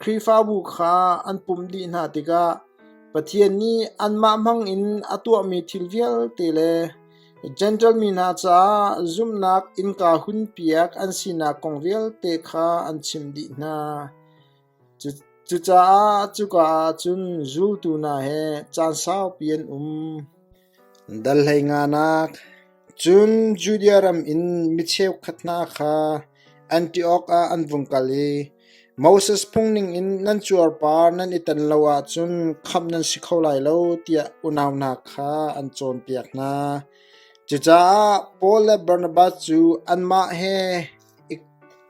Khrihfabu kha an pumh dih hna tikah Pathian nih anmah hmangin a tuahmi thil vialte le Jentail mi hna caah zumhnak innka hunpiak an sinak kong vialte kha an chimh dih hna. Cucaah cuka ah cun zultu hna he caan saupi an um. Dal hlei nganak Cun Judea ram in mi cheukhat hna kha Antiok ah an vung kal i Moses phung ningin nan cuarpar nan i tan lo ahcun khamh nan si kho lai lo tiah unau hna kha an cawnpiak hna. Cucaah Paul le Barnabas cu anmah he i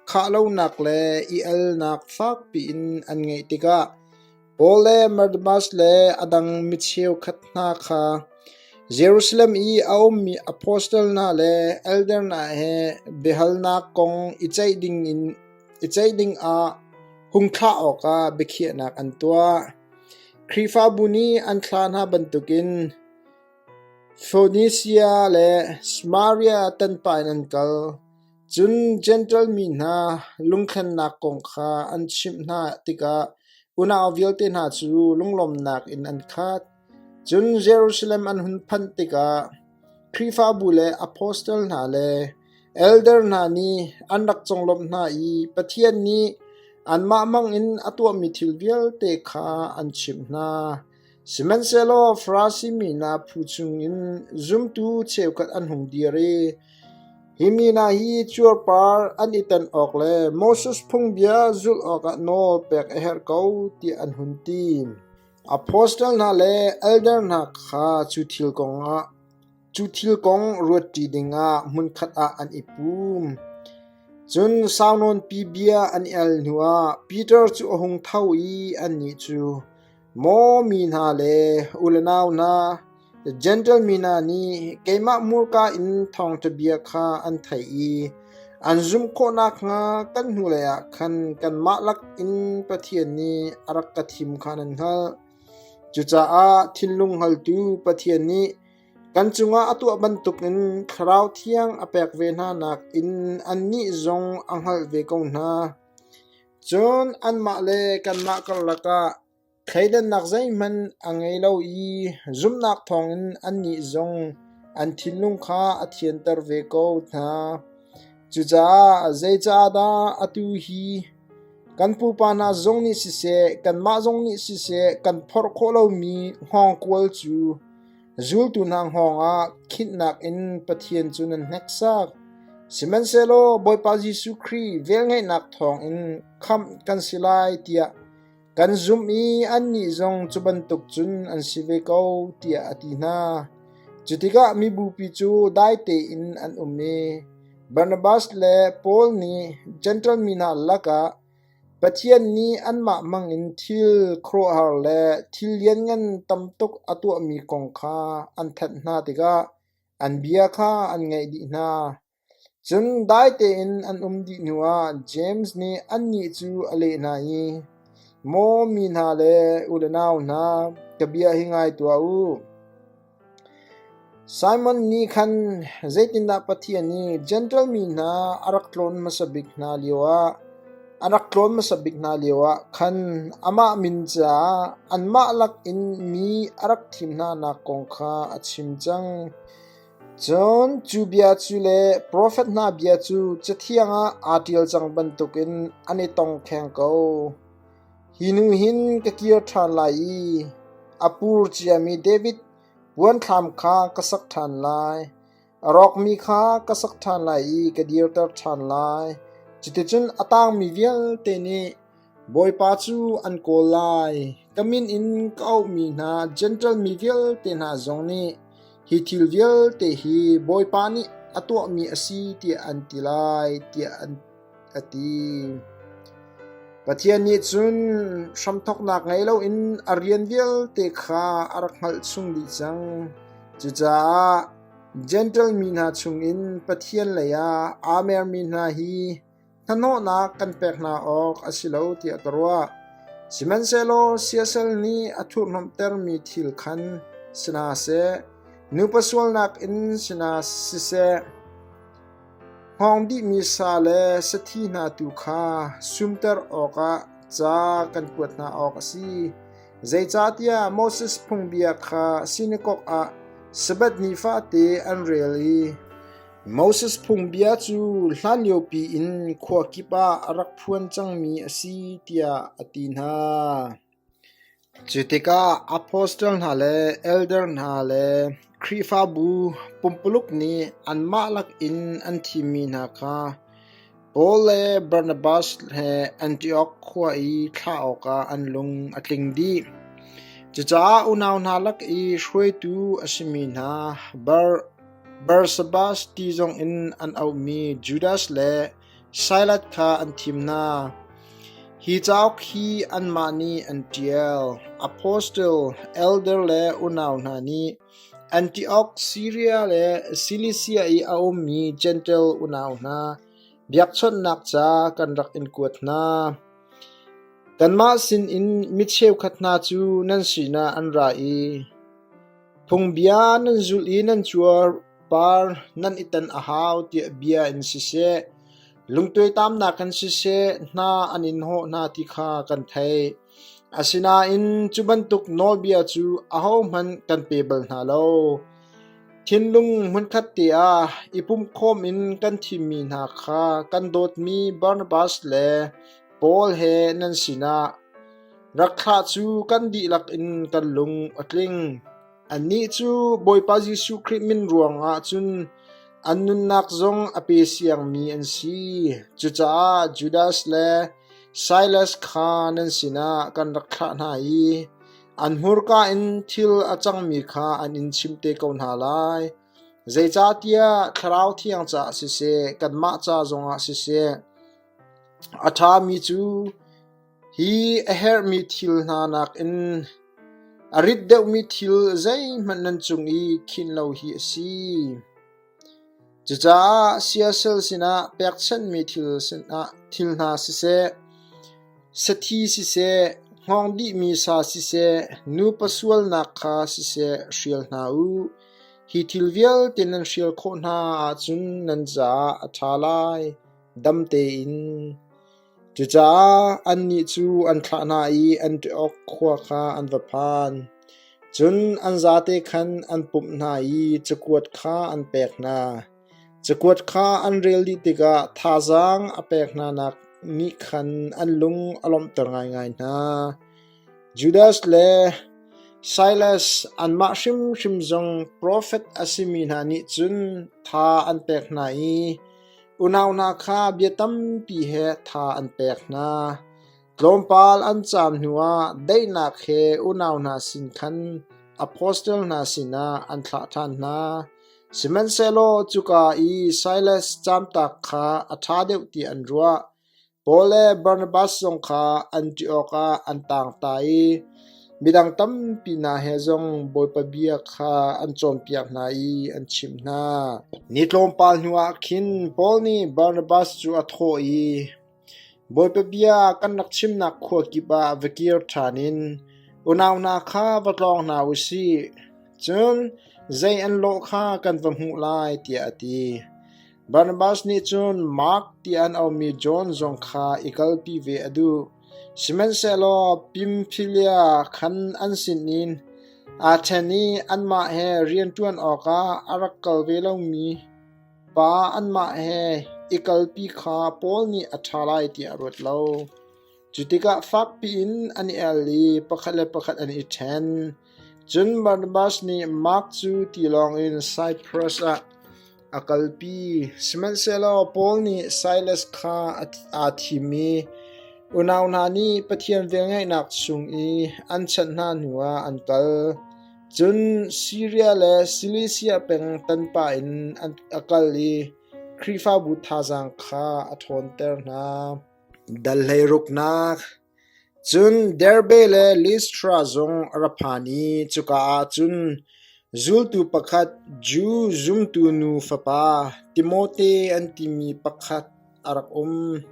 khah lonak le i alnak fakpi in an ngeih tikah Paul le Barnabas le a dang mi cheukhat hna kha Jerusalem i a ummi apostle hna le elder hna he biahalnak kong i ceih dingah hung thlah awkah biakhiahnak an tuah. Khrihfabu nih an thlah hna bantukin Foenisia le Samaria tanpah in an kal. Cun Jentail mi hna lungthlennak kong kha an chimh hna tikah unau vialte hna cu lunglawmhnak in an khat. Cun Jerusalem an hun phanh tikah Khrihfabu le apostle hna le elder hna nih an rak conglawmh hna i Pathian nih anmah hmangin a tuahmi thil vialte kha an chimh hna. Sihmanhsehlaw Farasi mi hna phu chungin zumtu cheukhat an hung dir i hi mi hna hi cuarpar an i tan awk le Moses phungbia zulh awkah nawl pek a herh ko tiah an hun ti. Apostle hna le elder hna kha cu thil kong ruatṭi dingah hmunkhat ah an i pum. Cun sau nawnpi bia an i al hnuah Peter cu a hung tho i annih cu, Maw mi hna le u le nau hna, Jentail mi hna nih keimah hmurka in thawngṭha bia kha an theih i an zumh khawh nakhnga kan hnulei ah khan kanmah lakin Pathian nih a rak ka thim kha nan hngalh. Cucaah thinlung hngaltu Pathian nih kan cungah a tuah bantukin Thlarau Thiang a pek ve hna nakin annih zong a hngalh ve ko hna. Cun anmah le kanmah karlak ah thleidannak zeihmanh a ngei lo i zumhnak thawngin annih zong an thinlung kha a thianter ve ko hna. Cucaah zeicahdah atu hi kan pupa hna zong nih siseh, kanmah zong nih siseh kan phorh khawh lomi hngawngkual cu Zultu hna hngawng ah khinhnak in Pathian cu nan hneksak. Sihmanhsehlaw Bawipa Jesuh Khrih velngeihnak thawngin khamh kan si lai tiah kan zumh i annih zong cu bantuk cun an si ve ko tiah a ti hna. Cu tikah mibupi cu dai tein an um i Barnabas le Paul nih Jentail mi hna lakah Pathian nih anmah hmangin thil khuaruahhar le thil lianngan tam tuk a tuahmi kong kha an thanh hna tikah an bia kha an ngaih dih hna. Cun dai tein an um dih hnuah Jeim nih annih cu a leh hna i, Maw mi hna le u le nau hna, ka bia hi ngai tuah u. Simon nih khan zeitindah Pathian nih Jentail mi hna a rak tlawn hmasa bik hna lioah a rak tlawn hmasa bik hna lioah khan amah min caah anmah lakin mi a rak thim hnanak kong kha a chim cang. Cun cu bia cu le profet hna bia cu Cathiang ah aa ṭial cang bantukin an i tong kheng ko. Hi hnu hin ka kir ṭhan lai i a pur ciami David puanthlam kha ka sak ṭhan lai. A rawkmi kha ka sak ṭhan lai i ka dirter ṭhan lai. Cuticun a tangmi vialte nih Bawipa cu an kawl lai. Ka min in ka auhmi hna Jentail mi vialte hna zong nih hi thil vialte hi Bawipa nih a tuahmi a si tiah an ti lai, tiah an a ti. Pathian nih cun hramthawknak ngei loin a rian vialte kha a rak hngalh chung dih cang. Cucaah Jentail mi hna chungin Pathian leiah aa mermi hna hi hnahnawhnak kan pek hna awk a si lo tiah ka ruah. Sihmanhsehlaw siasal nih a thurhhnawmhtermi thil khan si hna seh, nupa sualnak in si hna siseh, Hngawng dihmi sa le sathi hna tu kha sumter awkah ca kan kuat hna awk a si. Zeicahtiah Moses phungbia kha sinakok ah Sabbath ni fate an rel i Moses phungbia cu hlanliopi in khua kip ah a rak phuan cangmi a si tiah a ti hna. Cu tikah apostle hna le elder hna le Khrihfabu pumpuluk nih anmah lakin an thimmi hna kha Paul le Barnabas he Antiok khua i thlah awkah an lung a tling dih. Cucaah unau hna lak i hruaitu a simi hna Barsabbas ti zongin an auhmi Judas le Silas kha an thim hna. Hi cauk hi anmah nih an ṭial. Apostle, elder le unau hna nih Antioch, Siria le Cilicia i a ummi Jentail unau hna biakchawnhnak ca kan rak in kuat hna. Kanmah sinin mi cheukhat hna cu nan sinah an ra i phungbia nan zulh i nan cuar Par nan i tan a hau tiah bia in siseh, lungtuaitamnak in siseh hna an in hawh hna ti kha kan theih. Asinain cu bantuk nawlbia cu ahohmanh kan pe bal hna lo. Thinlung hmunkhat te ah i pumkhawm in kan thimmi hna kha kan dawtmi Barnabas le Paul he nan sinah rak thlah cu kan dihlak in kan lung a tling. Annih cu Bawipa Jesuh Khrih min ruangah cun an nunnak zong a pe siangmi an si. Cucaah Judas le Silas kha nan sinah kan rak thlah hna i an hmurka in thil a cangmi kha an in chimh te ko hna lai. Zeicahtiah Thlarau Thiang caah siseh, kanmah ca zongah siseh, a ṭhami cu Hi a herhmi thil hna nakin a rit deuhmi thil zeihmanh nan cung i khinh lo hi a si. Cucaah siasal sinah pekchanhmi thil hna siseh, sathi siseh, hngawng dihmi sa siseh, nupa sualnak kha siseh hrial hna u. Hi thil vialte nan hrial khawh hna ahcun nan caah a ṭha lai. Dam tein. Cucaah annih cu an thlah hna i Antiok khua kha an va phan. Cun an zate khan an pumh hna i cakuat kha an pek hna. Cakuat kha an rel dih tikah thazaang a pek hnanak nih khan an lung a lawmhter ngaingai hna. Judas le Silas anmah hrimhrim zong profet a simi hna nih cun tha an pek hna i Unau hna kha bia tampi he tha an pek hna. Tlawmpal an caam hnuah daihnak he unau hna sin khan apostle hna sinah an thlah ṭhan hna. Sihmanhsehlaw cuka i Silas caamtak kha a ṭha deuh tiah an ruah. Paul le Barnabas zong kha Antiok ah an taangta i. Midang tampi hna he zong Bawipa bia kha an cawnpiak hna i an chimh hna. Ni tlawmpal hnuah khin Paul nih Barnabas cu a thawh i, Bawipa bia kan rak chimnak khua kip ah va kir ṭhan in unau hna kha va tlawng hna u sih, cun zei an lawh kha kan va hmuh lai, tiah a ti. Barnabas nih cun Mark tiah an auhmi John zong kha i kalpi ve a duh. Sihmanhsehlaw Pamfilia khan an sinin aa ṭhen i anmah he rianṭuan awkah a rak kal ve lomi pa anmah he i kalpi kha Paul nih a ṭha lai tiah a ruat lo. Cu tikah fakpi in an i el i pakhat le pakhat an i ṭhen. Cun Barnabas nih Mark cu tilawng in Saipras ah a kalpi. Sihmanhsehlaw Paul nih Silas kha aa thim i unau hna nih Pathian velngeihnak chung i an chanh hna hnuah an kal. Cun Siria le Silisia peng tanpah in a kal i Khrihfabu thazaang kha a ṭhawnter hna. Dal hleiruknak Cun Derbe le Listra zong a ra phan i cuka ah cun zultu pakhat Jew zumtu nu fapa Timote an timi pakhat a rak um.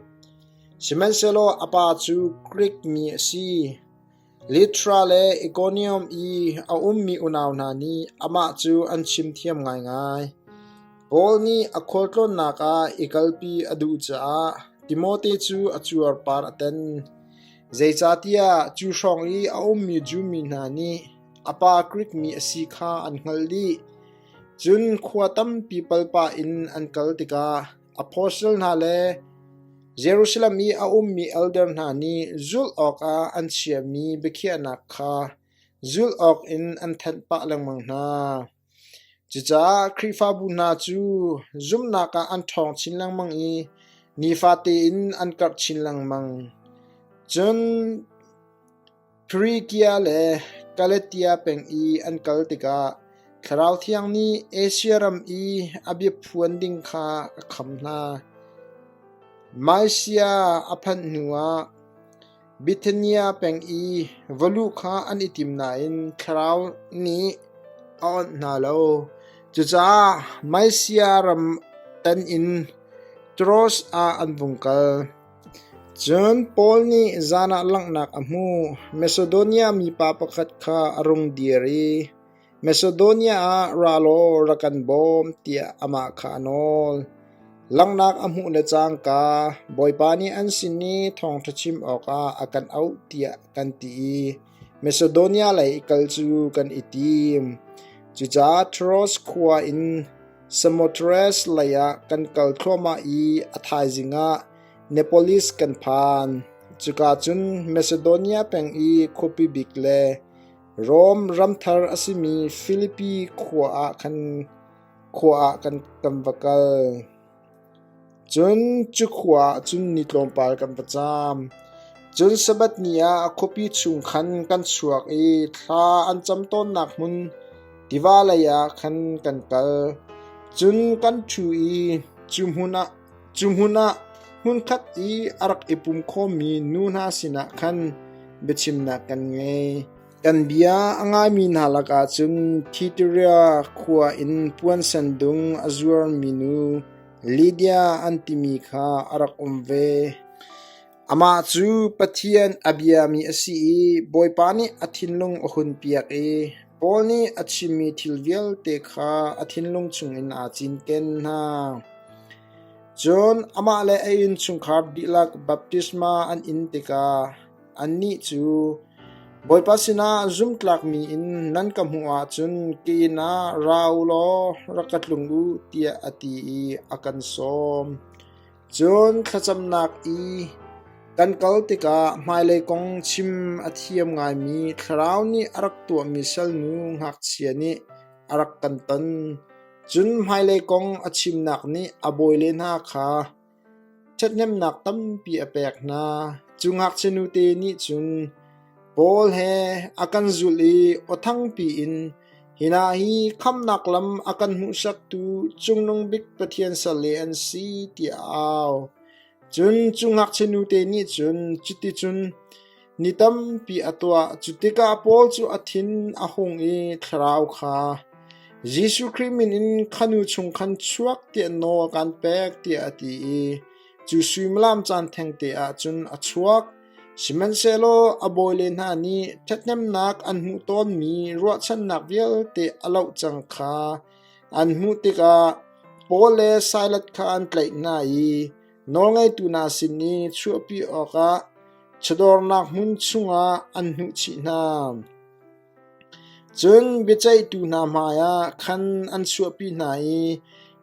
Sihmanhsehlaw a pa cu Grik mi a si. Litra le Ikonium i a ummi unau hna nih amah cu an chimthiam ngaingai. Paul nih a khualtlawnnak ah i kalpi a duh caah Timote cu a cuarpar a ten. Zeicahtiah cu hrawng i a ummi Jew mi hna nih a pa Grik mi a si kha an hngalh dih. Cun khua tampi palpah in an kal tikah Apostle hna le Jerusalem i a ummi elder hna nih zulh awkah an chiahmi biakhiahnak kha zulh awkin an thanh pah lengmang hna. Cucaah Khrihfabu hna cu zumhnak ah an ṭhawng chin lengmang i nifate in an karh chin lengmang. Cun Phrygia le Galatia peng i an kal tikah Thlarau Thiang nih Asia ram i a biaphuan ding kha a kham hna. Mysia a phanh hnuah Bithynia peng i va luh kha an i tim nain Thlarau nih a onh hna lo. Cucaah Mysia ram tan in Troas ah an vung kal. Cun Paul nih zan ah langhnak a hmuh. Masidonia mipa pakhat kha a rung dir i Masidonia ah ra law rak kan bawm tiah amah kha a nawl. Langhnak a hmuh le cangka Bawipa nih an sin i thawngṭha chim awkah a kan auh tiah kan ti i Masidonia lei i kal cu kan i tim. Cucaah Troas khua in Samothrace leiah kan kal thluahmah i a thaizing ah Neapolis kan phan. Cuka cun Masidonia peng i khuapi bik le Rom ramthar a simi Filipi khua ah khan khua ah kan va kal. Cun cu khua ah cun ni tlawmpal kan va caam. Cun Sabbath ni ah khuapi chung khan kan chuak i thla an cam tawnnak hmun tiva leiah khan kan kal. Cun kan ṭhu i cu hmun ah cu hmun ah hmunkhat i a rak i pum khawmmi nu hna sinah khan biachimnak kan ngei. Kan bia a ngaimi hna lakah cun Thyatira khua in puan sendung a zuarmi nu Lydia an timi kha a rak um ve. Amah cu Pathian a biami a si i Bawipa nih a thinlung a hunpiak i Paul nih a chimmi thil vialte kha a thinlung chungin aa cinken hna. Cun amah le a innchungkhar dihlak baptisma an in tikah Annih cu Bawipa sinah zumhtlakmi in nan ka hmuh ahcun ka inn ah ra u law rak ka tlung u tiah a ti i a kan sawm. Cun thlacamnak i kan kal tikah hmailei kong chim a thiam ngaimi Thlarau nih a rak tuahmi salnu ngakchia nih a rak kan ton. Cun hmailei kong a chimnak nih a bawile hna kha Ṭhathnemnak tampi a pek hna. Cu ngakchia nute nih cun Paul he a kan zulh i aw thangpi in hi hna hi khamhnak lam a kan hmuhsaktu Cungnung Bik Pathian salle an si tiah a au. Cun cu ngakchia nute nih cun cuticun. Ni tampi a tuah. Cu tikah Paul cu a thin a hung i thlarau kha, Jesuh Khrih min in kha nu chung khan chuak tiah nawl kan pek, tiah a ti i cu suimilam caan thengte ah cun a chuak. Sihmanhsehlaw a bawile hna nih ṭhathnemnak an hmuh tawnmi ruahchannak vialte a loh cang kha an hmuh tikah Paul le Silas kha an tlaih hna i nawlngeitu hna sin i chuahpi awkah chawdawrnak hmun chungah an hnuhchih hna. Cun biaceihtu hna hmaiah khan an chuahpi hna i,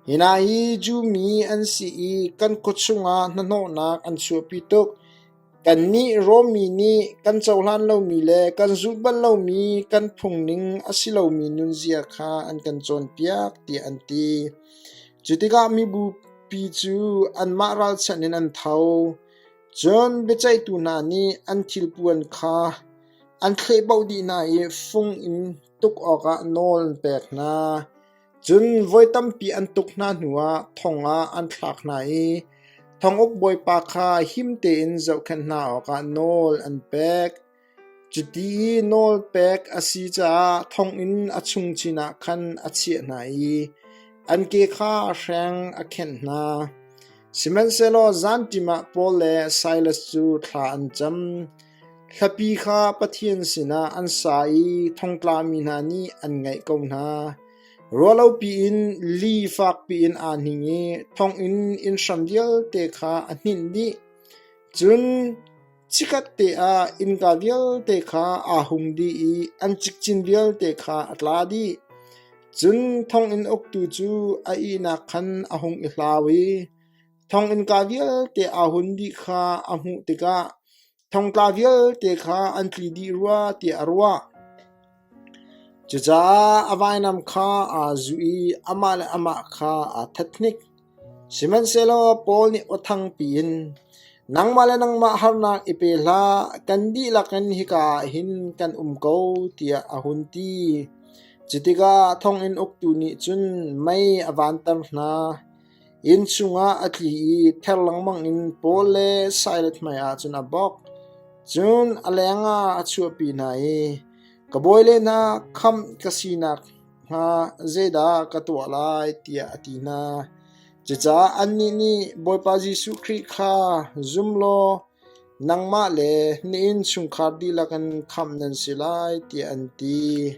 Hi hna hi Jew mi an si i kan khua chungah hnahnawhnak an chuahpi tuk. Kannih Rom mi nih kan cohlan lomi le kan zulh bal lomi kan phungning a si lomi nunzia kha an kan cawnpiak, tiah an ti. Cu tikah mibupi cu anmah ralchanh in an tho. Cun biaceihtu hna nih an thilpuan kha an thlehboh dih hna i fung in tuk awkah nawl an pek hna. Cun voi tampi an tuk hna hnuah thong ah an thlak hna i thonguk bawipa kha him tein zohkhenh hna awkah nawl an pek. Cuti i nawl pek a si caah thonginn a chungchin ah khan a chiah hna i an ke kha hreng a khenh hna. Sihmanhsehlaw zanṭim ah Paul le Silas cu thla an cam. Hlapi kha Pathian sinah an sa i thongtlami hna nih an ngaih ko hna. Ruahlopi in li fakpi in aa hning i thonginn inn hram vialte kha a hninh dih. Cun chikkhat te ah innka vialte kha aa hung dih i an cikcin vialte kha a tla dih. Cun thonginn uktu cu a ihnak khan a hung i hlau i thonginnka vialte aa hun dih kha a hmuh tikah thongtla vialte kha an tli dih rua tiah a ruah. Cucaah a vainam kha aa zuh i amah le amah kha aa that hnik. Sihmanhsehlaw Paul nih aw thangpi in, Nangmah le nangmah harnak i pe hlah, kan dihlak in hika ah hin kan um ko, tiah a hun ti. Cu tikah thonginn uktu nih cun mei a vanter hna. Inn chungah a tli i ther lengmang in Paul le Silas hmaiah cun a bawk. Cun a lengah a chuahpi hna i, Ka bawile hna, khamh ka sinak hnga zeidah ka tuah lai tiah a ti hna. Cucaah annih nih Bawipa Jesuh Khrih kha zum law nangmah le na innchungkhar dihlak in khamh nan si lai tiah an ti.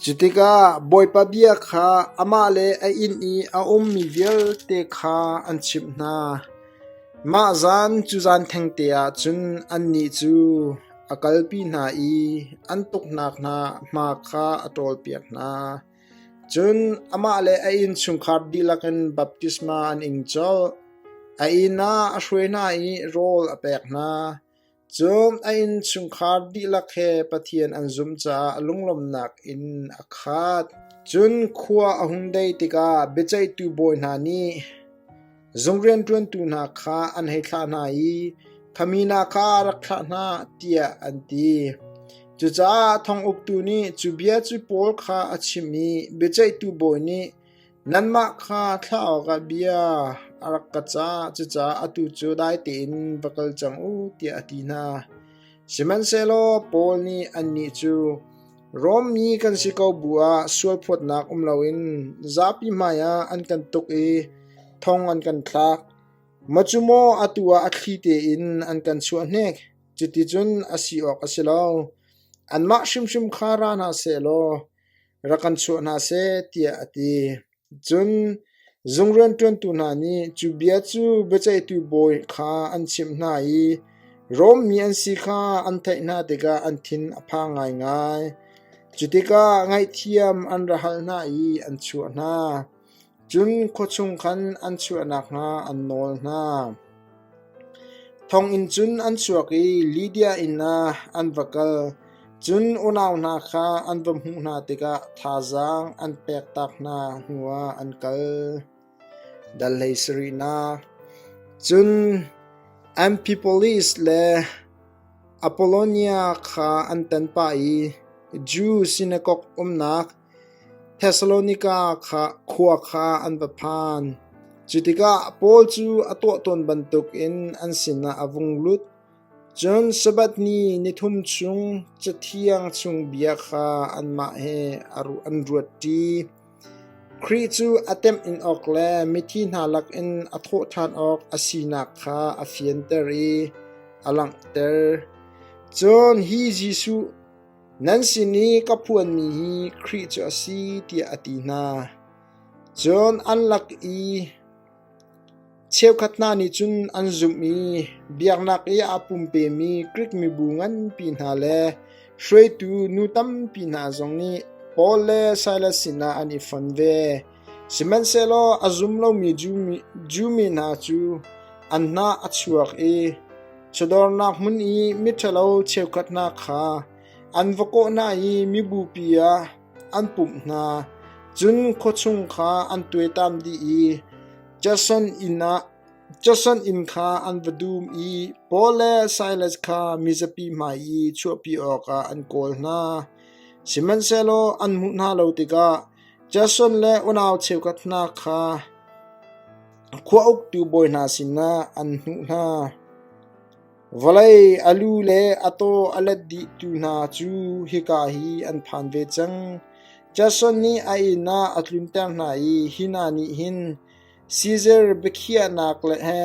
Cu tikah Bawipa bia kha amah le a inn i a ummi vialte kha an chimh hna. Mah zan cu zan thengte ah cun annih cu a kalpi hna i an tuknak hna hma kha a ṭawlpiak hna. Cun amah le a innchungkhar dihlak in baptisma an ing colh. A inn ah a hruai hna i rawl a pek hna. Cun a innchungkhar dihlak he Pathian an zumh caah lunglawmhnak in a khat. Cun khua a hung dei tikah biaceihtu bawi hna nih Zung rianṭuantu hna kha an hei thlah hna i khamina kha rak thlah hna tiah an ti. Cucaah thong uktu nih cu bia cu Paul kha a chimh i biaceihtu bawi nih nanmah kha thlah awkah bia a rak ka cah, cucaah atu cu dai tein va kal cang u tiah a ti hna. Sihmanhsehlaw Paul nih annih cu Rom mi kan si ko bu ah sualphawtnak um loin zapi hmaiah an kan tuk i thong an kan thlak. Maw cu maw atu ah a thli tein an kan chuah hnik? Cuticun a si awk a si lo. Anmah hrimhrim kha ra hna seh law rak kan chuah hna seh, tiah a ti. Cun zung rianṭuantu hna nih cu bia cu biaceihtu bawi kha an chimh hna i Rom mi an si kha an theih hna tikah an thin a phang ngaingai. Cu tikah ngaihthiam an ra hal hna i an chuah hna. Cun khua chung khan an chuah nakhnga an nawl hna. Thonginn cun an chuak i Lydia inn ah an va kal. Cun unau hna kha an va hmuh hna tikah thazaang an pektak hna hnuah an kal. Dal hlei sarihnak. Cun Amphipolis le Apollonia kha an tan pah i Jew sinakok umnak Thesalonika khua kha an va phan. Cu tikah Paul cu a tuah tawn bantukin an sinah a vung lut. Cun Sabbath ni nithum chung Cathiang chung bia kha anmah he an ruatṭi. Khrih cu a temh-in awk le mithi hna lakin a thawhṭhan awk a sinak kha a fianter i a langhter. Cun hi Jesuh nan sin i ka phuanmi hi Khrih cu a si tiah a ti hna. Cun an lak i Cheukhat hna nih cun an zumh i biaknak i aa pumpemi Grik mibu nganpi hna le hruaitu nu tampi hna zong nih Paul le Silas sinah an i fon ve. Sihmanhsehlaw a zum lomi Jew mi hna cu an hnah a chuak i chawdawrnak hmun i miṭhalo cheukhat hna kha an va kawh hna i mibupi ah an pumh hna. Cun khuachung kha an tuaitam dih i Jason inn kha an va dum i Paul le Silas kha mizapi hmai i chuahpi awkah an kawl hna. Sihmanhsehlaw an hmuh hna lo tikah Jason le unau cheukhat hna kha khua uktu bawi hna sinah an hnuh hna. Vawlei a lu le a taw a let dihtu hna cu hika hi an phan ve cang. Jason nih a inn ah a tlunter hna i hi hna nih hin Sizar biakhiahnak he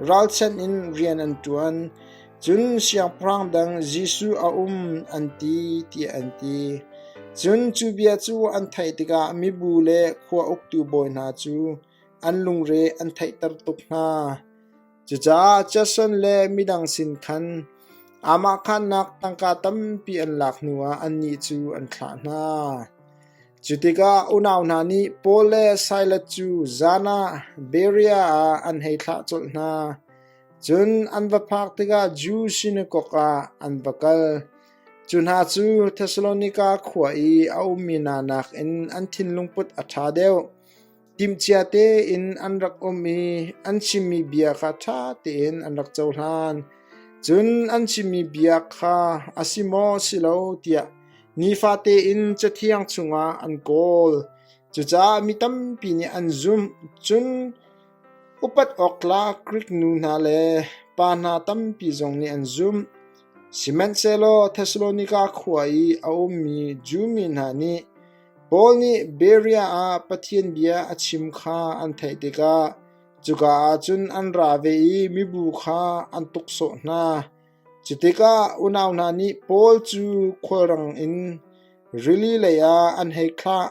ralchanh in rian an ṭuan, cun siangpahrang dang Jesuh a um an ti tiah an ti. Cun cu bia cu an theih tikah mibu le khua uktu bawi hna cu an lungre an theihter tuk hna. Cucaah Jason le midang sin khan aamahkhannak tangka tampi an lak hnuah annih cu an thlah hna. Cu tikah unau hna nih Paul le Silas cu zan ah Berea ah an hei thlah colh hna. Cun an va phak tikah Jew sinakok ah an va kal. Cu hna cu Thesalonika khua i a ummi hna nakin an thinlungput a ṭha deuh. Timhcia tein an rak um i an chimmi bia kha ṭha tein an rak cohlan. Cun an chimmi bia kha a si maw si lo tiah nifate in Cathiang chungah an kawl. Cucaah mi tampi nih an zumh. Cun upat awk tlak Grik nu hna le pa hna tampi zong nih an zumh. Sihmanhsehlaw Thesalonika khua i a ummi Jew mi hna nih Paul nih Berea ah Pathian bia a chim kha an theih tikah cuka ah cun an ra ve i mibu kha an tuksawh hna. Cu tikah unau hna nih Paul cu khualrang in rili leiah an hei thlah,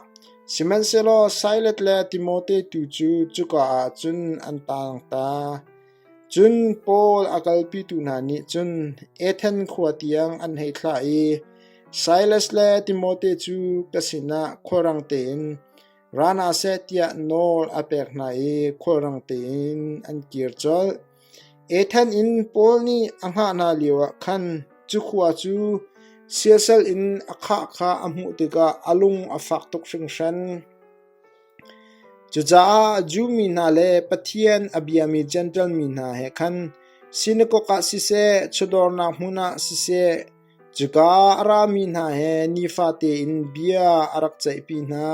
sihmanhsehlaw Silas le Timote tu cu cuka ah cun an taang ta. Cun Paul a kalpitu hna nih cun Athen khua tiang an hei thlah i Silas le Timote cu ka sinah khualrang tein ra hna seh tiah nawl a pek hna i khualrang tein an kir colh. Athen in Paul nih a hngah hna lioah khan cu khua cu siasal in a khah kha a hmuh tikah a lung a fak tuk hringhran. Cucaah Jew mi hna le Pathian a biami Jentail mi hna he khan sinakok ah siseh, chawdawrnak hmun ah siseh, cuka a rami hna he nifate in bia a rak ceihpi hna.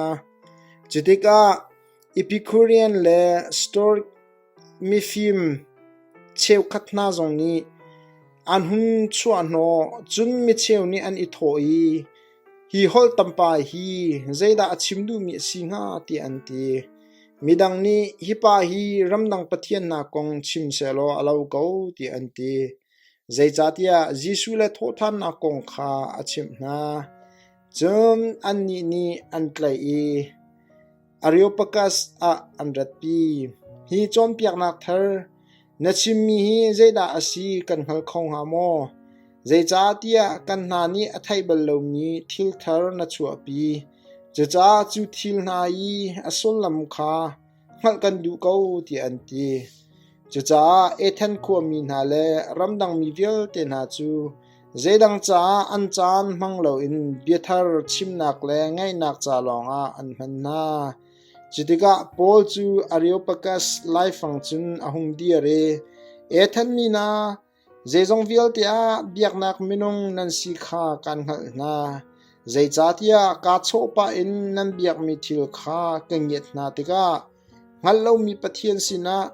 Cu tikah Epikurean le Stoik Mifim cheukhat hna zong nih an hun chuahhnawh, cun micheu nih an i thawh i, “Hi holh tampa hi zeidah a chim duhmi a si hnga?” tiah an ti. Midang nih, “Hi pa hi ramdang pathian hna kong chim sehlaw a lo ko,” tiah an ti. Zeicahtiah Jesuh le thawhṭhannak kong kha a chimh hna. Cun annih nih an tlaih i Areopagas ah an ratpi. Hi cawnpiaknak thar na chimmi hi zeidah a si kan hngal kho hnga maw? Zeicahtiah kan hna nih a theih bal lomi thil thar na chuahpi. Cucaah cu thil hna i a sullam kha hngalh kan duh ko tiah an ti. Cucaah Athen khuami hna le ramdang mi vialte hna cu Zeidang caah an caan hmang loin biathar chimnak le ngaihnak ca lawngah an hman hna. Cutikah Paul cu Areopagas laifang cun a hung dir i, Athen mi hna, zeizong vialte ah biaknak minung nan si kha kaan hngalh hna. Zeicahtiah kaa chawhpah in nan biakmi thil kha ka ngiat hna tikah Hngalh lomi Pathian sinah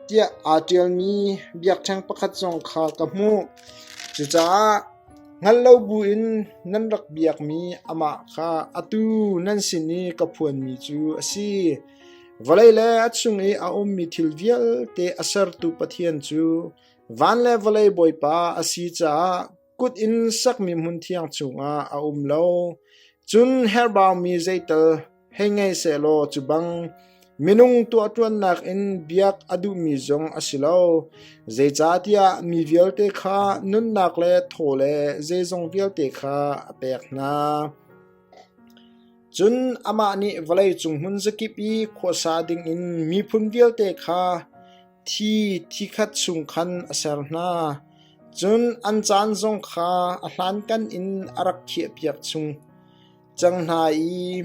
tiah aa ṭialmi biakṭheng pakhat zong kha ka hmuh. Cucaah hngal lo buin nan rak biakmi amah kha atu nan sin i ka phuanmi cu a si. Vawlei le a chung i a ummi thil vialte a sertu Pathian cu van le vawlei Bawipa a si caah kut in sakmi hmunthiang chungah a um lo. Cun herhbaumi zeital hei ngei sehlaw cu bang minung tuahṭuannak in biak a duhmi zong a si lo. Zeicahtiah mi vialte kha nunnak le thaw le zeizong vialte kha a pek hna. Cun amah nih vawleicung hmun zakip i khuasa dingin miphun vialte kha thi thikhat chung khan a ser hna. Cun an caan zong kha a hlankan in a rak khiahpiak chung cang hna i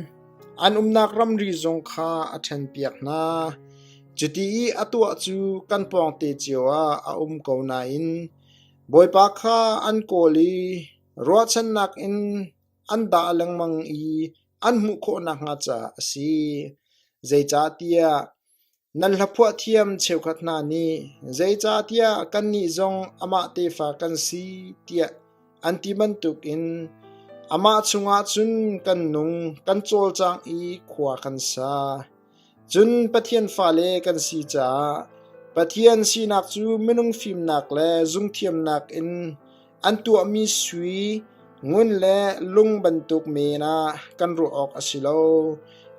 an umnak ramri zong kha a ṭhenpiak hna. Cuti i a tuah cu kan pawngte cio ah a um ko nain Bawipa kha an kawl i ruahchannak in an dah lengmang i an hmuh khawh nakhnga caah a si. Zeicahtiah Nan hlaphuah thiam cheukhat hna nih zeicahtiah kannih zong amah tefa kan si tiah an ti bantukin amah chungah cun kan nung, kan cawlcang i khua kan sa. Cun Pathian fale kan si caah Pathian sinak cu minung fimnak le zungthiamnak in An tuahmi sui, ngun le lung bantuk men ah kan ruah awk a si lo.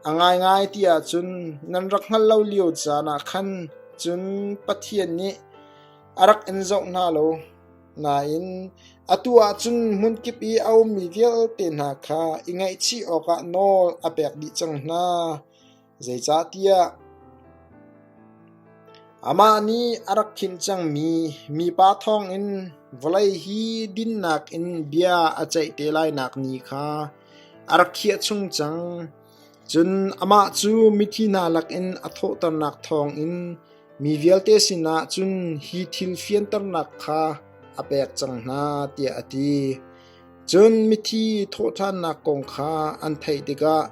A ngaingai ti ahcun nan rak hngalh lo lio caan ah khan cun Pathian nih a rak in zoh hna lo. Nain atu ahcun hmunkip i a ummi vialte hna kha i ngaihchih awkah nawl a pek dih cang hna. Zeicahtiah amah nih a rak khinh cangmi mipa thawngin vawlei hi dinnak in bia a ceih te lainak ni kha a rak khiah chung cang. Cun amah cu mithi hna lakin a thawhternak thawngin mi vialte sinah cun hi thil fianternak kha a pek cang hna, tiah a ti. Cun mithi thawhṭhannak kong kha an theih tikah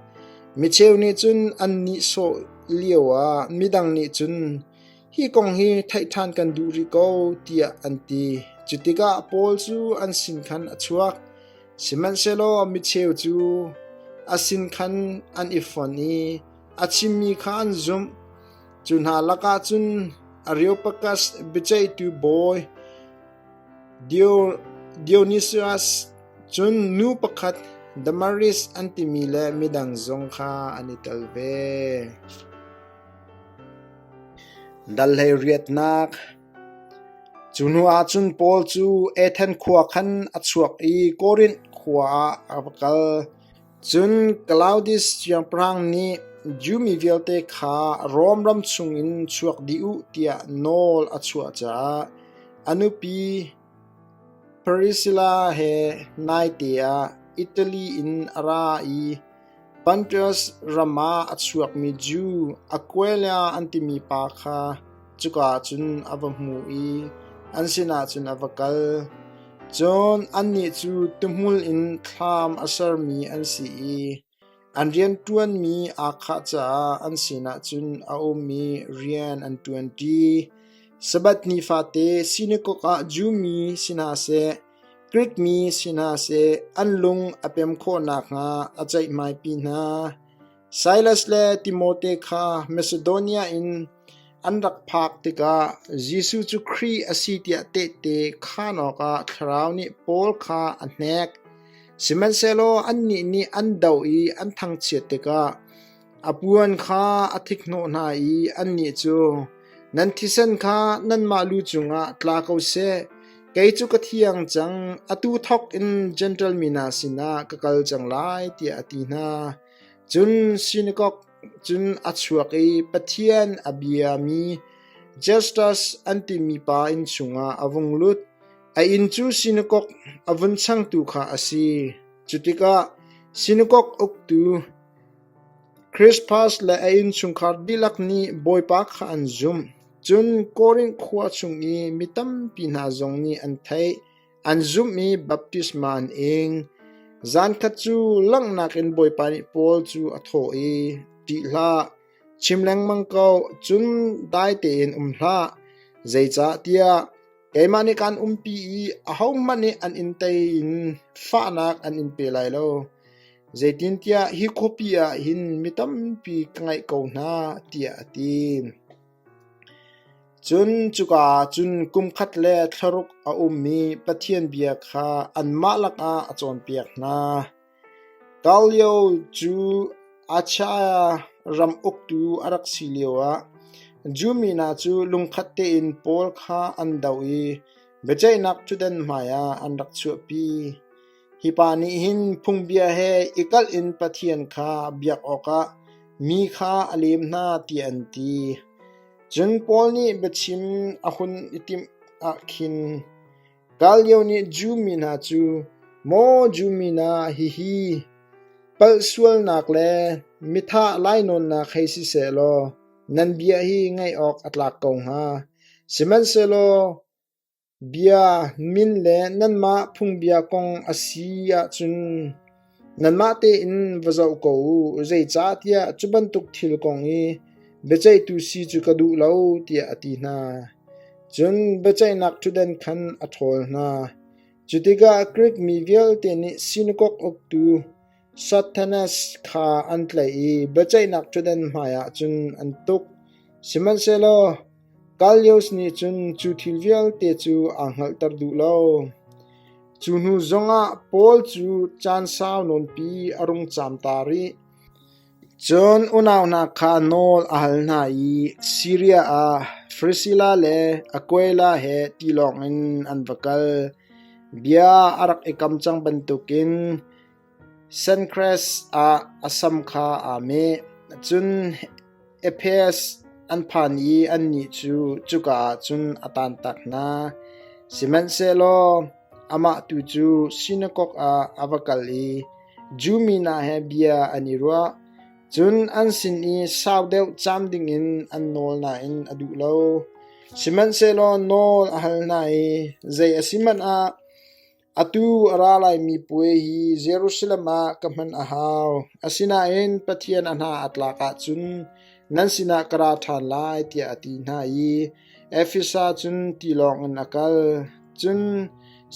micheu nih cun an nihsawh lioah midang nih cun, “Hi kong hi theih ṭhan kan duh rih ko,” tiah an ti. Cu tikah Paul cu an sin khan a chuak, sihmanhsehlaw micheu cu a sin khan an i fon i a chimmi kha an zumh. Cu hna lakah cun Areopagas biaceihtu bawi Dionysius cun nu pakhat Damaris an timi le midang zong kha an i tel ve. Dal hleiriatnak Cu hnu ah cun Paul cu Athen khua khan a chuak i Korinth khua ah a va kal. Cun Klaudius siangpahrang nih Jew mi vialte kha Rom ram chungin chuak dih u tiah nawl a chuah caah a nupi Priscilla he naite ah Italy in a ra i Pontus ram ah a chuakmi Jew Aquila an timi pa kha cuka ah cun a va hmu i an sinah cun a va kal. Cun annih cu tuhmul in thlam a sermi an si i an rianṭuanmi aa khah caah an sinah cun a um i rian an ṭuanṭi. Sabbath ni fate sinakok ah Jew mi si hna seh, Grik mi si hna seh, an lung a pem khawh nakhnga a ceihmaipi hna. Silas le Timote kha Masidonia in an rak phak tikah Jesuh cu Khrih a si tiah tehte khaan awkah Thlarau nih Paul kha a hnek. Sihmanhsehlaw annih nih an doh i an thangchiat tikah a puan kha a thikhnawh hna i annih cu, “Nan thisen kha nanmah lu cungah tla ko seh! Kei cu ka thiang cang, atu thawk in Jentail mi hna sinah ka kal cang lai,” tiah a ti hna. Cun sinakok cun a chuak i Pathian a biami Justus an timi pa inn chungah a vung lut. A inn cu sinakok a vun changtu kha a si. Cu tikah sinakok uktu Krispus le a innchungkhar dihlak nih Bawipa kha an zumh. Cun Korinth khua chung i mi tampi hna zong nih an theih. An zumh i baptisma an ing. Zankhat cu langhnak in Bawipa nih Paul cu a thawh i, “Ṭih hlah, chim lengmang ko, cun dai tein um hlah, zeicahtiah. Keimah nih kaan umpi i ahohmanh nih an in tei in fahnak an in pe lai lo. Zeitintiah hi khuapi ah hin mi tampi ka ngeih ko hna, tiah a ti. Cun cuka ah cun kum khat le thla ruk a um i Pathian bia kha anmah lakah a cawnpiak hna. Gallio cu Achaia ram uktu a rak si lioah Jew mi hna cu lungkhat tein Paul kha an doh i biaceihnak ṭhutdan hmaiah an rak chuahpi. Hi pa nih hin phungbia he i kalh in Pathian kha biak awkah mi kha a lem hna tiah an ti. Cun Paul nih biachim a hun i timh ah khin Gallio nih Jew mi hna cu, Maw Jew mi hna, hihi palhsualnak le mithah lainawnnak hei si seh law nan bia hi ngaih awk a tlak ko hnga. Sihmanhsehlaw Bia min le nanmah phungbia kong a si ahcun nanmah tein va zoh ko u, zeicahtiah cu bantuk thil kong i biaceihtu si cu ka duh lo, tiah a ti hna. Cun biaceihnak ṭhutdan khan a ṭhawl hna. Cu tikah Grik mi vialte nih sinakok uktu Sosthenes kha an tlaih i biaceihnak ṭhutdan hmaiah cun an tuk. Sihmanhsehlaw Gallio nih cun cu thil vialte cu aa hngalhter duh lo. Cu hnu zongah Paul cu caan sau nawnpi a rung caam ta rih. Cun unau hna kha nawl a hal hna i Siria ah Prisilla le Aquila he tilawng in an va kal. Bia a rak i kam cang bantukin Senkres ah a sam kha aa meh. Cun Ephes an phan i annih cu cuka ah cun a tantak hna. Sihmanhsehlaw amah tu cu sinakok ah a va kal i Jew mi hna he bia an i ruah. Cun an sin i sau deuh caam dingin an nawl nain a duh lo. Sihmanhsehlaw nawl a hal hna i zei a si hmanh ah Atu a ra laimi puai hi Jerusalem ah ka hman a hau. Asinain Pathian a hna a tlak ahcun nan sinah ka ra ṭhan lai tiah a ti hna i Efesa cun tilawng in a kal. Cun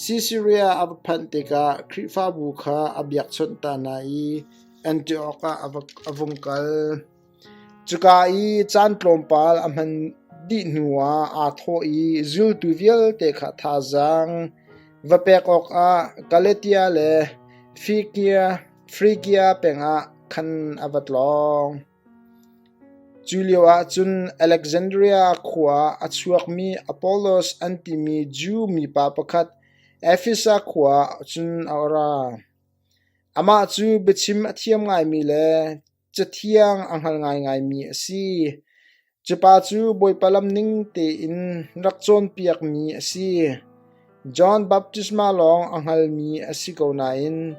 Sisaria a va phanh tikah Khrihfabu kha a biakchawnh ta hna i Antiok ah a vung kal. Cuka i caan tlawmpal a hman dih hnuah aa thawh i zultu vialte kha thazaang va pek awkah Galatia le Frigia peng ah khan a va tlawng. Cu lioah cun Alexandria khua ah a chuakmi Apollos an timi Jew mipa pakhat Efesa khua ah cun a ra. Amah cu biachim a thiam ngaimi le Cathiang a hngal ngaingaimi a si. Cu pa cu Bawipa lam ning tein rak cawnpiakmi a si. John baptisma lawng a hngalmi a si ko nain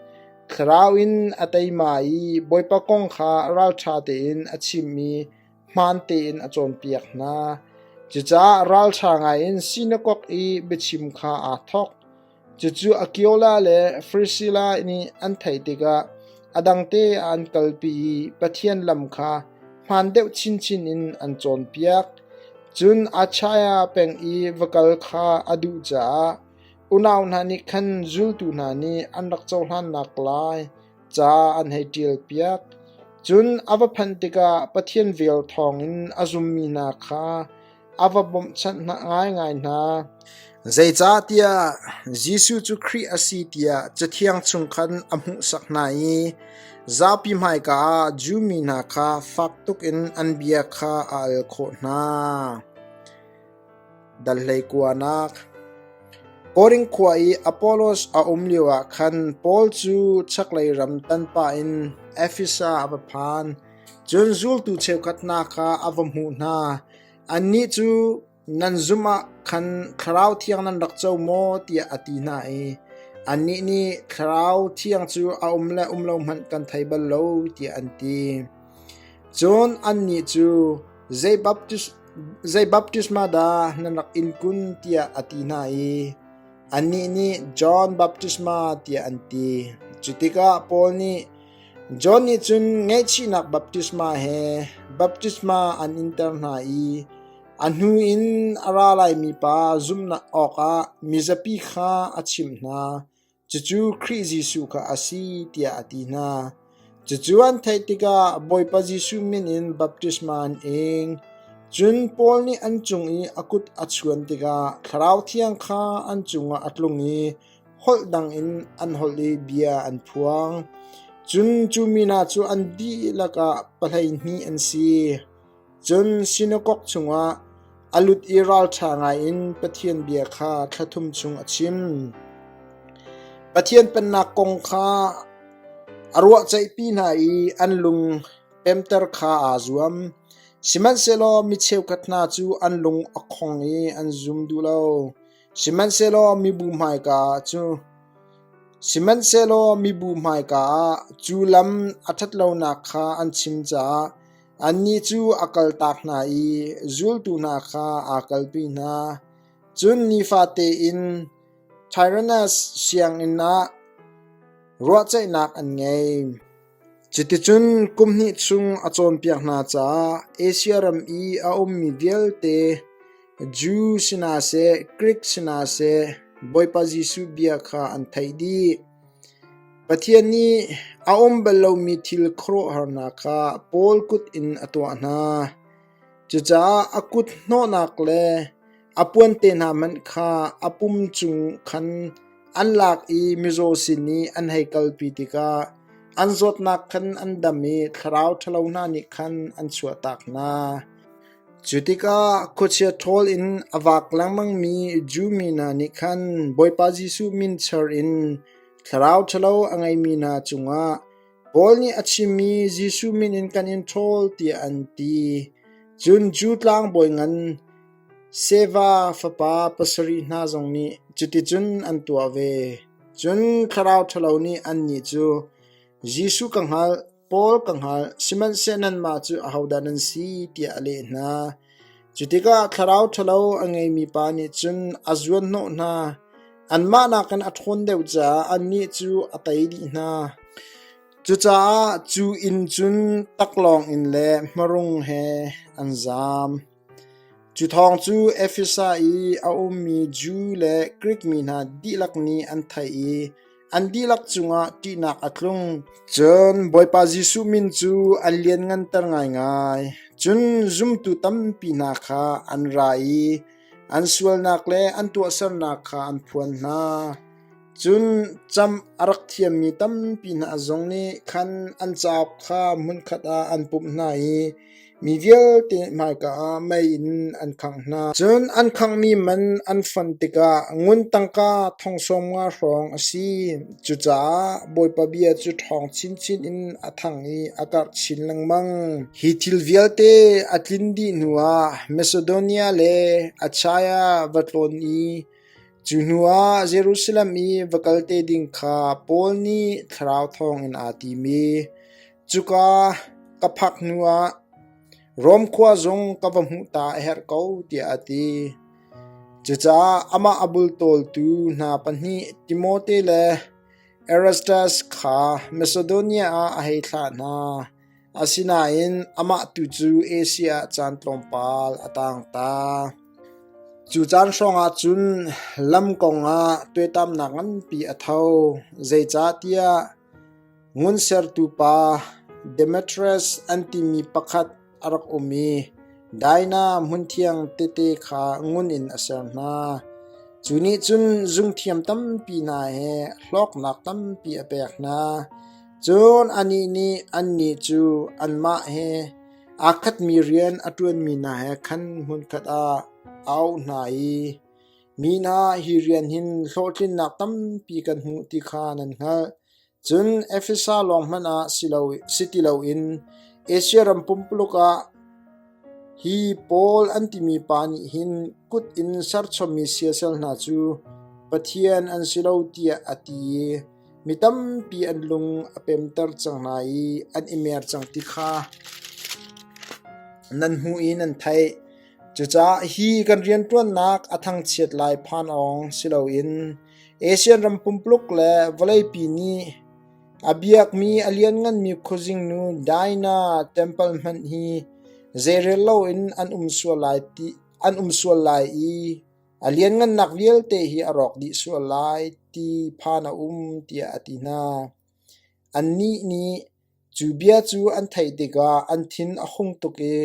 thlarau in a teima i Bawipa kong kha ralṭha tein a chim i hmaan tein a cawnpiak hna. Cucaah ralṭha ngaiin sinakok i biachim kha aa thawk. Cucu Aquila le Priscilla nih an theih tikah a dangte ah an kalpi i Pathian lam kha hmaan deuh chinchin in an cawnpiak. Cun Achaia peng i va kal kha a duh caah unau hna nih khan zultu hna nih an rak cohlannak lai ca an hei ṭialpiak. Cun a va phanh tikah Pathian vel thawngin a zummi hna kha a va bawmhchanh ngaingai hna. Zeicahtiah Jesuh cu Khrih a si tiah Cathiang chung khan a hmuhsak hna i zapi hmaika ah Jew mi hna kha fak tuk in an bia kha a al khawh hna. Dal hleikuanak Korin khua i Apollos a um lioah khan Paul cu chaklei ram tanpah in Efesa a va phan. Cun zultu cheukhat hna kha a va hmuh hna. Annih cu nan zumh ah khan Thlarau Thiang nan rak co maw tiah a ti hna i annih nih Thlarau Thiang cu a um le um lo hmanh kan thei bal lo tiah an ti. Cun annih cu zei baptis zei baptisma dah nan rak in kun tiah a ti hna i annih nih John baptisma tiah an ti. Cu tikah Paul nih John nih cun ngaihchihnak baptisma he baptisma an inter hna i. A hnu in a ra laimi pa zumhnak awkah mizapi kha a chimh hna. Cucu Khrih Jesuh kha a si tiah a ti hna. Cucu an theih tikah Bawipa Jesuh min in baptisma an ing. Cun Paul nih an cung i a kut a chuan tikah Thlarau Thiang kha an cungah a tlung i holh dang in an holh i bia an phuang. Cun cu mi hna cu an dihlak ah pahleihnih an si. Cun sinakok chungah a lut i ralṭha ngaiin Pathian bia kha thla thum chung a chim. Pathian Pennak kong kha a ruahceihpi hna i an lung pemter kha aa zuam. Sihmanhsehlaw mi cheukhat hna cu an lung a khong i an zum duh lo. Sihmanhsehlaw mibu hmaika ah cu Sihmanhsehlaw mibu hmaika ah cu lam a ṭhat lonak kha an chim caah annih cu a kaltak hna i zultu hna kha aa kalpi hna. Cun nifate in Tyrannus sianginn ah ruahceihnak an ngei. Cuticun kum hnih chung a cawnpiak hna caah Asia ram i a ummi vialte Jew si hna seh, Grik si hna seh, Bawipa Jesuh bia kha an theih dih. Pathian nih a um bal lomi thil khuaruahharnak kha Paul kut in a tuah hna. Cucaah a kut hnawhnak le a puan te hna hmanh kha a pum cung khan an lak i mizaw sin i an hei kalpi tikah an zawtnak khan an dam i thlarau ṭhalo hna nih khan an chuahtak hna. Cu tikah khuachia ṭhawl in a vak lengmangmi Jew mi hna nih khan Bawipa Jesuh min char in thlarau ṭhalo a ngeimi hna cungah Paul nih a chimmi Jesuh min in kan in ṭhawl tiah an ti. Cun Jew tlangbawi ngan Seva fapa pasarih hna zong nih cuticun an tuah ve. Cun thlarau ṭhalo nih annih cu, Jesuh ka hngalh, Paul ka hngalh, sihmanhseh nanmah cu ahodah nan si? tiah a leh hna. Cu tikah thlarau ṭhalo a ngeimi pa nih cun a zuanhnawh hna. Anmah nakin a ṭhawn deuh caah annih cu a tei dih hna. Cucaah cu inn cun taklawng in le hmarung he an zaam. Cu thawng cu Efesa i a ummi Jew le Grik mi hna dihlak nih an theih i an dihlak cungah ṭihnak a tlung. Cun Bawipa Jesuh min cu an liannganter ngaingai. Cun zumtu tampi hna kha an ra i an sualnak le an tuahsernak kha an phuan hna. Cun cam a rak thiammi tampi hna zong nih khan an cauk kha hmunkhat ah an pumh hna i mi vialte hmaika ah mei in an khangh hna. Cun an khanghmi man an fon tikah ngun tangka thong sawm nga hrawng a si. Cucaah Bawipa bia cu ṭhawng chinchin in a thang i a karh chin lengmang. Hi thil vialte a tlin dih hnuah Masidonia le Achaia va tlawn i Cu hnuah Jerusalem i va kal te ding kha Paul nih thlarau thawngin aa tim i cuka ka phak hnuah Rom khua zong ka va hmuh ta a herh ko tiah a ti. Cucaah amah a bultawltu hna pahnih Timote le Erastas kha Masedonia ah a hei thlah hna. Asinain amah tu cu Asia ah caan tlawmpal a tang ta. Cu caan hrawngah cun lam kongah tuaitamnak nganpi a tho, zeicahtiah ngun sertu pa Demetrius an timi pakhat a rak um i Dinah hmunthiang tete kha ngun in a ser hna. Cu nih cun zungthiam tampi hna he hlawknak tampi a pek hna. Cun anih nih annih cu anmah he aa khatmi rian a ṭuanmi hna he khan hmunkhat ah a auh hna i, Mi hna, hi rian hin hlawhtlinnak tampi kan hmuh ti kha nan hngalh. Cun Efesa lawng hmanh ah si ti loin Asia ram pumpuluk ah hi Paul an timi pa nih hin kut in serchommi siasal hna cu pathian an si lo tiah a ti i Mi tampi an lung a pemter cang hna i an i mer cang ti kha nan hmuh i nan theih. Cucaah hi kan rianṭuannak a thangchiat lai phan awng si loin Asian ram pumpuluk le vawleipi nih a biakmi a liannganmi khuazingnu Dinah Temple hmanh hi zeirel loin an um sual lai ti. an um sual lai i a lianngannak vialte hi a rawk dih sual lai ti phan a um, tiah a ti hna. Annih nih cu bia cu an theih tikah an thin a hung tuk i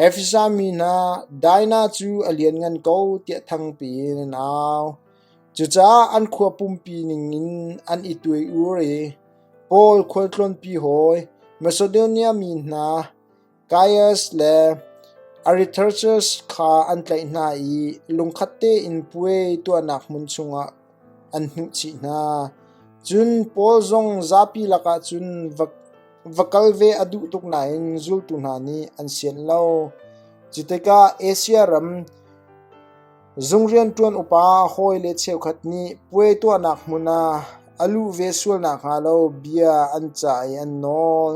Efesa mi hna, Dinah cu a lianngan ko tiah thangpi in an au. Cucaah an khua pumpi ningin an i tuai-ur i Paul khualtlawnpi hawi Masidonia mi hna Gaius le Aristarchus kha an tlaih hna i lungkhat tein puai tuahnak hmun chungah an hnuhchih hna. Cun Paul zong zapi lakah cun va kal ve a duh tuk nain zultu hna nih an sianh lo. Cu tikah Asia ram zung rianṭuan upa hawile cheukhat nih puai tuahnak hmun ah a luh ve sual nakhnga lo bia an cah i an nawl.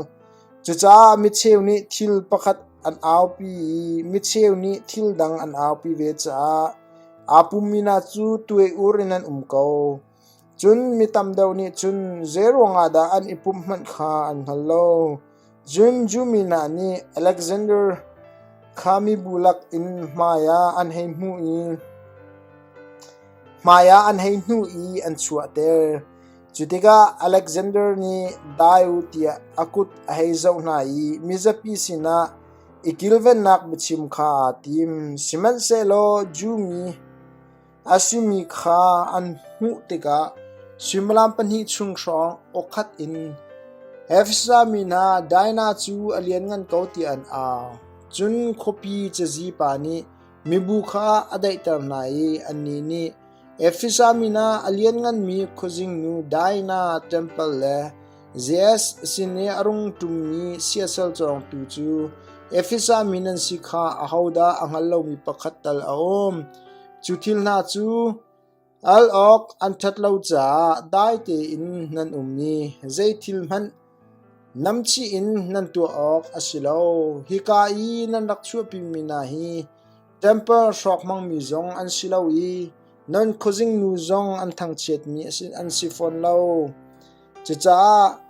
Cucaah micheu nih thil pakhat an aupi i micheu nih thil dang an aupi ve caah aa pummi hna cu tuai-ur in an um ko. Cun mi tam deuh nih cun zeiruang ah dah an i pumh hmanh kha an hngal lo. Cun Jew mi hna nih Alexander kha mibu lak in hmaiah an hei hmuh i hmaiah an hei hnuh i an chuahter. Cu tikah Alexander nih dai u tiah a kut a hei zoh hna i mizapi sinah i kilvennak biachim kha aa tim. Sihmanhsehlaw Jew mi a simi kha an hmuh tikah suimilam pahnih chung hrawng awkhat in Efesa mi hna Dinah cu a lianngan ko tiah an au. Cun khuapi cazi pa nih mibu kha a daihter hna i annih nih Efesa min ah a liannganmi khuazingnu Diana ṭempal le Zeus sin i a rung ṭummi siasal cawngtu cu Efesa mi nan si kha ahodah a hngal lomi pakhat tal a um. Cu thil hna cu al awk an ṭhat lo caah dai tein nan um i zei thil hmanh namchih in nan tuah awk a si lo. Hika i nan rak chuahpimi hna hi Ṭempal hrawk hmangmi zong an si lo i nan khuazingnu zong an thangchiatmi an si fawn lo. Cucaah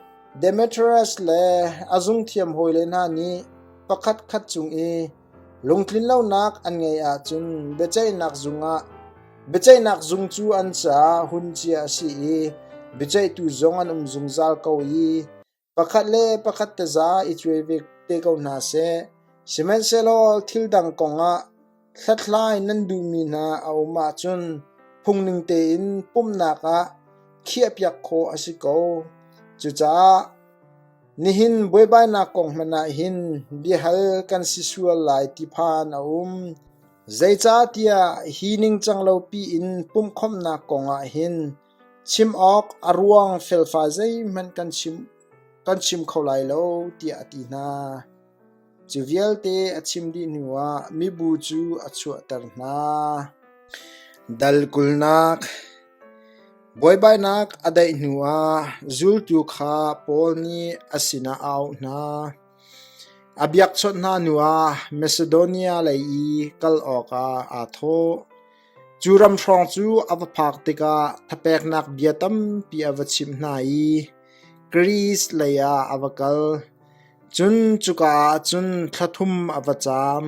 Demetrius le a zungthiam hawile hna nih pakhatkhat cung i lungtlinlonak an ngeih ahcun biaceihnak zung ah biaceihnak zung cu an caah hun cia a si i biaceihtu zong an um zungzal ko i Pakhat le pakhat taza i cuai ve te ko hna seh. Sihmanhsehlaw thil dang kongah hlathlai nan duhmi hna a um ahcun phungning tein pumhnak ah khiahpiak khawh a si ko. Cucaah nihin buaibainak kong hmanh ah hin biahal kan si sual lai ti phan a um. Zeicahtiah hi ningcang lopi in pumhkhawmhnak kongah hin Chim awk a ruang felfai zeihmanh kan chim kho lai lo, tiah a ti hna. Cu vialte a chim dih hnuah mibu cu a chuahter hna. Dal kulnak Buaibainak a daih hnuah zultu kha Paul nih a sinah a auh hna. A biakchawnh hna hnuah Masidonia lei i kal awkah aa thawh. Cu ram hrawng cu a va phak tikah thapeknak bia tampi a va chimh hna i Greece lei ah a va kal. Cun cuka ah cun thla thum a va caam.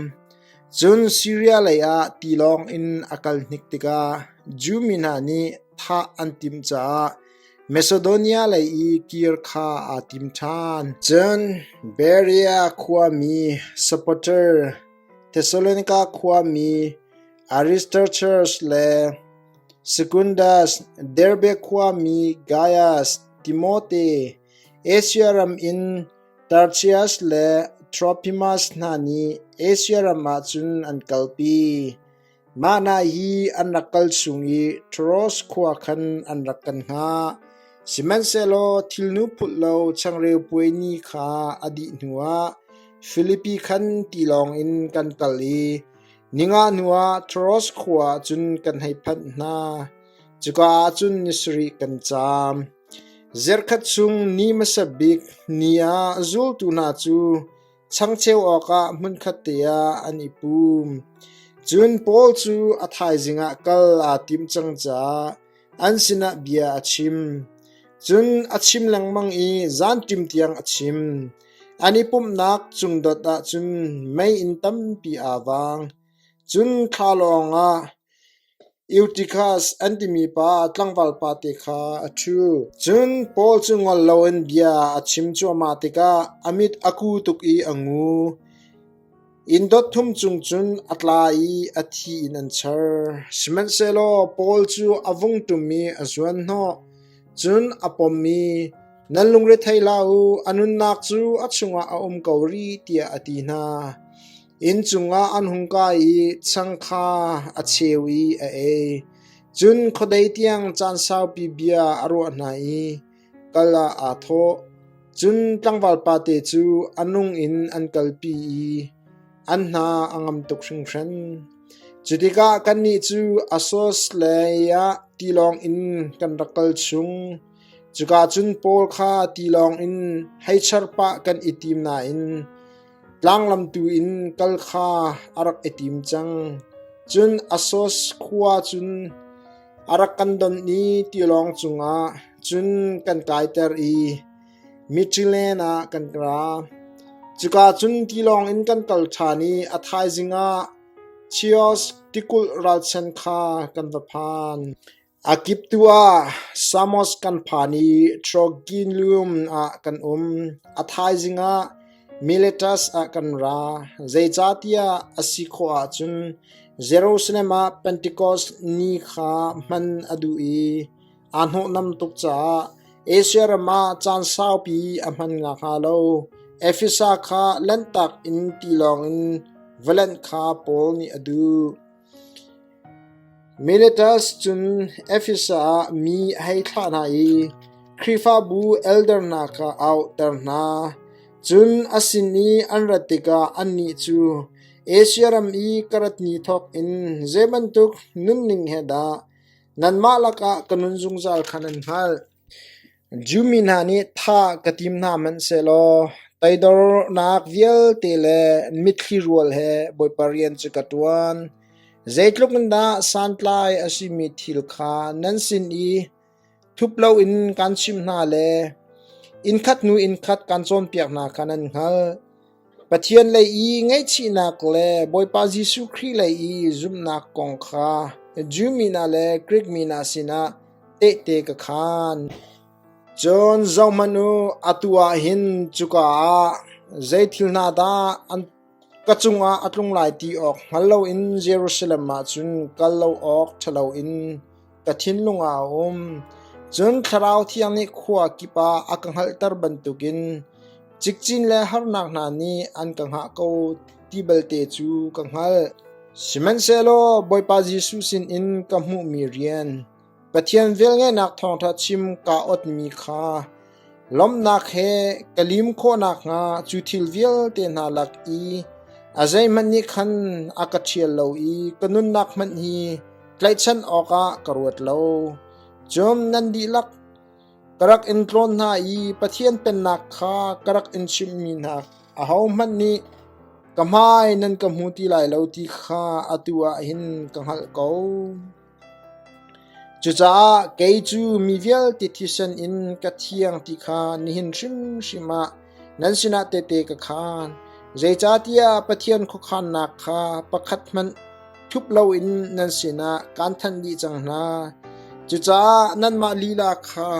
Cun Siria lei ah tilawng in a kal hnik tikah Jew mi hna nih thah an timh caah Masidonia lei i kir kha aa tim ṭhan. Cun Berea khuami Sopater, Thesalonika khuami Aristarchus le Secundus, Derbe khuami Gaius, Timote, Asia ram in Tertius le Trofimus hna nih Asia ram ah cun an kalpi. Mah hna hi an rak kal chung i Troas khua khan an rak kan hngah. Sihmanhsehlaw thilnu phulh lo changreu puai ni kha a dih hnuah Filipi khan tilawng in kan kal i Ninga hnuah Troas khua ah cun kan hei phanh hna. Cuka ah cun ni sarih kan caam. Zarhkhat chung ni hmasa bik ni ah zultu hna cu changcheu awkah hmunkhat te ah an i pum. Cun Paul cu a thaizing ah kal aa tim cang caah an sinah bia a chim. Cun a chim lengmang i zanṭim tiang a chim. An i pumhnak cungdot ah cun meiinn tampi aa vang. Cun thlalawng ah Eutikhas an timi pa tlangval pate kha a ṭhu. Cun Paul cu ngol loin bia a chim cuahmah tikah a mit a ku tuk i a ngu. Inn dot thum cung cun a tla i a thi in an char. Sihmanhsehlaw Paul cu a vung ṭum i a zuanhnawh. Cun a pom i, “Nan lungrethei hlah u, a nunnak cu a chungah a um ko rih,” tiah a ti hna. Inn cungah an hung kai i chang kha a cheu i a ei. Cun khuadei tiang caan saupi bia a ruah hna i kal ah aa thawh. Cun tlangval pate cu a nung in an kalpi i an hna a ngam tuk hringhran. Cu tikah kannih cu Assos lei ah tilawng in kan rak kal chung. Cuka cun Paul kha tilawng in hei char pah kan i tim nain Tlanglam tu in kal kha a rak i tim cang. Cun Assos khua cun a rak kan don i tilawng cungah cun kan kaiter i Mitilene ah kan ra. Cuka cun tilawng in kan kal ṭhan i a thaizing ah Chios tikulh ralchan kha kan va phan. A kiptu ah Samos kan phan i Trogilium ah kan um. A thaizing ah Miletus ah kan ra, zeicahtiah a si khawh ahcun Jerusalem ah Pentekos ni kha hman a duh i aa hnawhnam tuk caah Asia ram ah caan saupi a hman hnga lo. Efesa kha lanhtak in tilawng in va lanh kha Paul nih a duh. Miletus cun Efesa ah mi a hei thlah hna i Khrihfabu elder hna kha a auhter hna. Cun a sin i an rat tikah annih cu Asia ram i ka rat ni thawk in zei bantuk nunning he dah nanmah lakah ka nun zungzal kha nan hngalh. Jew mi hna nih thah ka tim hna hmanhsehlaw toidornak vialte le mitthli rual he Bawipa rian cu ka ṭuan. Zeitluk in dah santlai a simi thil kha nan sin i thup loin kaan chimh hna le innkhat hnu innkhat kaan cawnpiak hna kha nan hngalh. Pathian lei i ngaihchihnak le Bawipa Jesuh Khrih lei i zumhnak kong kha Jew mi hna le Grik mi hna sinah tehte ka khaan. Cun zohhmanh u, atu ah hin cuka ah zei thil hna dah an ka cungah a tlung lai ti awk hngal loin Jerusalem ah cun kal lo awk ṭha loin ka thinlung ah a um. Cun Thlarau Thiang nih khua kip ah a ka hngalhter bantukin cikcin le harnak hna nih an ka hngah ko ti belte cu ka hngalh. Sihmanhsehlaw Bawipa Jesuh sinin ka hmuhmi rian, Pathian velngeihnak thawngṭha chim kaa otmi kha lawmhnak he ka lim khawh nakhnga cu thil vialte hna lak i a zeihmanh nih khan a ka ṭhial lo i ka nunnak hmanh hi tlaihchan awkah ka ruat lo. Cun nan dihlak ka rak in tlawn hna i Pathian Pennak kha ka rak in chimhmi hna ahohmanh nih ka hmai nan ka hmu ti lai lo ti kha atu ah hin ka hngalh ko. Cucaah kei cu mi vialte thisen in ka thiang ti kha nihin hrimhrim ah nan sinah tehte ka khaan. Zeicahtiah Pathian khuakhannak kha pakhat hmanh thup loin nan sinah kaan thanh dih cang hna. Cucaah nanmah lila kha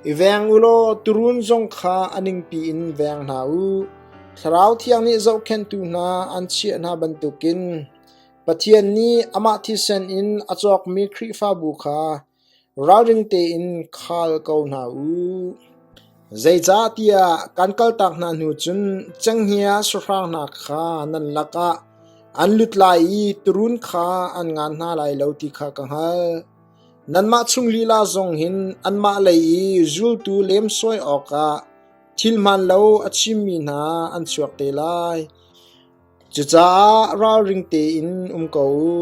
i veng u law tuurun zong kha a ningpi in veng hna u. Thlarau Thiang nih zohkhenhtu hna an chiah hna bantukin Pathian nih amah thisen in a cawkmi Khrihfabu kha ralring tein khal ko hna u. Zeicahtiah kan kaltak hna hnu cun cenghngia sahrang hna kha nan lakah an lut lai i tuurun kha an ngan hna lai lo ti kha ka hngalh. Nanmah chung lila zong hin anmah lei i zultu lemsawi awkah thil hmaan lo a chimmi hna an chuak te lai. Cucaah ralring tein um ko u.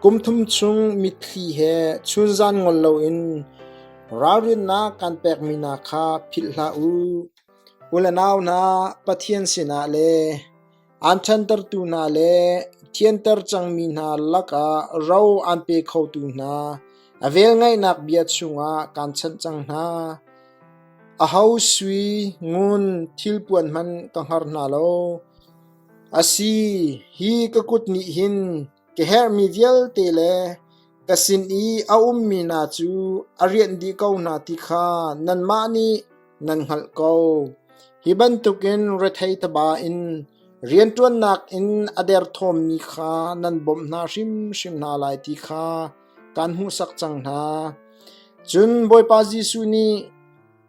Kum thum chung mitthli he chunzan ngol loin ralrinnak kan pekmi hna kha philh hlah u. U le nau hna, Pathian sinah le aan ṭhantertu hna le thianter cangmi hna lakah ro aan pe khotu hna a velngeihnak bia chungah kaan chanh cang hna. Aho sui, ngun, thilpuan hmanh ka hngar hna lo. Asi, hi ka kut nih hin Ka herhmi vialte le ka sin i a ummi hna cu a rianh dih ko hna ti kha nanmah nih nan hngalh ko. Hi bantukin rethei taba in rianṭuannak in a derthawmmi kha nan bawmh hna hrimhrim hna lai ti kha kaan hmuhsak cang hna. Cun Bawipa Jesuh nih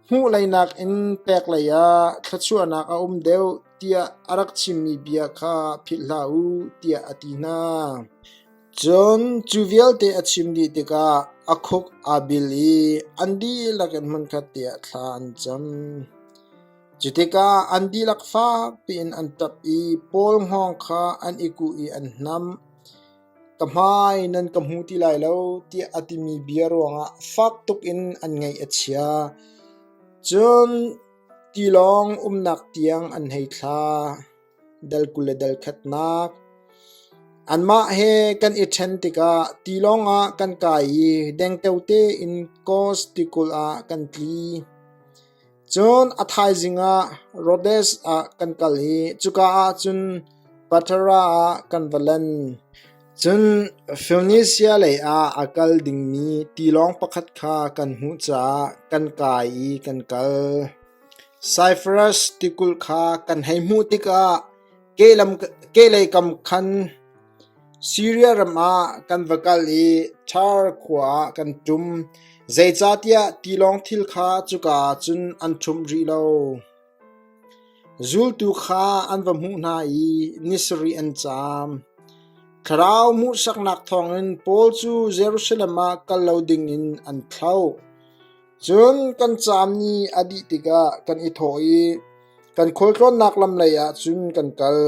hmuh lei nakin pek lei ah thluachuahnak a um deuh tiah a rak chimmi bia kha philh hlah u tiah a ti hna. Cun cu vialte a chim dih tikah a khuk aa bil i an dihlak in hmunkhat te ah thla an cam. Cu tikah an dihlak fak piin an ṭap i Paul hngawng kha an i kuh i an hnamh. Ka hmai nan ka hmu ti lai lo tiah a timi bia ruangah fak tuk in an ngaih a chia. Cun tilawng umnak tiang an hei thla. Dal 20 le dal khatnak. Anmah he kan i ṭhen tikah tilawng ah kan kai i dengteo tein Kos tikulh ah kan tli. Cun a thaizing ah Rhodes ah kan kal i cuka ah cun Patara ah kan va lan. Cun Foenisia lei ah a kal dingmi tilawng pakhat kha kan hmuh caah kan kai i kan kal. Saifras tikulh kha kan hei hmuh tikah kehlei kam khan Siria ram ah kan va kal i Tar khua ah kan ṭum, zeicahtiah tilawng thil kha cuka ah cun an ṭhumh rih lo. Zultu kha an va hmuh hna i ni sarih an caam. Thlarau hmuhsaknak thawngin Paul cu Jerusalem ah kal lo dingin an thlauh. Cun kan caam ni a dih tikah kan i thawh i kan khualtlawnnak lam leiah cun kan kal.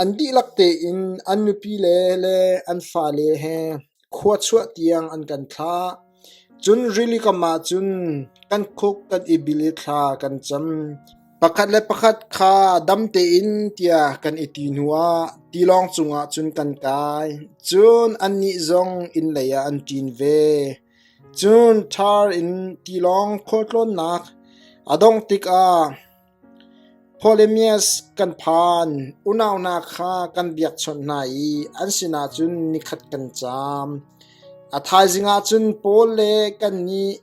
An dihlak tein an nupile le an fale he khua chuah tiang an kan thlah. Cun rili kam ah cun kan khuk kan i bil i thla kan cam. Pakhat le pakhat kha dam tein tiah kan i ti hnuah tilawng cungah cun kan kai. Cun annih zong inn lei ah an ṭin ve. Cun ṭhar in tilawng khualtlawnnak a dongh tikah Ptolemaeus kan phan, unau hna kha kan biakchawnh hna i an sinah cun nikhat kan caam. A thaizing ah cun Paul le kannih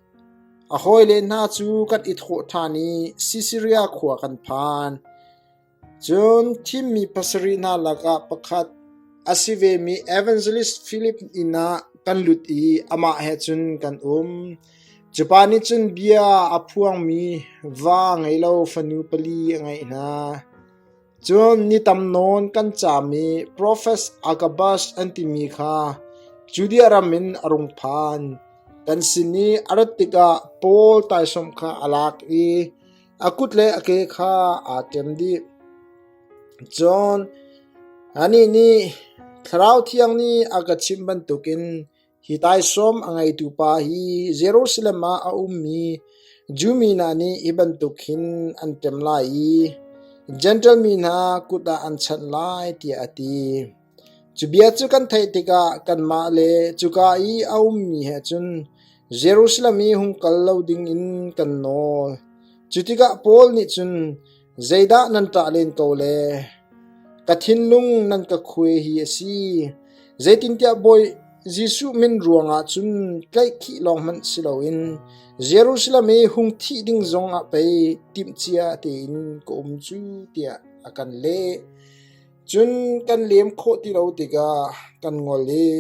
a hawile hna cu kan i thawh ṭhan i Sisaria khua kan phan. Cun thimmi pasarih hna lakah pakhat a si vemi Evangelist Philip inn ah kan lut i amah he cun kan um. Cu pa nih cun bia a phuangmi va ngei lo fanu pali a ngeih hna. Cun ni tam nawn kan caam i Profet Agabus an timi kha Judea ram in a rung phan. Kan sin i a rat tikah Paul taisawmh kha a lak i A kut le a ke kha aa ṭem dih. Cun anih nih Thlarau Thiang nih a ka chimh bantukin hi taisawm a ngeitu pa hi Jerusalem ah a ummi Jew mi hna nih hi bantuk hin an ṭem lai i Jentail mi hna kut ah an chanh lai, tiah a ti. Cu bia cu kan theih tikah kanmah le cuka i a ummi he cun Jerusalem i hung kal lo dingin kan nawl. Cu tikah Paul nih cun, Zeidah nan ṭah len ko le? Ka thinlung nan ka khuai hi a si. Zeitintiah Bawi Jesuh min ruangah cun tlaihkhih lawng hmanh si loin Jerusalem i hung thih ding zongah pei timhcia tein ka um cu, tiah a kan leh. Cun kan lem khawh ti lo tikah kan ngol i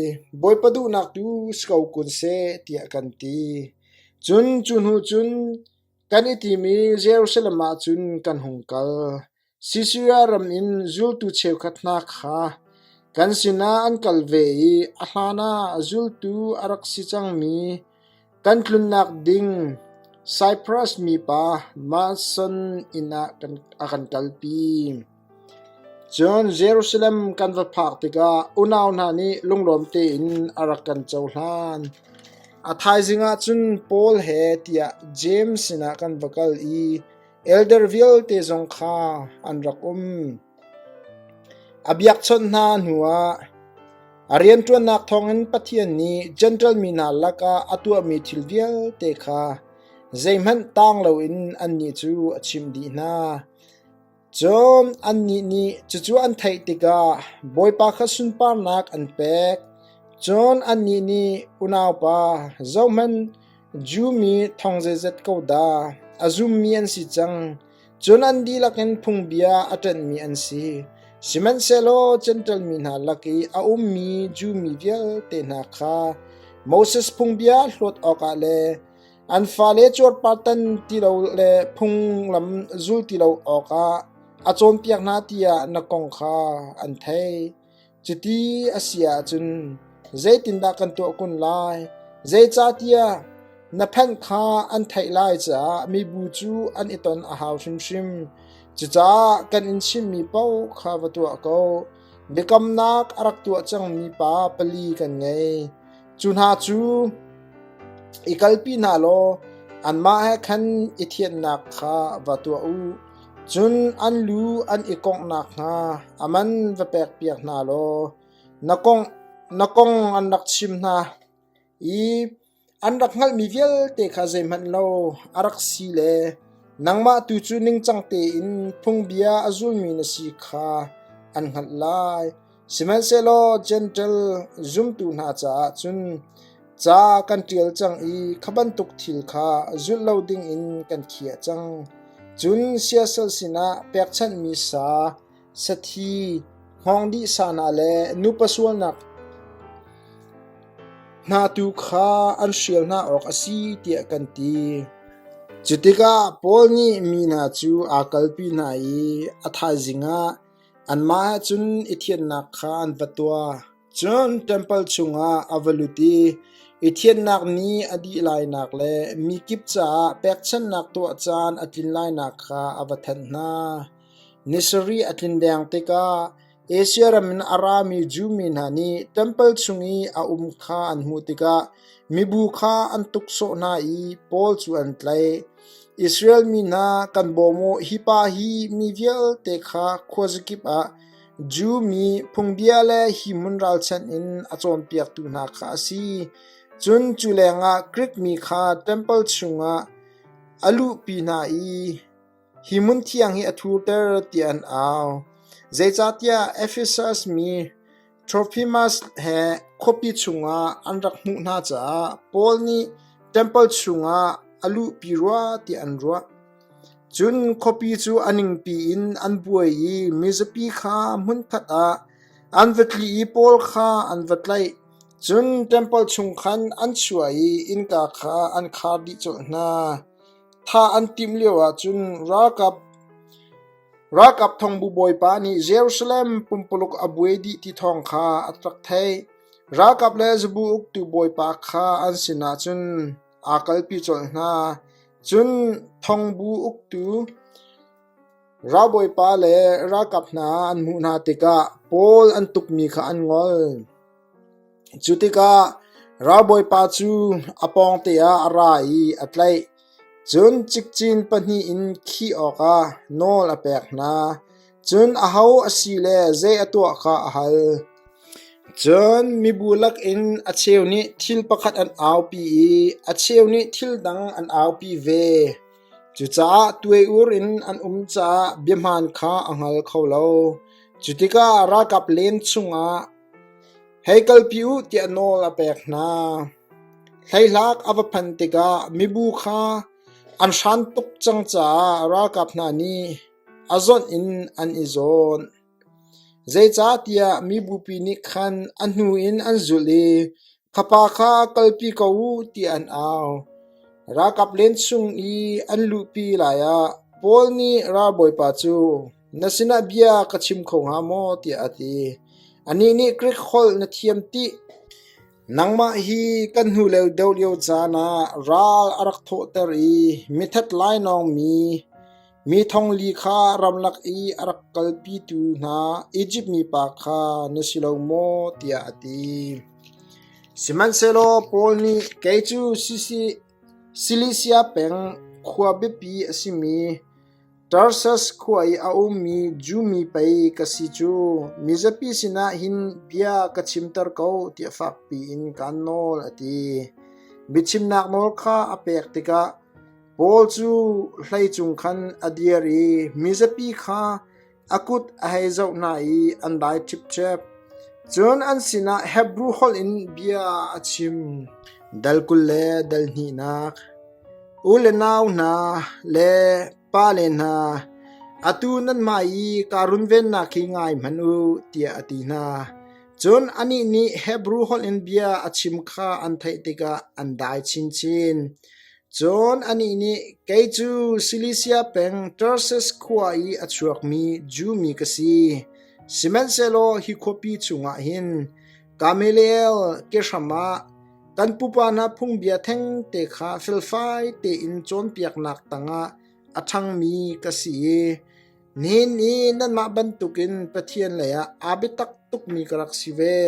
Bawipa duhnak tu si ko kun seh tiah kan ti. Cun cu hnu cun kan i tim i Jerusalem ah cun kan hung kal. Sisaria ram in zultu cheukhat hna kha kan sinah an kal ve i a hlanah zultu a rak si cangmi kan tlunnak ding Saipras mipa Mnason inn ah a kan kalpi. Cun Jerusalem kan va phak tikah unau hna nih lunglawm tein a rak kan cohlan. A thaizing ah cun Paul he tiah Jeim sinah kan va kal i elder vialte zong kha an rak um. A biakchawnh hna hnuah a rianṭuannak thawngin Pathian nih Jentail mi hna lakah a tuahmi thil vialte kha zeihmanh taang loin annih cu a chimh dih hna. Cun annih nih cucu an theih tikah Bawipa kha sunparnak an pek. Cun annih nih, Unaupa, zohhmanh, Jew mi thong zeizat ko dah a zummi an si cang, cun an dihlak in phungbia a ṭanhmi an si. Sihmanhsehlaw Jentail mi hna lak i a ummi Jew mi vialte hna kha Moses phungbia hlawt awkah le an fale cuarpartan ti lo le phunglam zul ti lo awkah a cawnpiak hna tiah na kong kha an theih. Cuti a si ahcun zeitindah kan tuah kun lai? Zeicahtiah na phanh kha an theih lai caah mibu cu an i ton a hau hrimhrim. Cucaah kan in chimmi paoh kha va tuah ko. Biakamnak a rak tuah cangmi pa pali kan ngei. Cu hna cu i kalpi hna law anmah he khan i thianhnak kha va tuah u. Cun an lu an i kongh nakhnga a man va pekpiak hna law na kong, na kong an rak chim hna i an rak hngalhmi vialte kha zeihmanh lo a rak si le nangmah tu cu ningcang tein phungbia a zulmi na si kha an hngalh lai. Sihmanhsehlaw Jentail zumtu hna caah cun ca kan ṭial cang i kha bantuk thil kha zulh lo dingin kan khiah cang. Cun siasal sinah pekchanhmi sa, sathi, hngawng dih sa hna le nupa sualnak hna tu kha an hrial hna awk a si tiah kan ti. Cu tikah Paul nih mi hna cu aa kalpi hna i a thaizing ah Anmah he cun i thianhnak kha an va tuah. Cun ṭempal chungah a va lut i i thianhnak ni a dih lainak le mi kip caah pekchanhnak tuah caan a tlin lainak kha a va thanh hna. Ni sarih a tlin deng tikah Asia ram in a rami Jew mi hna nih ṭempal chung i a um kha an hmuh tikah mibu kha an tuksawh hna i Paul cu an tlaih. Israel mi hna kan bawm u, hi pa hi mi vialte kha khuazakip ah Jew mi phungbia le hi hmun ralchanh in a cawnpiaktu hna kha a si. Cun cu lengah Grik mi kha ṭempal chungah a luhpi hna i hi hmun thiang hi a thurter tiah an au. Zeicahtiah Efesas mi Trofimas he khuapi chungah an rak hmuh hna caah Paul nih ṭempal chungah a luhpi rua tiah an ruah. Cun khuapi cu a ningpi in an buai i mizapi kha hmunkhat ah an va tli i Paul kha an va tlaih. Cun ṭempal chung khan an chuah i innka kha an khar dih colh hna. Thah an timh lioah cun ralkap Ralkap thongbu bawipa nih Jerusalem pumpuluk a buai dih ti thawng kha a rak theih. Ralkap le zabu uktu bawipa kha an sinah cun aa kalpi colh hna. Cun thongbu uktu ralbawipa le ralkap hna an hmuh hna tikah Paul an tukmi kha an ngol. Cu tikah ralbawipa cu a pawngte ah a ra i a tlaih. Cun cikcin pahnih in khih awkah nawl a pek hna. Cun aho a si le zei a tuah kha a hal. Cun mibu lakin a cheu nih thil pakhat an aupi i a cheu nih thil dang an aupi ve. Cucaah tuai-ur in an um caah biahmaan kha a hngal kho lo. Cu tikah ralkap len chungah Hei kalpi u tiah nawl a pek hna. Hleihlak a va phanh tikah mibu kha an hran tuk cang caah ralkap hna nih a zawnh in an i zawn. Zeicahtiah mibupi nih khan a hnu in an zulh i kha pa kha kalpi ko u tiah an au. Ralkap len chung i an luhpi lai ah Paul nih ralbawipa cu Na sinah bia ka chim kho hnga maw? tiah a ti. Anih nih Grik holh na thiam tih? Nangmah hi kan hnu lio deuh lio caan ah ral a rak thawhter i mithat lainawngmi mi thongli kha ramlak i a rak kalpitu hna Izipt mipa kha na si lo maw? tiah a ti. Sihmanhsehlaw Paul nih kei cu Silisia peng khua biapi a simi Tarsus khua i a ummi Jew mi pei ka si cu mizapi sinah hin bia ka chimter ko tiah fakpi in kaan nawl, a ti. Biachimnak nawl kha a pek tikah. Paul cu hlei cung khan a dir i mizapi kha a kut a hei zoh hna i an dai ṭhipṭhep. Cun an sinah Hebru holh in bia a chim. Dal 20 le dal hnihnak. U le nau hna le pale hna, atu nan hmai i kaa runvennak hi ngai hmanh u, tiah a ti hna. Cun anih nih Hebru holh in bia a chim kha an theih tikah an dai chinchin. Cun anih nih, Kei cu Silisia peng Tarsus khua i a chuakmi Jew mi ka si. Sihmanhsehlaw hi khuapi chungah hin Gamaliel kehram ah kan pupa hna phungbia thengte kha felfai tein cawnpiaknak tangah a ṭhangmi ka si i Nihin i nanmah bantukin Pathian leiah aa biatak tukmi ka rak si ve.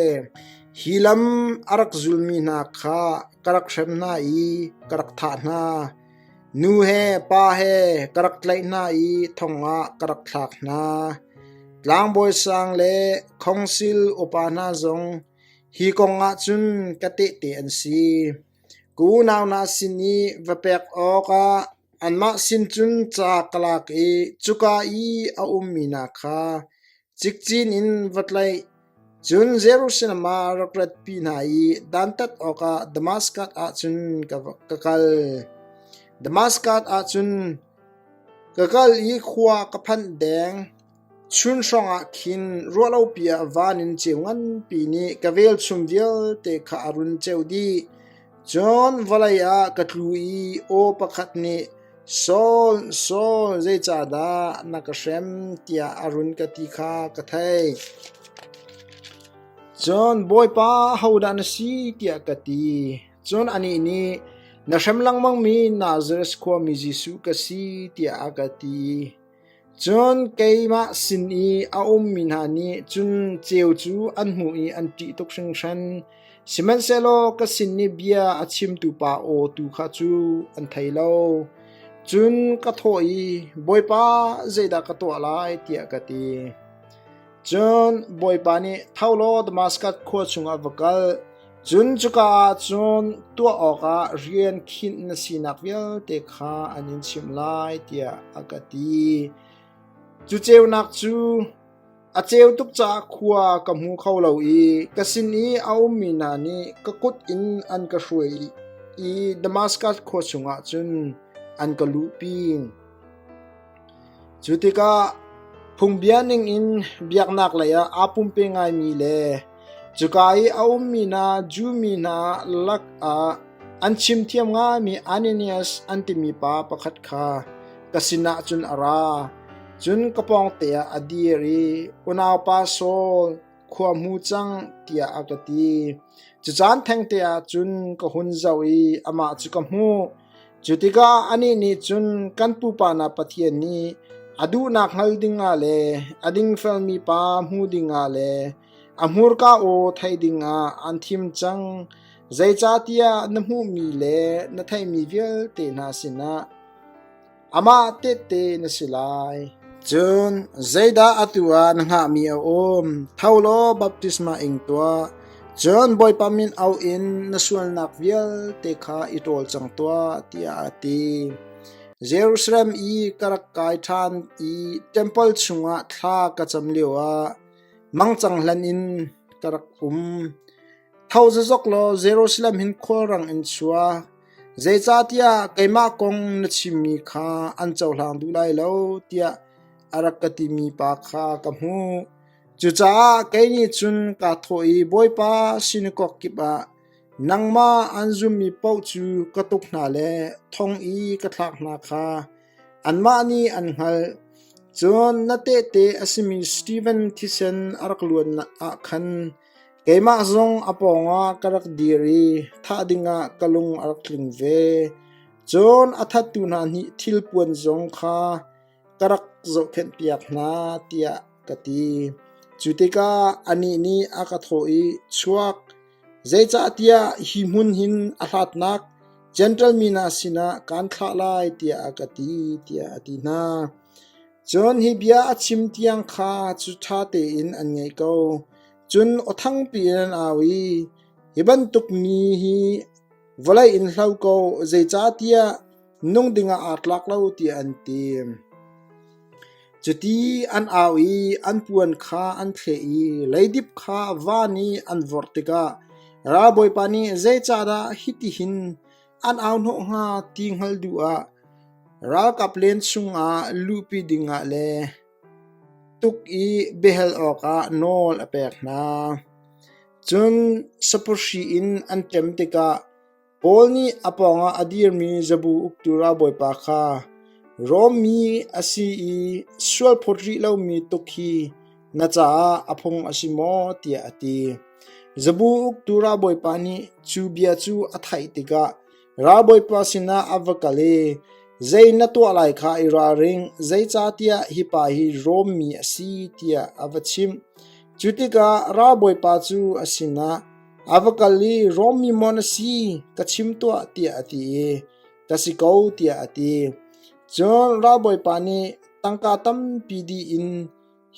Hi lam a rak zulmi hna kha ka rak hrem hna i ka rak thah hna. Nu he pa he ka rak tlaih hna i thong ah ka rak thlak hna. Tlangbawi sang le khongsil upa hna zong hi kong ah cun ka tehte an si. Ka unau hna sin i va pek awkah Anmah sin cun ca ka lak i cuka i a ummi hna kha cikcin in va tlaih. Cun Jerusalem ah rak ratpi hna i dantat awkah Damaskas ah cun ka kal. Damaskas ah cun ka kal i khua ka phanh deng. Chun hrawngah khin ruahlopi ah van in ceu nganpi nih ka velchum vialte kha a run ceuh dih. Cun vawlei ah ka tlu i aw pakhat nih, Saul, Saul, zeicahdah na ka hrem? tiah a run ka ti kha ka theih. Cun Bawipa, ahodah na si? tiah ka ti. Cun anih nih, Na hrem lengmangmi Nazareth khuami Jesuh ka si, tiah a ka ti. Cun keimah sin i a ummi hna nih cun ceu cu an hmuh i an ṭih tuk hringhran. Sihmanhsehlaw ka sin i bia a chimtu pa aw tu kha cu an thei lo. Cun ka thawh i, Bawipa, zeidah ka tuah lai? tiah ka ti. Cun Bawipa nih, Tho law Damaskas khua chungah va kal, cun cuka ah cun tuah awkah rian khinh na sinak vialte kha an in chimh lai, tiah a ka ti. Cu ceunak cu a ceu tuk caah khua ka hmu kho lo i ka sin i a ummi hna nih ka kut in an ka hruai i Damaskas khua chungah cun an ka luhpi. Cu tikah phungbia ningin biaknak lei ah aa pumpe ngaimi le cuka i a ummi hna Jew mi hna lakah an chimthiam ngaimi Ananias an timi pa pakhat kha ka sinah cun a ra. Cun ka pawngte ah a dir i, Unaupa Saul, khua hmu cang, tiah a ka ti. Cu caan thengte ah cun ka hun zoh i amah cu ka hmuh. Cu tikah anih nih cun kan pupa hna Pathian nih a duhnak hngal dingah le a dingfelmi pa hmu dingah le a hmurka aw theih dingah an thim cang. Zeicahtiah na hmuhmi le na theihmi vialte hna sinah Amah tehte na si lai. Cun zeidah atu ah na hngahmi a um? Tho law baptisma ing tuah. Cun Bawipa min auh in na sualnak vialte kha i ṭawl cang tuah, tiah a ti. Jerusalem i ka rak kai ṭhan i ṭempal chungah thla ka cam lioah mangcang hlan in ka rak um. Tho zazok law Jerusalem hin khualrang in chuak. Zeicahtiah keimah kong na chimmi kha an cohlang duh lai lo tiah a rak ka timi pa kha ka hmuh. Cucaah kei nih cun kaa thawh i Bawipa sinakok kip ah nangmah an zummi paoh cu ka tuk hna le thong i ka thlak hna kha anmah nih an hngalh. Cun na tehte a simi Steven thisen a rak luan ah khan Keimah zong a pawngah ka rak dir i thah dingah ka lung a rak tling ve. Cun a thattu hna nih thilpuan zong kha ka rak zohkhenhpiak hna, tiah ka ti. Cu tikah anih nih a ka thawh i, Chuak, zeicahtiah hi hmun hin a hlatnak Jentail mi hna sinah kaan thlah lai, tiah a ka ti, tiah a ti hna. Cun hi bia a chim tiang kha cu ṭha tein an ngaih ko. Cun aw thangpi in an au i, Hi bantuk mi hi vawlei in hlo ko, zeicahtiah. Nung dingah aa tlak lo tiah an ti. Cuti an au i an puan kha an thleh i leidip kha van i an vorh tikah ralbawipa nih zeicahdah hitihin an au hnawh hnga ti hngalh duh ah ralkap len chungah luhpi dingah le tuk i biahal awkah nawl a pek hna. Cun sapawhri in an ṭem tikah Paul nih a pawngah a dirmi zabu uktu ralbawipa kha Rom mi a si i sualphawt rih lomi tuk hi na caah a phung a si maw tiah a ti. Zabu uktu ralbawipa nih cu bia cu a theih tikah ralbawipa sinah a va kal i Zei na tuah lai kha i ralring, zeicahtiah hi pa hi Rom mi a si tiah a va chimh. Cu tikah ralbawipa cu a sinah A va kal i Rom mi maw na si? Ka chim tuah tiah a ti i ka si ko tiah a ti. Cun ralbawipa nih tangka tampi dih in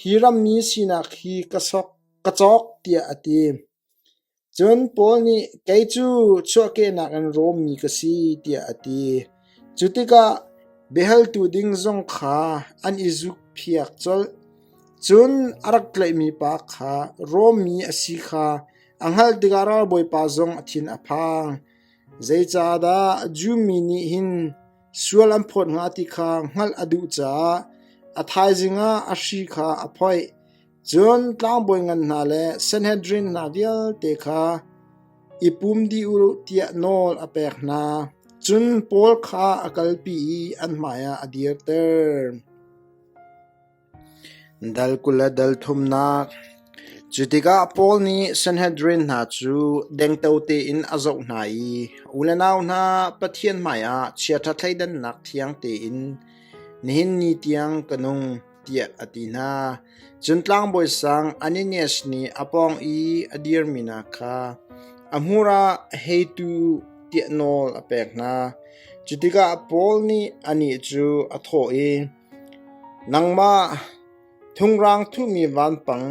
hi rammi sinak hi ka sok ka cawk tiah a ti. Cun Paul nih kei cu chuahkehnak in Rom mi ka si tiah a ti. Cu tikah biahaltu ding zong kha an i zukphiak colh. Cun a rak tlaihmi pa kha Rom mi a si kha a hngalh tikah ralbawipa zong a thin a phang. Zeicahdah Jew mi nih hin sual an phawt hnga ti kha hngalh a duh caah a thaizing ah a hri kha a phoih. Cun tlangbawi ngan hna le Sanhedrin hna vialte kha i pum dih u tiah nawl a pek hna. Cun Paul kha a kalpi i an hmaiah a dirter. Dal 20 le dal thumnak Cu tikah Paul nih Sanhedrin hna cu dengteo tein a zoh hna i, U le nau hna, Pathian hmaiah chiaṭha thleidannak thiang tein nihin ni tiang ka nung, tiah a ti hna. Cun tlangbawi sang Ananias nih a pawng i a dirmi hna kha a hmur ah hei tu tiah nawl a pek hna. Cu tikah Paul nih anih cu a thawh i, Nangmah thungrang thuhmi vanpang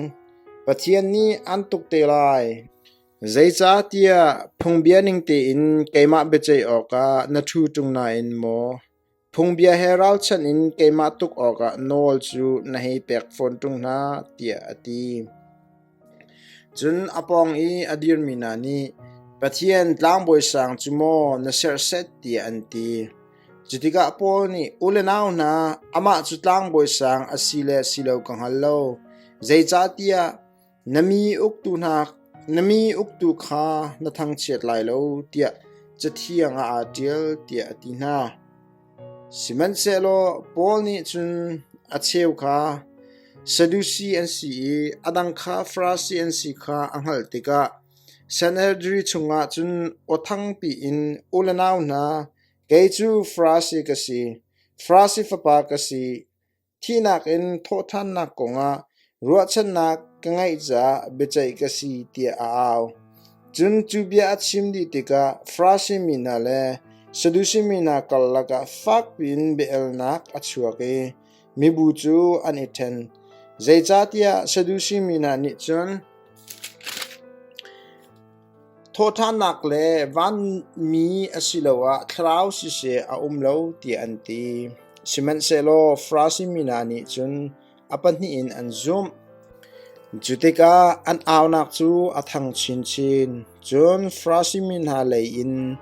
Pathian nih an tuk te lai. Zeicahtiah phungbia ning tein keimah biaceih awkah na ṭhu ṭung nain maw phungbia he ralchanh in keimah tuk awkah nawl cu na hei pek fawn ṭung hna, tiah a ti. Cun a pawng i a dirmi hna nih, Pathian tlangbawi sang cu maw na serhsat, tiah an ti. Cu tikah Paul nih, U le nau hna, amah cu tlangbawi sang a si le si lo ka hngal lo. Zeicahtiah na mi uktu hna na mi uktu kha na thangchiat lai lo, tiah Cathiang ah aa ṭial, tiah a ti hna. Sihmanhsehlaw Paul nih cun a cheu kha Sadusi an si i a dang kha Farasi an si kha a hngalh tikah Sanhedrin chungah cun aw thangpi in, U le nau hna, kei cu Farasi ka si, Farasi fapa ka si, Thihnak in thawhṭhannak kongah ruahchannak ka ngeih caah biaceih ka si tiah a au. Cun cu bia a chim dih tikah Farasi mi hna le Sadusi mi hna karlak ah fakpi in bia-alnak a chuak i mibu cu an i ṭhen. Zeicahtiah Sadusi mi hna nih cun Thawhṭhannak le vanmi asiloah thlarau siseh a um lo tiah an ti. Sihmanhsehlaw Farasi mi hna nih cun a pahnih in an zumh. Cu tikah an aunak cu a thang chinchin. Cun Farasi mi hna lei in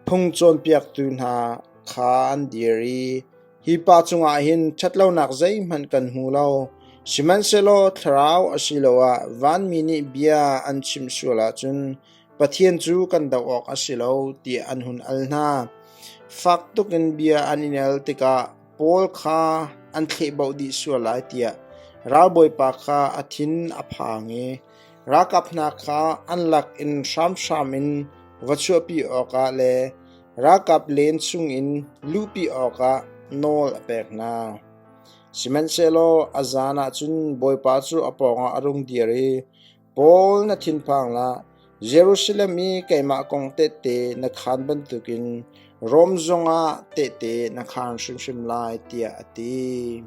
phung cawnpiaktu hna kha an dir i Hi pa cungah hin ṭhatlonak zeihmanh kan hmu lo, sihmanhsehlaw thlarau asiloah vanmi nih bia an chimh sual ahcun Pathian cu kan doh awk a si lo tiah an hun al hna. Fak tuk in bia an i al tikah Paul kha an thlehboh dih sual lai tiah ralbawipa kha a thin a phang i ralkap hna kha an lak in hramhram in va chuahpi awkah le Ralkap len chungin luhpi awkah nawl a pek hna. Sihmanhsehlaw a zan ah cun Bawipa cu a pawngah a rung dir i, Paul, na thinphang hlah! Jerusalem i keimah kong tehte na khaan bantukin Rom zongah tehte na khaan hrimhrim lai, tiah a ti.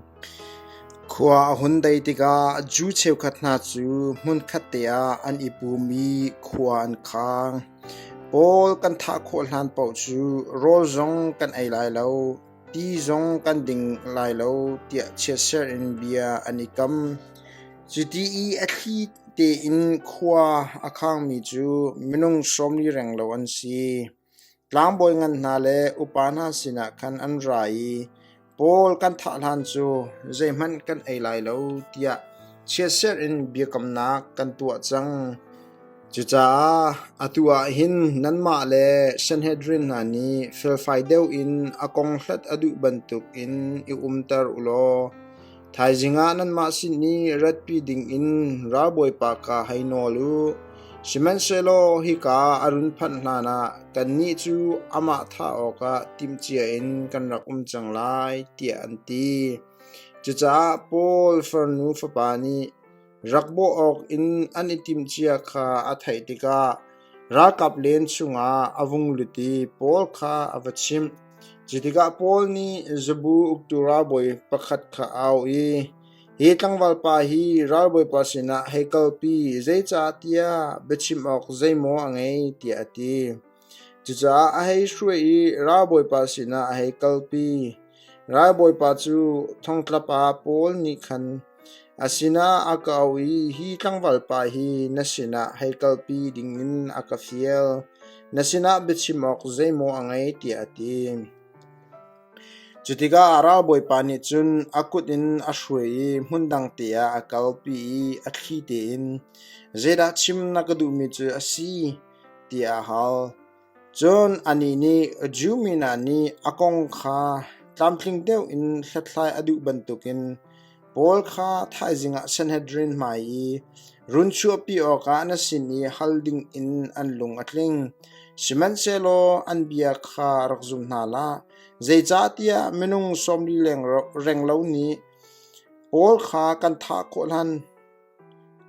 Khua a hun dei tikah Jew cheukhat hna cu hmunkhat te ah an i pum i khua an khang. Paul kan thah khawh hlan paoh cu rawl zong kan ei lai lo, ti zong kan ding lai lo tiah chiatserh in bia an i kam. Cuti i a thli tein khua a khangmi cu minung 40 renglo an si. Tlangbawi ngan hna le upa hna sinah khan an ra i Paul kan thah hlan cu zeihmanh kan ei lai lo tiah chiatserh in biakamnak kan tuah cang. Cucaah atu ah hin nanmah le Sanhedrin hna nih felfai deuh in a kong hlat a duh bantukin i umter u law Thaizing ah nanmah sin i ratpi dingin ralbawipa kha hei nawl u. Sihmanhsehlaw hika a run phanh hlanah kannih cu amah thah awkah timhcia in kan rak um cang lai, tiah an ti. Cucaah Paul farnu fapa nih rak bawh awk in an i timhcia kha a theih tikah ralkap len chungah a vung lut i Paul kha a va chimh. Cu tikah Paul nih zabu uktu ralbawi pakhat kha a auh i, Hi tlangvalpa hi ralbawipa sinah hei kalpi, zeicahtiah biachim awk zeimaw a ngei, tiah a ti. Cucaah a hei hruai i ralbawipa sinah a hei kalpi. Ralbawipa cu thongtlap ah Paul nih khan a sinah a ka auh i hi tlangvalpa hi na sinah hei kalpi dingin a ka fial. Na sinah biachim awk zeimaw a ngei, tiah a ti. Cu tikah ralbawipa nih cun a kut in a hruai i hmundang te ah a kalpi i a thli tein, “Zeidah chim na ka duhmi cu a si?” tiah a hal. Cun anih nih Jew mi hna nih a kong kha tlamtling deuh in hlathlai a duh bantukin Paul kha thaizing ah Sanhedrin hmai i run chuahpi awkah na sin i hal dingin an lung a tling. Sihmanhsehlaw an bia kha rak zum hna hlah, zeicahtiah minung 40 renglo nih Paul kha kan thah khawh hlan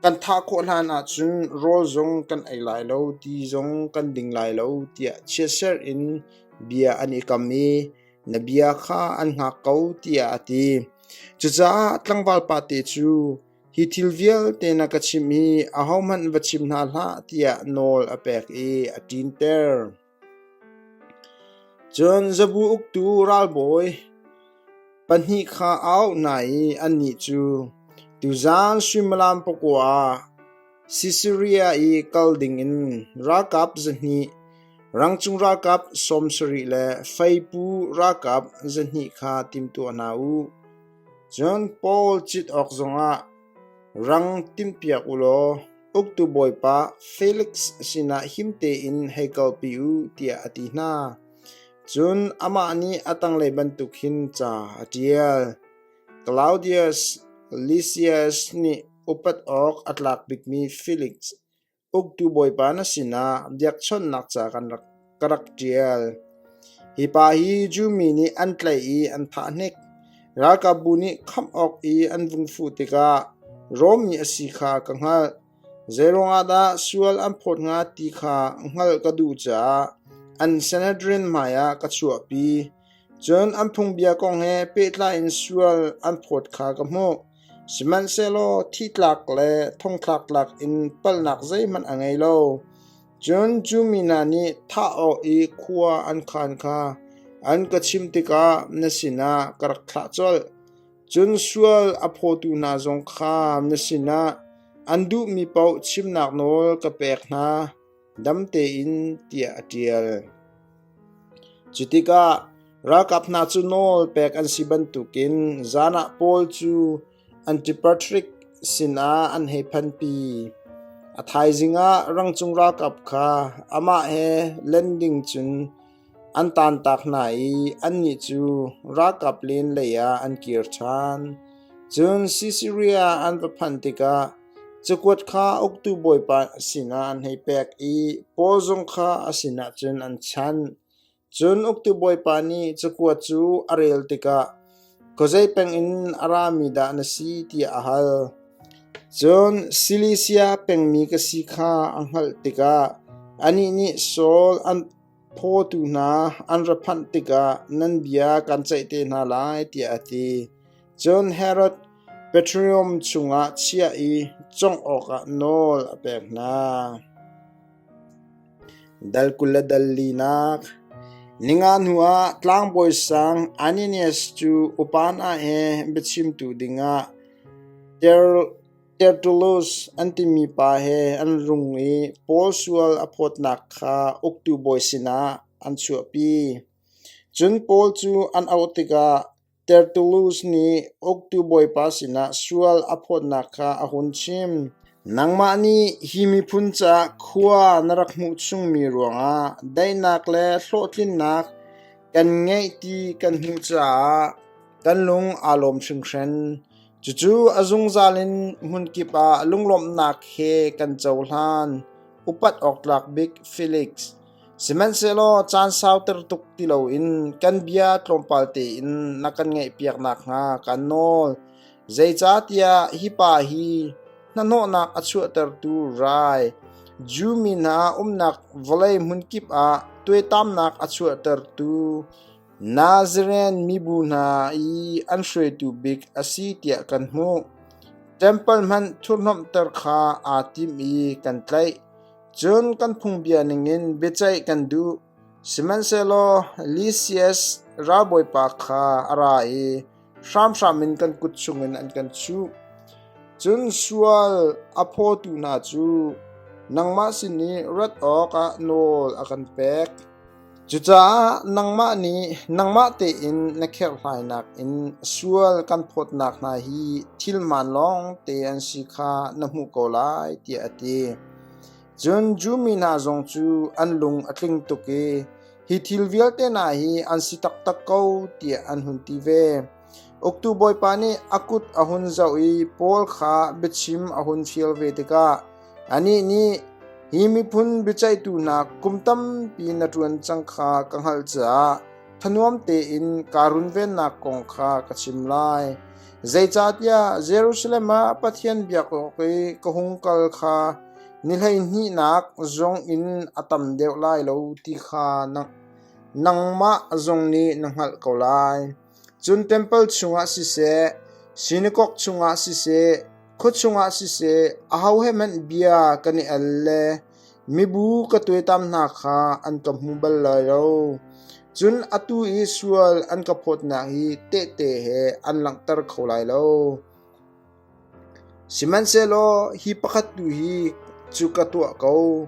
Kan thah khawh hlan ahcun rawl zong kan ei lai lo, ti zong kan ding lai lo tiah chiatserh in bia an i kam i na bia kha an hngak ko tiah a ti. Cucaah tlangval pate cu hi thil vialte na ka chimh hi ahohmanh va chim hna hlah tiah nawl a pek i a ṭinter. Cun zabu uktu ralbawi pahnih kha a auh hna i annih cu tuzaan suimilam pakua ah Sisaria i kal dingin ralkap 200, rangcung ralkap 70 le feipu ralkap 200 kha timtuah hna u. Cun Paul cit awk zongah rang timhpiak u law uktu bawipa Felix sinah him tein hei kalpi u tiah a ti hna. Cun amah nih a tanglei bantuk hin ca a ṭial. Claudius Lysias nih upat awk a tlak bikmi Felix, uktu bawipa na sinah biakchawnhnak ca ka rak ṭial. Hi pa hi Jew mi nih an tlaih i an thah hnik. Ralkapbu nih khamh awk i an vung fuh tikah Rom mi a si kha ka hngalh. Zeiruangah dah sual an phawt hnga ti kha hngalh ka duh caah an Sanhedrin hmaiah ka chuahpi. Cun an phungbia kong he pehtlai in sual an phawt kha ka hmuh. Sihmanhsehlaw thihtlak le thongthlak tlak in palhnak zeihmanh a ngei lo. Cun cu mi hna nih thah awk i khua an khaan kha an ka chimh tikah na sinah ka rak thlah colh. Cun sual a phawtu hna zong kha na sinah an duhmi paoh chimnak nawl ka pek hna, dam tein tiah a ṭial. Cu tikah ralkap hna cu nawl pek an si bantukin zan ah Paul cu Antipatris sinah an hei phanpi. A thaizing ah rangcung ralkap kha amah he len ding cun an taantak hna i annih cu ralkap len lei ah an kir ṭhan. Cun Sisaria an va phanh tikah cakuat kha uktu bawipa sinah an hei pek i Paul zong kha a sinah cun an chanh. Cun uktu bawipa nih cakuat cu a rel tikah, Khuazei peng in a rami dah na si tiah a hal. Cun Silisia pengmi ka si kha a hngalh tikah anih nih Saul an phawtu hna an ra phanh tikah nan bia kan ceih te hna lai tiah a ti. Cun Herod Petroleum chungah chiah i cawngh awkah nawl a pek hna. Dal 20 le dal linak. Ninga hnuah tlangbawi sang Ananias cu upa hna he biachimtu dingah Tertullus an timi pa he an rung i Paul sual a phawtnak kha uktu bawi sinah an chuahpi. Cun Paul cu an auh tikah Tertullus nih uktu bawipa sinah sual a phawtnak kha a hun chim. Nangmah nih hi miphun caah khua na rak hmuh chungmi ruangah daihnak le hlawhtlinnak kan ngeih ti kan hmuh caah kan lung aa lawm hringhran. Cucu a zungzal in hmunkip ah lunglawmhnak he kan cohlan. Upat awk tlak bik Felix. Sihmanhsehlaw caan sauter tuk ti loin kan bia tlawmpal tein na kan ngaihpiak nakhnga kaan nawl. Zeicahtiah hi pa hi hnahnawhnak a chuahtertu rai, Jew mi hna umnak vawlei hmunkip ah tuaitamnak a chuahtertu Nazaren mibu hna i an hruaitu bik a si tiah kan hmuh. Ṭempal hmanh thurhhnawmhter kha aa tim i kan tlaih. Cun kan phungbia ningin biaceih kan duh, sihmanhsehlaw Lysias ralbawipa kha a ra i hramhram in kan kut chungin an kan chuh. Cun sual a phawtu hna cu nangmah sin i rat awkah nawl a kan pek. Cucaah nangmah nih nangmah tein na kherhhlainak in sual kan phawtnak hna hi thil hmaan lawngte an si kha na hmuh ko lai, tiah a ti. Cun Jew mi hna zong cu an lung a tling tuk i hi thil vialte hna hi an si taktak ko tiah an hun ti ve. Uktu bawipa nih a kut a hun zoh i Paul kha biachim a hun fial ve tikah Anih nih, Hi miphun biaceihtu hna kum tampi na ṭuan cang kha ka hngalh caah thanuam tein kaa runvennak kong kha ka chim lai. Zeicahtiah Jerusalem ah Pathian biak awk i ka hung kal kha ni hleihnihnak zong in a tam deuh lai lo ti kha nangmah zong nih na hngalh ko lai. Cun ṭempal chungah siseh, sinakok chungah siseh, Khua chungah siseh, aho he hmanh bia kan i al le mibu ka tuaitam hna kha an ka hmu bal lai lo. Cun atu i sual an ka phawtnak hi tehte he an langhter kho lai lo. Sihmanhsehlaw hi pakhat tu hi cu ka tuah ko.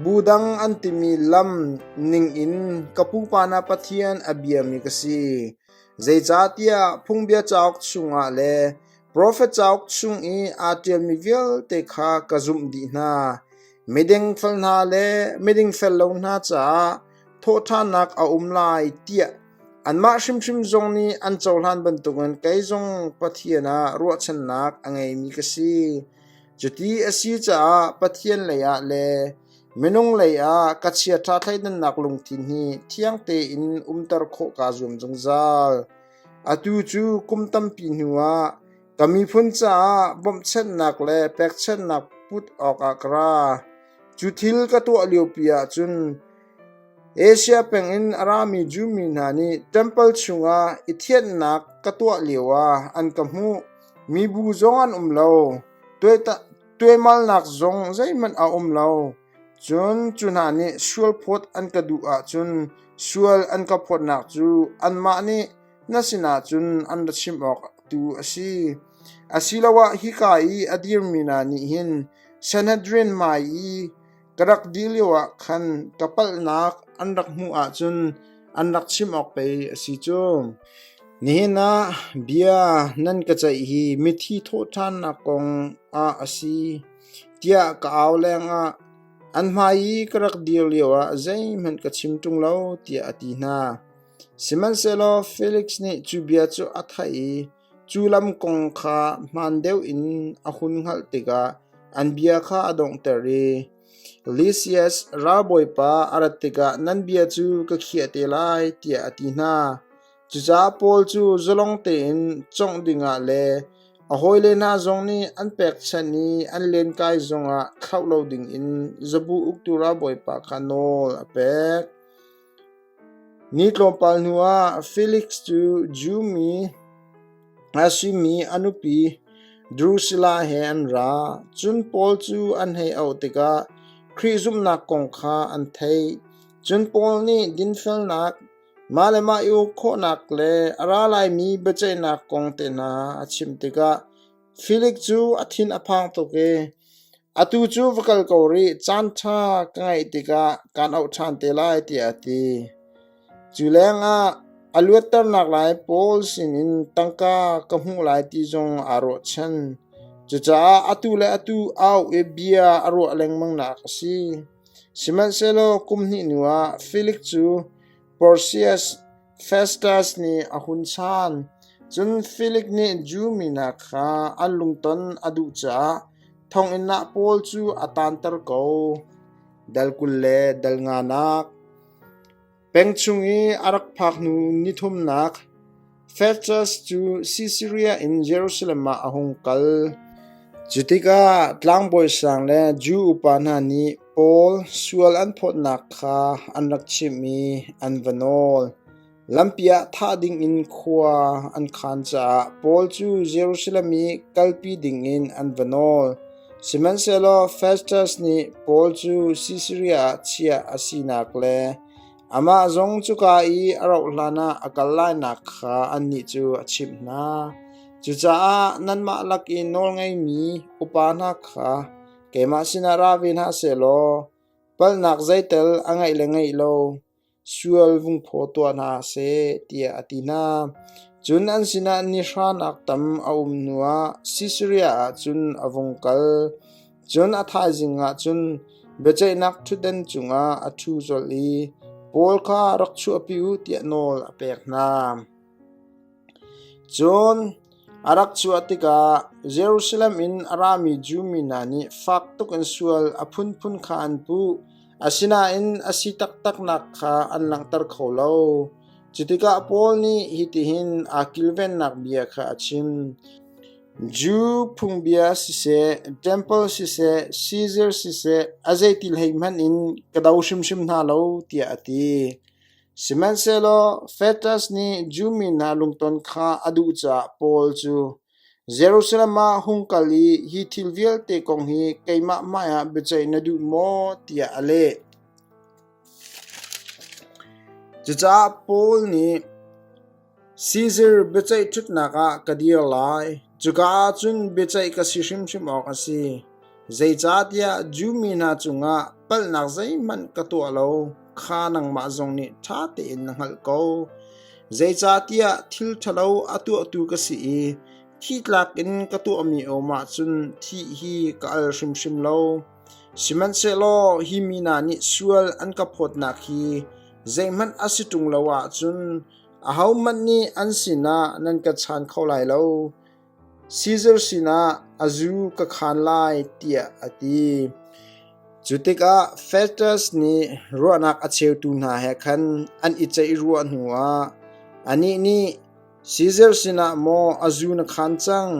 Bu dang an timi lam ningin ka pupa hna Pathian a biami ka si. Zeicahtiah phungbia cauk chungah le Profet cauk chung i aa ṭialmi vialte kha ka zumh dih hna. Miding fel hna le miding fel lo hna caah thawhṭhannak a um lai tiah anmah hrimhrim zong nih an cohlan bantukin kei zong Pathian ah ruahchannak a ngeimi ka si. Cuti a si caah Pathian leiah le minung leiah ka chiaṭha thleidannak lungthin hi thiang tein umter khawh kaa zuam zungzal. Atu cu kum tampi hnuah ka miphun caah bawmhchanhnak le pekchanhnak put awkah ka ra. Cu thil ka tuah liopi ah cun Asia peng in a rami Jew mi hna nih ṭempal chungah i thianhnak ka tuah lioah an ka hmuh. Mibu zong an um lo, tuaimalnak zong zeihmanh a um lo. Cun cu hna nih sualphawt an ka duh ahcun sual an ka phawtnak cu anmah nih na sinah cun an ra chim awk tu a si. Asiloah hika i a dirmi hna nih hin Sanhedrin hmai i ka rak dir lioah khan ka palhnak an rak hmuh ahcun an rak chim awk pei a si cu. Nihin ah bia nan ka ceih hi mithi thawhṭhannak kong ah a si. Tiah ka au lengah an hmai i ka rak dir lioah zeihmanh ka chim ṭung lo tiah a ti hna. Sihmanhsehlaw Felix nih cu bia cu a theih i cu lam kong kha hmaan deuh in a hun hngalh tikah an bia kha a donghter i Lysias ralbawipa a rat tikah nan bia cu ka khiah te lai tiah a ti hna. Cucaah Paul cu zalong tein cawngh dingah le a hawile hna zong nih an pekchanh i an lenkai zongah thlauh lo dingin zabu uktu ralbawipa kha nawl a pek. Ni tlawmpal hnuah Felix cu Jew mi a simi a nupi Drusilla he an ra. Cun Paul cu an hei auh tikah. Khrih zumhnak kong kha an theih. Cun Paul nih dinfelnak, mah le mah i uk khawhnak le a ra laimi biaceihnak kong tehna a chimh tikah Filik cu a thin a phang tuk i, Atu cu va kal ko rih, caanṭha ka ngeih tikah kaan auh ṭhan te lai, tiah a ti. Cu lengah a luatternak lai Paul sinin tangka ka hmuh lai ti zong aa ruahchan. Cucaah atu le atu a auh i bia a ruah lengmangnak a si. Sihmanhsehlaw kum hnih hnuah Felix cu Porsius Festus nih a hun chaan. Cun Felix nih Jew mi hna kha an lungton a duh caah thonginn ah Paul cu a taanter ko. Dal 20 le dal nganak Peng chung i a rak phak hnu nithumnak, Festus cu Sisaria in Jerusalem ah a hung kal. Cu tikah tlangbawi sang le Jew upa hna nih Paul sual an phawtnak kha an rak chimh i an va nawl. Lampi ah thah dingin khua an khaan caah Paul cu Jerusalem i kalpi dingin an va nawl. Sihmanhsehlaw Festus nih Paul cu Sisaria ah chiah a sinak le amah zong cuka i a rauh hlanah a kal lainak kha annih cu a chimh hna. Cucaah nanmah lak i nawlngeimi upa hna kha keimah sinah ra ve hna seh law palhnak zeitel a ngeih le ngeih lo sual vung phaw tuah hna seh, tiah a ti hna. Cun an sinah ni hranak tam a um hnuah Sisaria ah cun a vung kal. Cun a thaizing ah cun biaceihnak ṭhutdan cungah a ṭhu colh i Paul kha rak chuahpi u tiah nawl a pek hna. Cun a rak chuah tikah Jerusalem in a rami Jew mi hna nih fak tuk in sual a phunphun kha an puh. Asinain a si taktaknak kha an langhter kho lo. Cu tikah Paul nih hitihin aa kilvennak bia kha a chim: Jew phungbia siseh, ṭempal siseh, Caesar siseh, a zeiti hlei hmanh in ka do hrimhrim hna lo, tiah a ti. Sihmanhsehlaw Festus nih Jew mi hna lungton kha a duh caah Paul cu Jerusalem ah hung kal i hi thil vialte kong hi keimah hmaiah biaceih na duh maw tiah a leh. Cucaah Paul nih Caesar biaceih ṭhutnak ah ka dir lai, cuka ah cun biaceih ka si hrimhrim awk a si. Zeicahtiah Jew mi hna cungah palhnak zeihmanh ka tuah lo kha nangmah zong nih ṭha tein na hngalh ko. Zeicahtiah thil ṭhalo a tuahtu ka si i thi tlak in ka tuahmi a um ahcun thih hi ka al hrimhrim lo. Sihmanhsehlaw hi mi hna nih sual an ka phawtnak hi zeihmanh a si ṭung lo ahcun ahohmanh nih an sinah nan ka chaan kho lai lo. Caesar sinah a zu ka khaan lai tiah a ti. Cu tikah Festus nih ruahnak a cheutu hna he khan an i ceih ruah hnuah anih nih Caesar sinah maw a zu na khaan cang?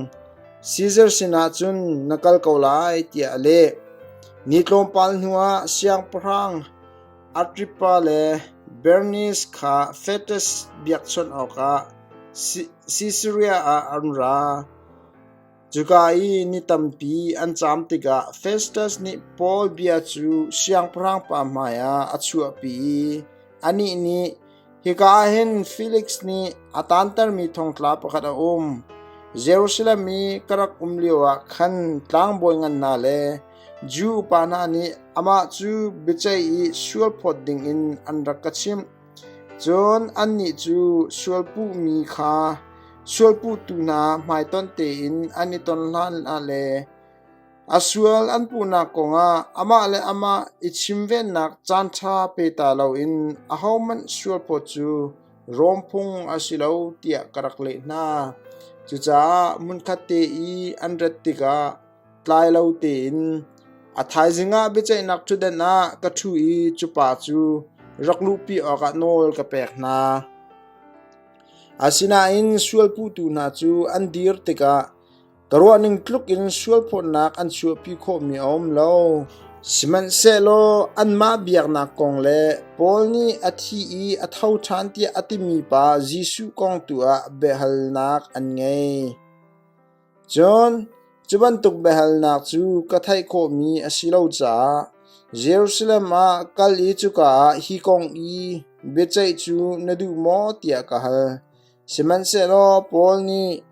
Caesar sinah cun na kal ko lai tiah a leh. Ni tlawmpal hnuah siangpahrang Agrippa le Bernice kha Festus biakchawnh awkah Sisaria ah an ra. Cuka i ni tampi an caam tikah Festus nih Paul bia cu siangpahrang pa hmaiah a chuahpi i anih nih, Hika ah hin Felix nih a taantermi thongtla pakhat a um. Jerusalem i ka rak um lioah khan tlangbawi ngan hna le Jew upa hna nih amah cu biaceih i sualphawt dingin an rak ka chimh. Cun annih cu sualpuhmi kha sualpuhtu hna hmaitonh tein an i ton hlanah le a sual an puhnak kongah amah le amah i chimvennak caanṭha pe ta loin ahohmanh sualphawt cu Rom phung a si lo tiah ka rak leh hna. Cucaah hmunkhat te i an rat tikah tlai lo tein a thaizing ah biaceihnak ṭhutdan ah ka ṭhu i cu pa cu rak luhpi awkah nawl ka pek hna. Asinain sualpuhtu hna cu an dir tikah ka ruahning tluk in sualphawtnak an chuahpi khawhmi a um lo. Sihmanhsehlaw anmah biaknak kong le Paul nih a thi i a tho ṭhan tiah a timi pa Jesuh kong tu ah biahalnak an ngei. Cun cu bantuk biahalnak cu ka theih khawhmi a si lo caah. Jerusalem ah kal i cuka ah hi kong i biaceih cu na duh maw tiah ka hal. Sihmanhsehlaw Paul nih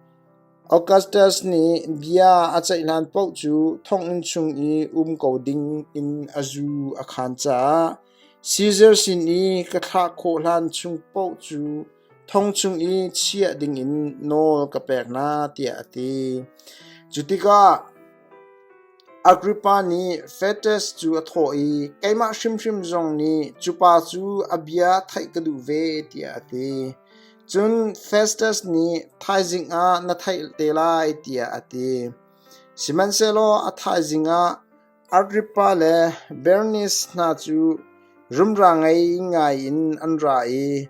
Augustus nih bia a ceih hlan paoh cu thonginn chung i um ko ding in a zu a khaan caah Caesar sin i ka thlah khawh hlan chung paoh cu thong chung i chiah dingin nawl ka pek hna tiah a ti. Cu tikah Agrippa nih Festus cu a thawh i, Keimah hrimhrim zong nih cu pa cu a bia theih ka duh ve, tiah a ti. Cun Festus nih, Thaizing ah na theih te lai, tiah a ti. Sihmanhsehlaw a thaizing ah Agrippa le Bernice hna cu rumra ngei ngai in an ra i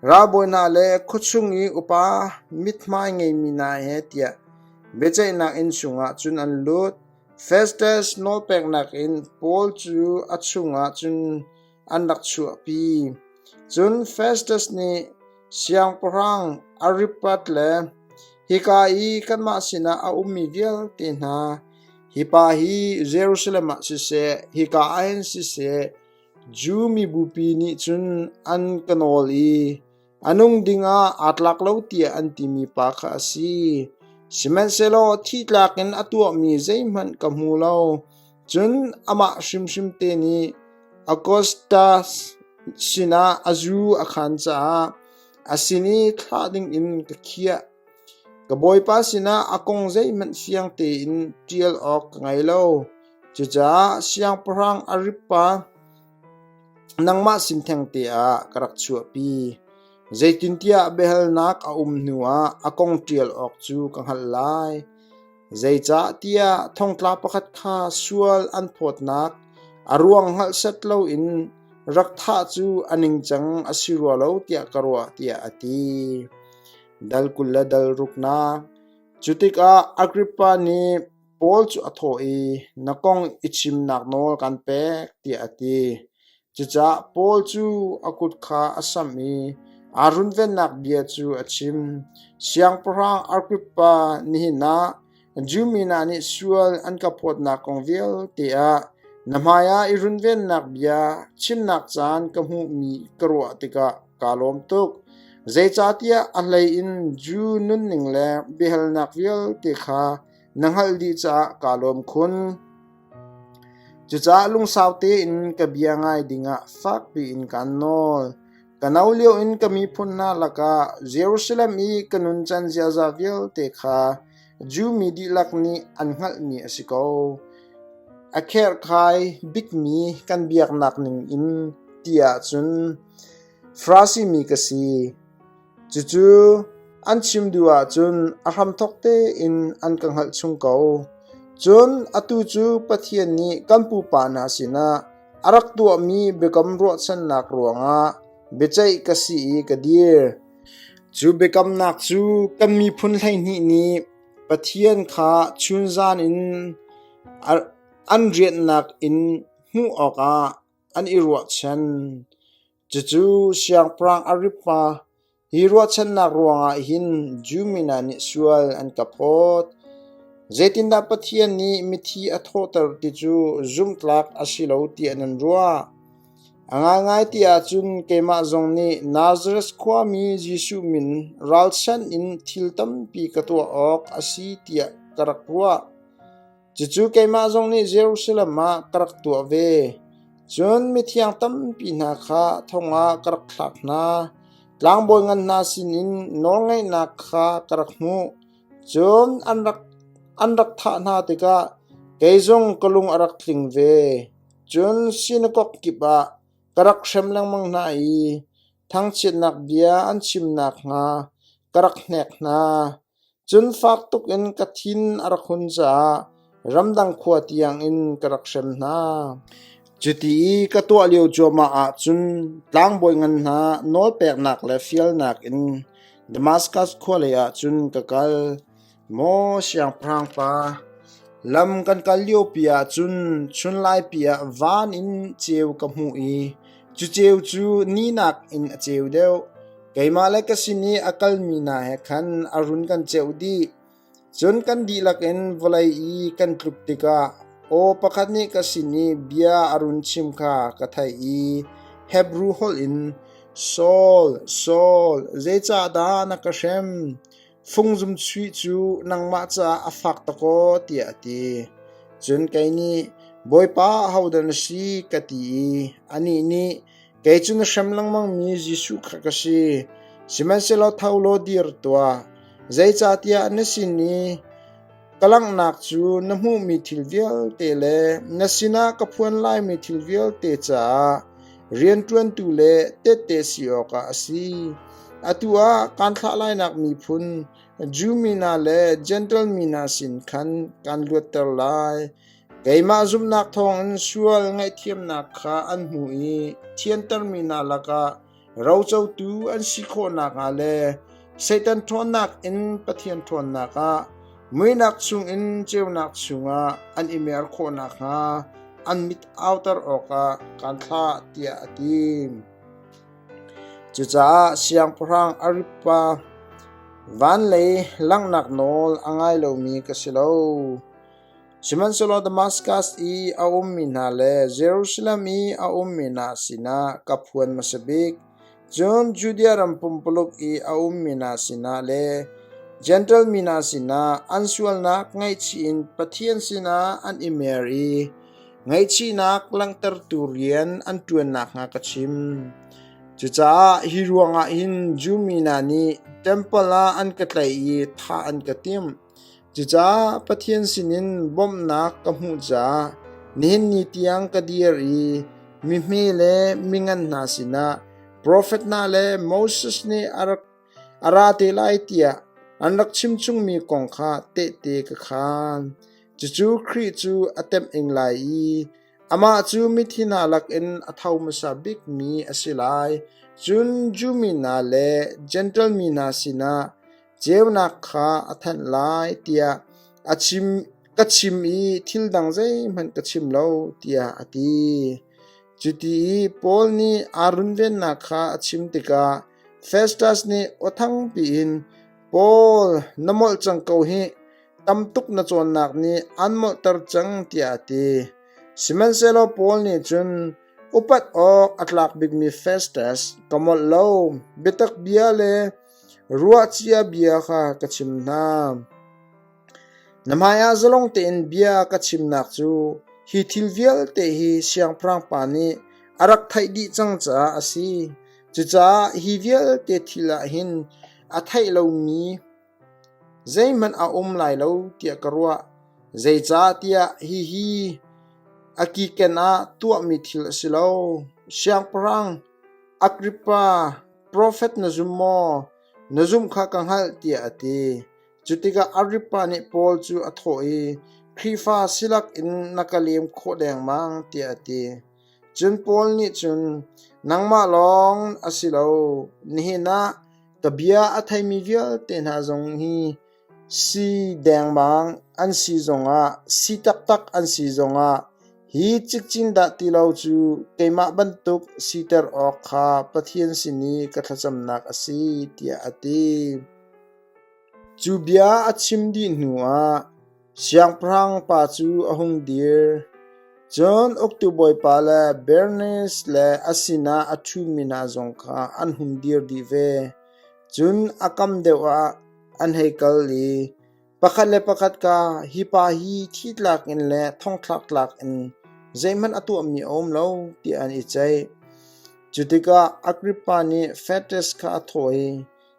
ralbawi hna le khuachung i upa mithmai ngeimi hna he tiah biaceihnak inn chungah cun an lut. Festus nawlpeknak in Paul cu a chungah cun an rak chuahpi. Cun Festus nih siangpahrang Agrippa le hika i kanmah sinah a ummi vialte hna, hi pa hi Jerusalem ah siseh, hika ah hin siseh, Jew mibupi nih cun an ka nawl i a nung dingah aa tlak lo tiah an timi pa kha a si. Sihmanhsehlaw thi tlak in a tuahmi zeihmanh ka hmu lo. Cun amah hrimhrim te nih Augustus sinah a zu a khaan caah a sin i thlah dingin ka khiah. Ka bawipa sinah a kong zeihmanh fiang tein ṭial awk ka ngei lo. Cucaah siangpahrang Agrippa, nangmah sin thengte ah ka rak chuahpi. Zeitintiah biahalnak a um hnuah a kong ṭial awk cu ka hngalh lai. Zeicahtiah thongtla pakhat kha sual an phawtnak a ruang hngalh set loin rak thah cu a ningcang a si rua lo tiah ka ruah, tiah a ti. Dal 20 le dal ruknak. Cu tikah Agrippa nih Paul cu a thawh i, Na kong i chimnak nawl kan pek, tiah a ti. Cucaah Paul cu a kut kha a samh i aa runvennak bia cu a chim. Siangpahrang Agrippa, nihin ah Jew mi hna nih sual an ka phawtnak kong vialte ah na hmaiah i runvennak bia chimnak caan ka hmuhmi ka ruah tikah kaa lawm tuk. Zeicahtiah a hlei in Jew nunning le biahalnak vialte kha na hngalh dih caah kaa lawm khun. Cucaah lungsau tein ka bia ngai dingah fakpi in kaan nawl. Ka no lio in ka miphun hna lakah Jerusalem i ka nuncan ziaza vialte kha Jew mi dihlak nih an hngalhmi a si ko. A kherhkhai bikmi kan biaknak ning in ti ahcun Farasi mi ka si. Cucu an chim duh ahcun a hramthawk tein an ka hngalh chung ko. Cun atu cu Pathian nih kan pupa hna sinah a rak tuahmi biakam ruahchannak ruangah biaceih ka si i ka dir. Cu biakamnak cu kan miphun 12 nih Pathian kha chunzan in an rianhnak in hmuh awkah an i ruahchan. Cucu siangpahrang Agrippa, hi ruahchannak ruangah hin Jew mi hna nih sual an ka phawt. Zeitindah Pathian nih mithi a thawhter ti cu zumhtlak a si lo tiah nan ruah? A ngaingai ti ahcun keimah zong nih Nazareth khuami Jesuh min ralchanh in thil tampi ka tuah awk a si tiah ka rak ruah. Cucu keimah zong nih Jerusalem ah ka rak tuah ve. Cun mithiang tampi hna kha thong ah ka rak thlak hna. Tlangbawi ngan hna sinin nawlngeihnak kha ka rak hmuh. Cun an rak, an rak thah hna tikah kei zong ka lung a rak tling ve. Cun sinakok kip ah ka rak hrem lengmang hna i thangchiatnak bia an chim nakhnga ka rak hnek hna. Cun fak tuk in ka thin a rak hun caah ramdang khua tiangin ka rak hrem hna. Cuti i ka tuah lio cuahmah ahcun tlangbawi ngan hna nawlpeknak le fialnak in Damaskas khua lei ah cun ka kal. Maw siangpahrang pa, lam kan kal liopi ah cun chunlaipi ah van in ceu ka hmuh i cu ceu cu ni nakin a ceu deuh. Keimah le ka sin i a kalmi hna he khan a run kan ceuh dih. Cun kan dihlak in vawlei i kan tluk tikah. Aw pakhat nih ka sin i bia a run chim kha ka theih i Hebru holh in, Saul, Saul, zeicahdah na ka hrem? Fungzum chuih cu nangmah caah a fak dakaw, tiah a ti. Cun kei nih, Bawipa, ahodah na si? ka ti i anih nih, Kei cu na hrem lengmangmi Jesuh kha ka si. Sihmanhsehlaw tho law dir tuah, zeicahtiah na sin i Ka langhnak cu na hmuhmi thil vialte le na sinah ka phuan laimi thil vialte caah rianṭuantu le tehte si awkah a si. Atu ah kaan thlah lainak miphun, Jew mi hna le Jentail mi hna sin khan kaan luatter lai. Keimah zumhnak thawngin sual ngaihthiamnak kha an hmu i thiantermi hna lakah rocotu an si khawh nakhnga le Satan ṭhawnnak in Pathian ṭhawnnak ah muihnak chungin ceunak chungah an i mer khawh nakhnga an mit auter awkah kaan thlah tiah a ti. Cucaah siangpahrang Agrippa van lei langhnak nawl a ngai lomi ka si lo. Sihmanhsehlaw Damaskas i a ummi hna le Jerusalem i a ummi hna sinah ka phuan hmasa bik, cun Judea ram pumpuluk i a ummi hna sinah le Jentail mi hna sinah an sualnak ngaihchih in Pathian sinah an i mer i ngaihchihnak langhtertu rian an ṭuan nakhnga ka chim. Cucaah hi ruangah hin Jew mi hna nih ṭempal ah an ka tlaih i thah an ka timh. Cucaah Pathian sinin bawmhnak ka hmuh caah nihin ni tiang ka dir i mihme le mingan hna sinah profet hna le Moses nih a rak a ra te lai tiah an rak chimchungmi kong kha tehte ka khaan. Cucu Khrih cu a temh-ing lai i amah cu mithi hna lakin a tho hmasa bikmi a si lai. Cun Jew mi hna le Jentail mi hna sinah Ceunak kha a thanh lai tiah a chim, ka chim i thil dang zeihmanh ka chim lo tiah a ti. Cuti i Paul nih aa runvennak kha a chim tikah Festus nih aw thangpi in, Paul, na molh cang ko hih! Tam tuk na cawnnak nih aan molhter cang tiah a ti. Sihmanhsehlaw Paul nih cun upat awk a tlak bikmi Festus, ka molh lo, biatak bia le Ruahcia bia kha ka chim hna. Na hmaiah zalong tein bia ka chimnak cu hi thil vialte hi siangpahrang pa nih a rak theih dih cang caah a si. Cucaah hi vialte thil ah hin a theih lomi zeihmanh a um lai lo tiah ka ruah. Zeicahtiah hihi a kiken ah tuahmi thil a si lo. Siangpahrang Agrippa, Profet na zum maw? Na zumh kha ka hngalh tiah a ti. Cu tikah Agrippa nih Paul cu a thawh i, Khrihfa si lakin na ka lem khawh dengmang tiah a ti. Cun Paul nih cun, Nangmah lawng a si lo, nihin ah ka bia a theimi vialte hna zong hi Si dengmang an si zongah, si taktak an si zongah hi cikcin dah ti lo cu keimah bantuk siter awk kha Pathian sin i ka thlacamnak a si, tiah a ti. Cu bia a chim dih hnuah siangpahrang pa cu a hung dir. Cun uktu bawipa le Bernis le a sinah a ṭhumi hna zong kha an hung dir dih ve. Cun a kam deuh ah an hei kal i pakhat le pakhat kha, “Hi pa hi thi tlak in le thongthlak tlak in zeihmanh a tuahmi a um lo,” tiah an i ceih. Cu tikah Agrippa nih Festus kha a thawh i,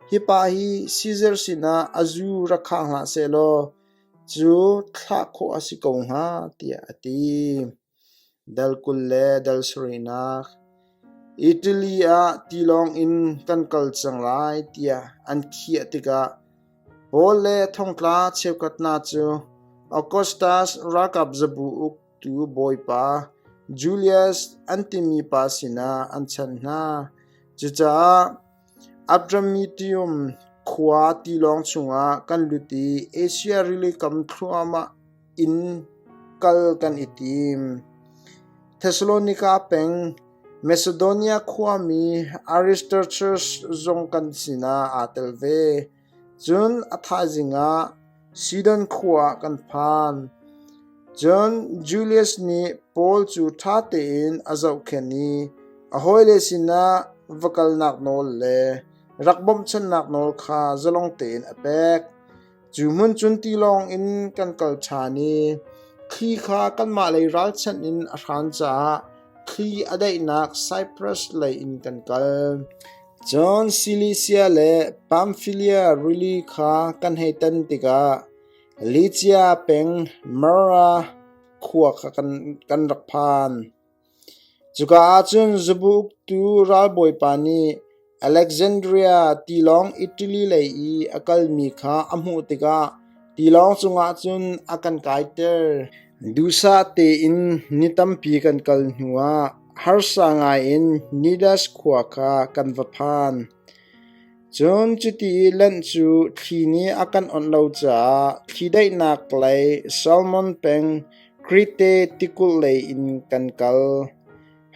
“Hi pa hi Sizar sinah a zu rak khang hlah sehlaw cu thlah khawh a si ko hnga,” tiah a ti. Dal 20 le dal sarihnak Italy ah tilawng in kan kal cang lai tiah an khiah tikah Paul le thongtla cheukhat hna cu Augustus ralkap zabu uktu bawipa Julius an timi pa sinah an chanh hna. Cucaah Adramyttium khua tilawng chungah kan lut i Asia rili kam thluahmah in kal kan i tim. Thesalonika peng, Macedonia khuami Aristarchus zong kan sinah aa tel ve. Cun a thaizing ah Sidon khua ah kan phan. Cun Julius nih Paul cu ṭha tein a zohkhenh i a hawile sinah va kalnak nawl le rak bawmhchanhnak nawl kha zalong tein a pek. Cu hmun cun tilawng in kan kal ṭhan i thli kha kanmah lei ralchanh in a hran caah thli a daihnak Saipras lei in kan kal. Cun Silisia le Pamfilia rili kha kan hei tan tikah Licia peng Mara khua kha kan rak phan. Cuka ah cun zabu uktu ralbawipa nih Alexandria tilawng Italy lei i a kalmi kha a hmuh tikah tilawng cungah cun a kan kaiter. Duhsah tein ni tampi kan kal hnuah harsa ngaiin Nidas khua kha kan va phan. Cun cuti i lanh cu thli nih a kan awnh lo caah thli daihnak lei Salmon peng Krete tikulh lei in kan kal.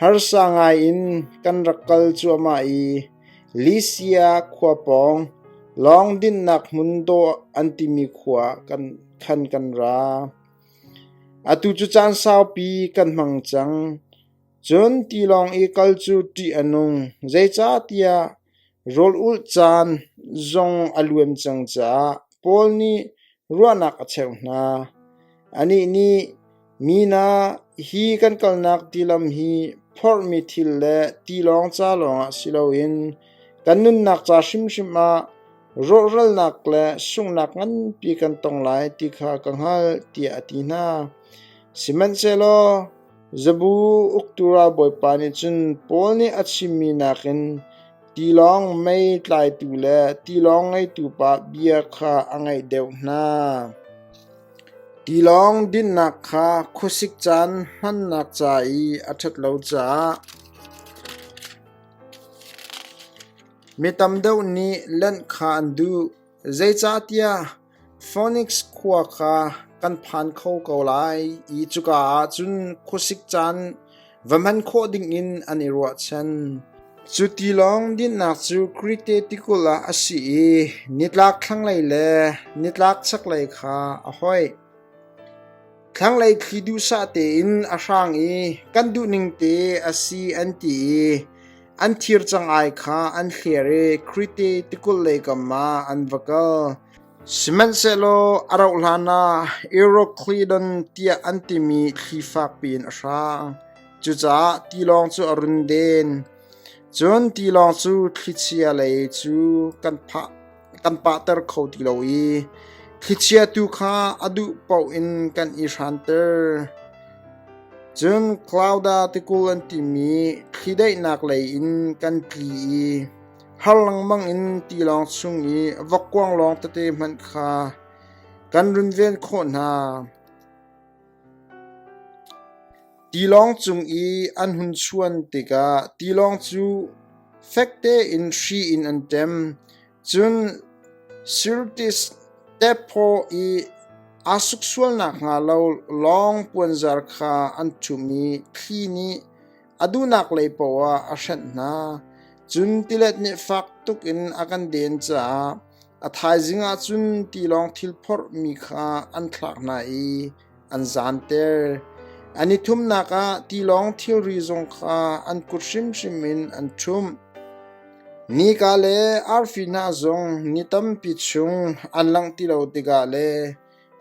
Harsa ngaiin kan rak kal cuahmah i Lisia khua pawng lawng dinhnak hmun dawh an timi khua khan kan ra. Atu cu caan saupi kan hmang cang. Cun tilawng i kal cu ṭih a nung, zeicahtiah rawl ulh caan zong a luan cang caah Paul nih ruahnak a cheuh hna. Anih nih, Mi hna, hi kan kalnak tilam hi phorhmi thil le tilawng ca lawngah si loin kan nunnak ca hrimhrim ah rawhralnak le sunghnak nganpi kan tong lai ti kha ka hngalh, tiah a ti hna. Sihmanhsehlaw Zabu uktu ralbawipa nih cun Paul nih a chimmi nakin tilawng mei tlaitu le tilawng ngeitu pa bia kha a ngaih deuh hna. Tilawng dinhnak kha khuasik caan hmannak ca i a ṭhat lo caah mi tam deuh nih lanh kha an duh. Zeicahtiah Phoenix khua kha kan phan kho ko lai i cuka ah cun khuasik caan va hman khawh dingin an i ruahchan. Cu tilawng dinhnak cu Krete tikulh ah a si i nitlak thlanglei le nitlak chaklei kha a hoih. Thlanglei thli duhsah tein a hrang i kan duhning te a si an ti i an thir cangai kha an hliar i Krete tikulh lei kam ah an va kal. Sihmanhsehlaw a rauhhlan ah Euroclydon tiah an timi thli fakpi in a hrang. Cucaah tilawng cu a run den. Cun tilawng cu thlichia lei cu kan phah kan pahter kho ti lo i thlichia tu kha a duh paoh in kan i hranter. Cun Klauda tikulh an timi thli daihnak lei in kan tli i har lengmang in tilawng chung i vokkuanglawng tete hmanh kha kan runven khawh hna. Tilawng cung i an hun chuan tikah tilawng cu fek tein hri in an ṭem. Cun Sirtis tephaw i aa suksual nakhnga lo lawng puanzar kha an ṭhumh i thli nih a duhnak lei paoh ah a hrenh hna. Cun tilet nih fak tuk in a kan den caah a thaizing ah cun tilawng thil phorhmi kha an thlak hna i an zanter. An i thumnak ah tilawng thilri zong kha an kut hrimhrim in an ṭhumh. Nika le arfi hna zong ni tampi chung an langh ti lo tikah le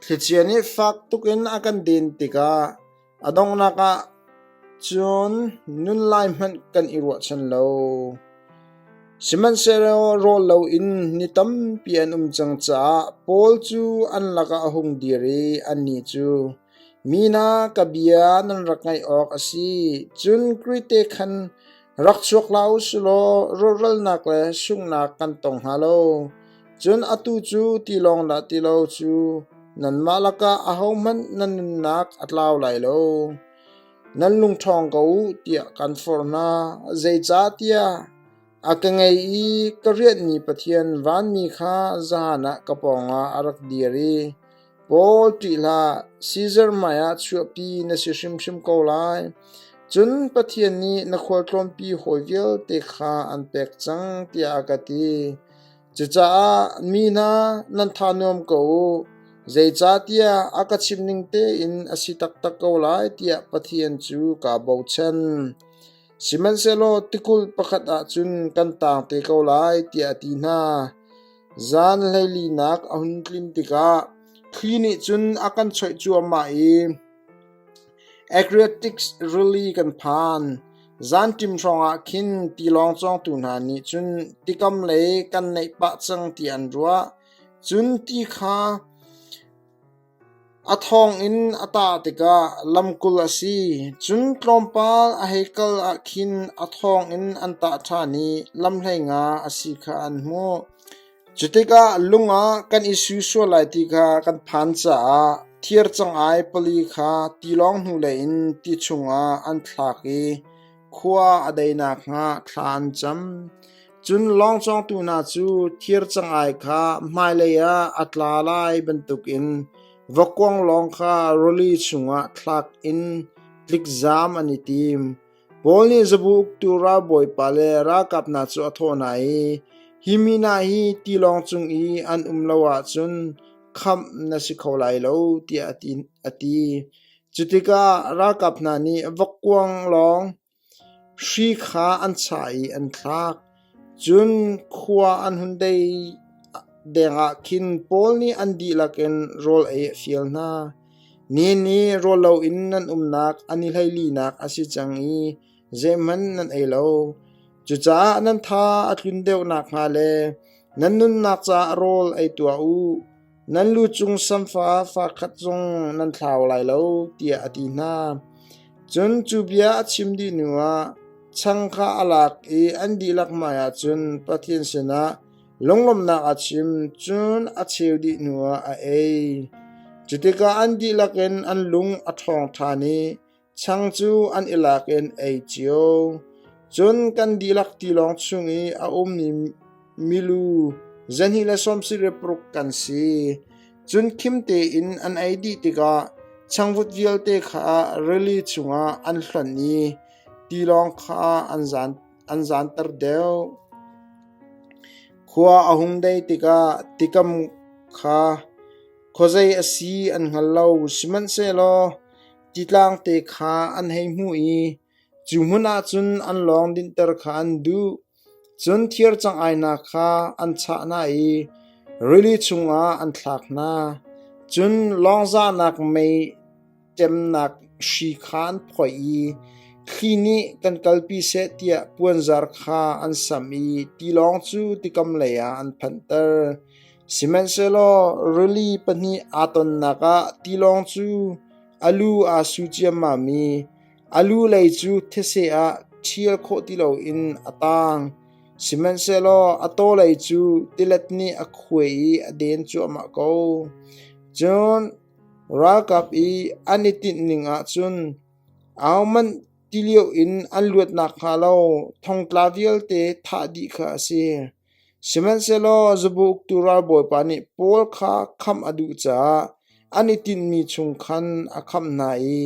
thlichia nih fak tuk in a kan den tikah A donghnak ah cun nun lai hmanh kan i ruahchan lo. Sihmanhsehlaw rawl loin ni tampi an um cang caah Paul cu an lakah a hung dir i annih cu, Mi hna, ka bia nan rak ngaih awk a si. Cun Krete khan rak chuak hlah u sih law rawhralnak le sunghnak kan tong hnga lo. Cun atu cu tilawng dah ti lo cu nanmah lakah ahohmanh nan nunnak a tlau lai lo. Nan lung ṭhawng ko u tiah kan forh hna. Zeicahtiah a ka ngei i ka rianhmi Pathian vanmi kha zahan ah ka pawngah a rak dir i, Paul ṭih hlah, Sizar hmaiah chuahpi na si hrimhrim ko lai. Cun Pathian nih na khualtlawnpi hawi vialte kha an pek cang, tiah a ka ti. Cucaah mi hna, nan tha nuam ko u. Zeicahtiah a ka chimh ning tein a si taktak ko lai tiah Pathian cu kaa bochan. Sihmanhsehlaw tikulh pakhat ah cun kan taang te ko lai, tiah a ti hna. Zan hleilinak a hun tlin tikah thli nih cun a kan choih cuahmah i Adriatic rili kan phan. Zanṭim hrawngah khin tilawng cawngtu hna nih cun tikam lei kan naih pah cang ti an ruah. Cun ti kha a thawng in a tah tikah lamkul a si. Cun tlawmpal a hei kal ah khin a thawng in an tah ṭhan i lamhleinga a si kha an hmuh. Cutikah lung ah kan i su sual lai ti kha kan phan caah thir cangai pali kha tilawng hnulei in ti chungah an thlak i khua a dei nakhnga thla an cam. Cun lawng cawngtu hna cu thir cangai kha hmailei ah a tla lai bantukin vokkuang lawng kha rili chungah thlak in tlikzam an i tim. Paul nih zabu uktu ralbawipa le ralkap hna cu a thawh hna i, Hi mi hna hi tilawng cung i an um lo ahcun khamh na si kho lai lo, tiah a ti. Cutikah ralkap hna nih vokkuang lawng hri kha an chah i an thlak. Cun khua an hun dei deng ah khin Paul nih an dihlak in rawl ei a fial hna. Ni nih rawl loin nan umnak a ni hleilinak a si cang i zeihmanh nan ei lo. Cucaah nan tha a tlun deuh nakhnga le nan nunnak caah rawl ei tuah u. Nan lu cung samfa fa khat zong nan thlau lai lo, tiah a ti hna. Cun cu bia a chim dih hnuah chang kha a lak i an dihlak hmaiah cun Pathian sinah lunglawmhnak a chim, cun a cheu dih hnuah a ei. Cutikah an dihlak in an lung a ṭhawng ṭhan i Chang cu an i lak in ei cio. Cun kan dihlak tilawng chung i a ummi milu 276 kan si. Cun khim tein an ei dih tikah changvut vialte kha rili chungah an hlonh i tilawng kha an zanter deuh. Khua a hung dei tikah tikam kha khuazei a si an hngal lo, sihmanhsehlaw Titlang te kha an hei hmuh i cu hmun ah cun an lawng dinhter kha an duh. Cun thir cang-ainak kha an chah hna i rili chungah an thlak hna. Cun lawng zahnak mei ṭemnak hri kha an phoih i thli nih kan kalpi seh tiah puanzar kha an samh i tilawng cu tikam leiah an phanhter. Sihmanhsehlaw rili pahnih aa tonnak ah tilawng cu a lu aa su ciammam i a lu lei cu thetse ah ṭhial khawh ti loin a taang. Sihmanhsehlaw a taw lei cu tilet nih a khuai i a den cuahmah ko. Cun ralkap i an i tinh ning ah cun ahohmanh tilio in an luat nakhnga lo thongtla vialte thah dih kha a si. Sihmanhsehlaw zabu uktu ralbawipa nih Paul kha khamh a duh caah an i tinhmi chung khan a khamh hna i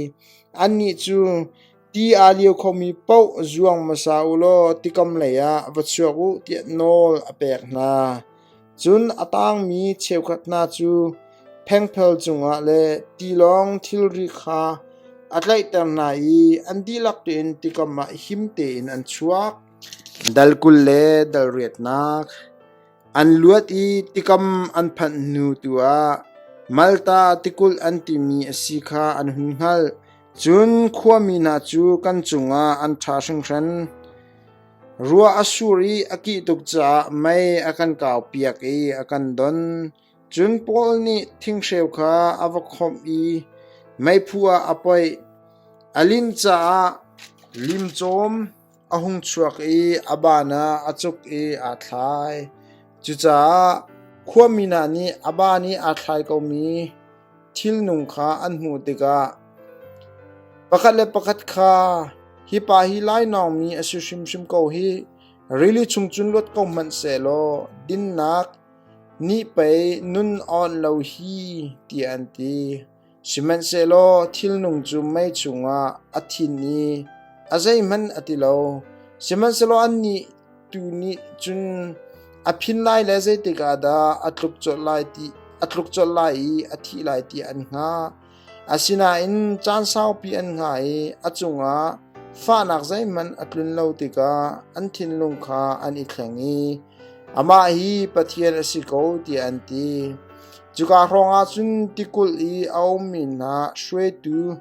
annih cu ti aa lio khomi paoh zuang hmasa u law tikam leiah va chuak u tiah nawl a pek hna. Cun a tangmi cheukhat hna cu phengphel cungah le tilawng thilri kha a tlaihter hna i an dihlak tein tikam ah him tein an chuak. Dal 20 le dal riatnak an luat i tikam an phanh hnu tu ah Malta tikulh an timi a si kha an hun hngalh. Cun khuami hna cu kan cungah an ṭha hringhran. Ruah a sur i a kih tuk caah mei a kan kaupiak i a kan don. Cun Paul nih thinghreu kha a va khawmh i meiphu ah a poih. A linh caah limcawm a hung chuak i a ban ah a cuk i aa thlai. Cucaah khuami hna nih a ban i aa thlai komi thilnung kha an hmuh tikah pakhat le pakhat kha, “Hi pa hi lainawngmi a si hrimhrim ko hih! Rili chung cun luat ko hmanh seh law dinnak nih pei nun a awnh lo hi,” tiah an ti. Sihmanhsehlaw thilnung cu mei chungah a thin i a zeihmanh a ti lo. Sihmanhsehlaw annih tu nih cun a phin lai le zeitik ah dah a tluk colh lai ti. a tluk colh lai i a thi lai tiah an hngah. Asinain caan saupi an hngah i a cungah fahnak zeihmanh a tlun lo tikah an thinlung kha an i thleng i amah hi Pathian a si ko tiah an ti. Cuka hrawngah cun tikulh i a ummi hna hruaitu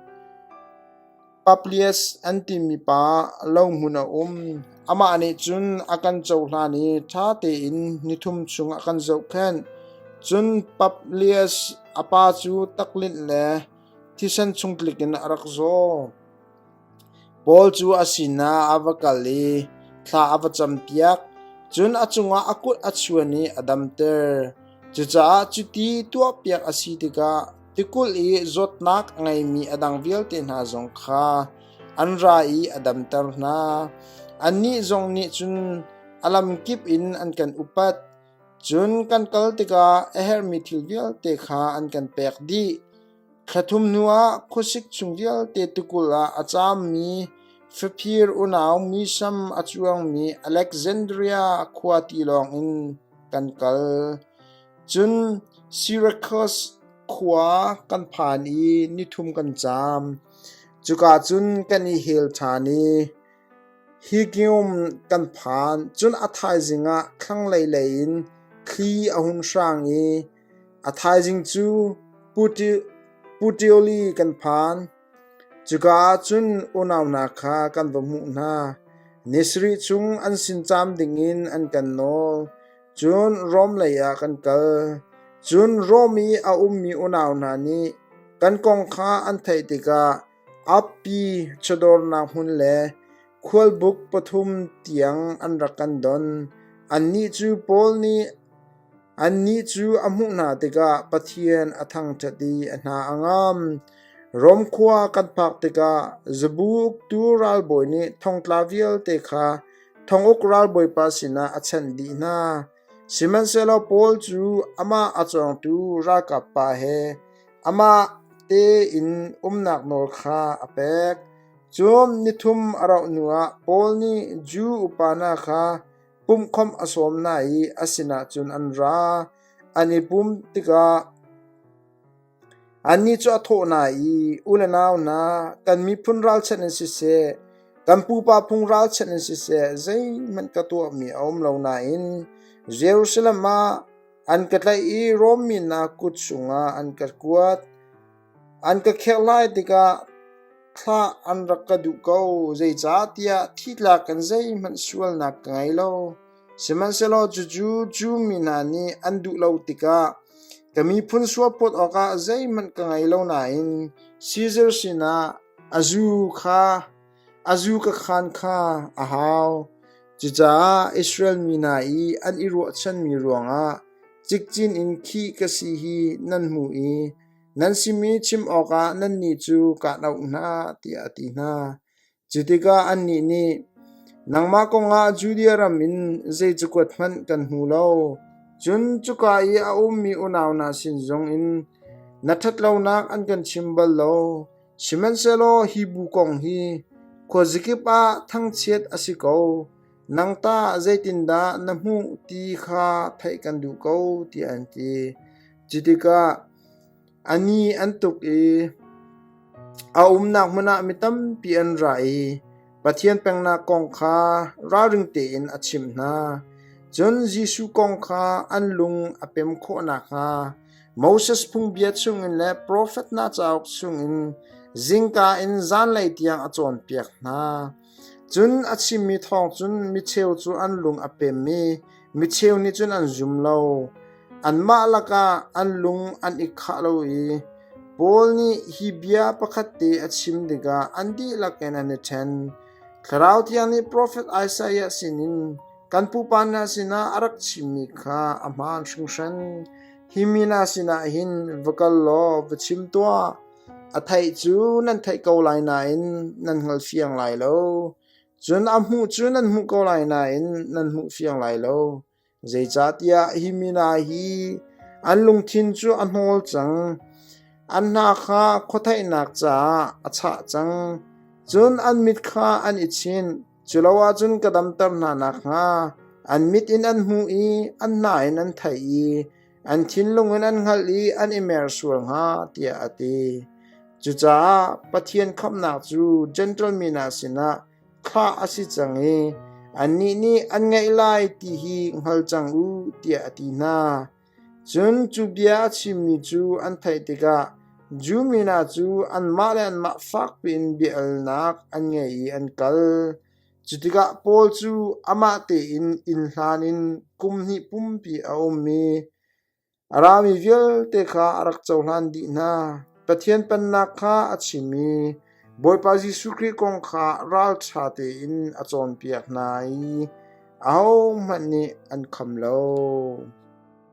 Publius an timi pa lohmun a um. Amah nih cun a kan cohlan i ṭha tein nithum chung a kan zohkhenh. Cun Publius a pa cu taklinh le thisen chungtlik in a rak zaw. Paul cu a sinah a va kal i thla a va campiak, cun a cungah a kut a chuan i a damter. Cucaah cuti tuahpiak a si tikah tikulh i zawtnak a ngeimi a dang vialte hna zong kha an ra i a damter hna. Annih zong nih cun a lamkip in an kan upat. Cun kan kal tikah a herhmi thil vialte kha an kan pek dih. Thla thum hnuah khuasik chung vialte tikulh ah a caammi faphir unau muisam a cuangmi Alexandria khua tilawng in kan kal. Cun Sirakuse khua kan phan i nithum kan caam. Cuka cun kan i hel ṭhan i Hikium kan phan. Cun a thaizing ah thlanglei lei in thli a hun hrang i A thaizing cu Puteoli kan phan. Cuka ah cun unau hna kha kan va hmuh hna. Ni sarih chung an sin caam dingin an kan nawl. Cun Rom leiah kan kal. Cun Rom i a ummi unau hna nih kan kong kha an theih tikah Appi chawdawrnak hmun le khualbuk pathum tiang an rak kan don. Annih cu Paul nih Annih cu a hmuh hna tikah Pathian a thangṭhat i a hna a ngam. Rom khua kan phak tikah zabu uktu ralbawi nih thongtla vialte kha thonguk ralbawipa sinah a chanh dih hna. Sihmanhsehlaw Paul cu amah a cawngtu ralkap pa he amah tein umnak nawl kha a pek. Cun nithum a rauh hnuah Paul nih Jew upa hna kha Pumhkhawmh a sawm hna i a sinah cun an ra. An i pum tikah annih cu a thawh hna i, U le nau hna, kan miphun ralchanh in siseh, kan pupa phung ralchanh in siseh, zeihmanh ka tuahmi a um lo nain Jerusalem ah an ka tlaih i Rom mi hna kut chungah an ka kuat. An ka kherhhlai tikah Thlah an rak ka duh ko, zeicahtiah thitlak in zeihmanh sualnak ka ngei lo. Sihmanhsehlaw cucu Jew mi hna nih an duh lo tikah ka miphun sualphawt awkah zeihmanh ka ngei lo nain Sizar sinah a zu kha a zu ka khaan kha a hau. Cucaah Israel mi hna i an i ruahchanmi ruangah cikcin in khih ka si hi nan hmuh i Nan simi chim awkah nannih cu kaan auh hna, tiah a ti hna. Cu tikah annih nih, Nangmah kongah Judea ram in zei cakuat hmanh kan hmu lo. Cun cuka i a ummi unau hna sin zongin na ṭhatlonak an kan chim bal lo. Sihmanhsehlaw hi bu kong hi khuazakip ah thangchiat a si ko. Nang tah zeitindah na hmuh ti kha theih kan duh ko, tiah an ti. Cu tikah a ni an tuk i a umnak hmun ah mi tampi an ra i Pathian Pennak kong kha ralring tein a chimh hna. Cun Jesuh kong kha an lung a pem khawh nakhnga Moses Phungbia chungin le profet hna cauk chungin zingka in zanlei tiang a cawnpiak hna. Cun a chimmi thawng cun micheu cu an lung a pem i micheu nih cun an zum lo. Anmah lakah an lung an i khah lo i Paul nih hi bia pakhat te a chim tikah an dihlak in an i ṭhen. Thlarau Thiang nih profet Isaiah sinin kan pupa hna sinah a rak chimmi kha a hmaan hringhran. Hi mi hna sinah hin va kal law va chim tuah. A theih cu nan theih ko lai nain nan hngal fiang lai lo. Cun a hmuh cu nan hmuh ko lai nain nan hmuh fiang lai lo. Zeicahtiah hi mi hna hi an lungthin cu a hnawl cang. An hna kha khuatheihnak caah a chah cang. Cun an mit kha an i chinh. Cu lo ahcun ka damter hna nakhnga an mit in an hmuh i an hna in an theih i. An thinlung in an hngalh i an i mer sual hnga, tiah a ti. Cucaah Pathian khamhnak cu Jentail mi hna sinah thlah a si cang i annih nih an ngaih lai ti hi hngal cang u, tiah a ti hna. Cun cu bia a chimmi cu an theih tikah Jew mi hna cu anmah le anmah fak piin bia alnak an ngei i an kal. Cu tikah Paul cu amah tein inn hlan in kum hnih pumpi a um i a rami vialte kha a rak cohlan dih hna. Pathian Pennak kha a chim i Bawipa Jesuh Khrih kong kha ralṭha tein a cawnpiak hna i ahohmanh nih an kham lo.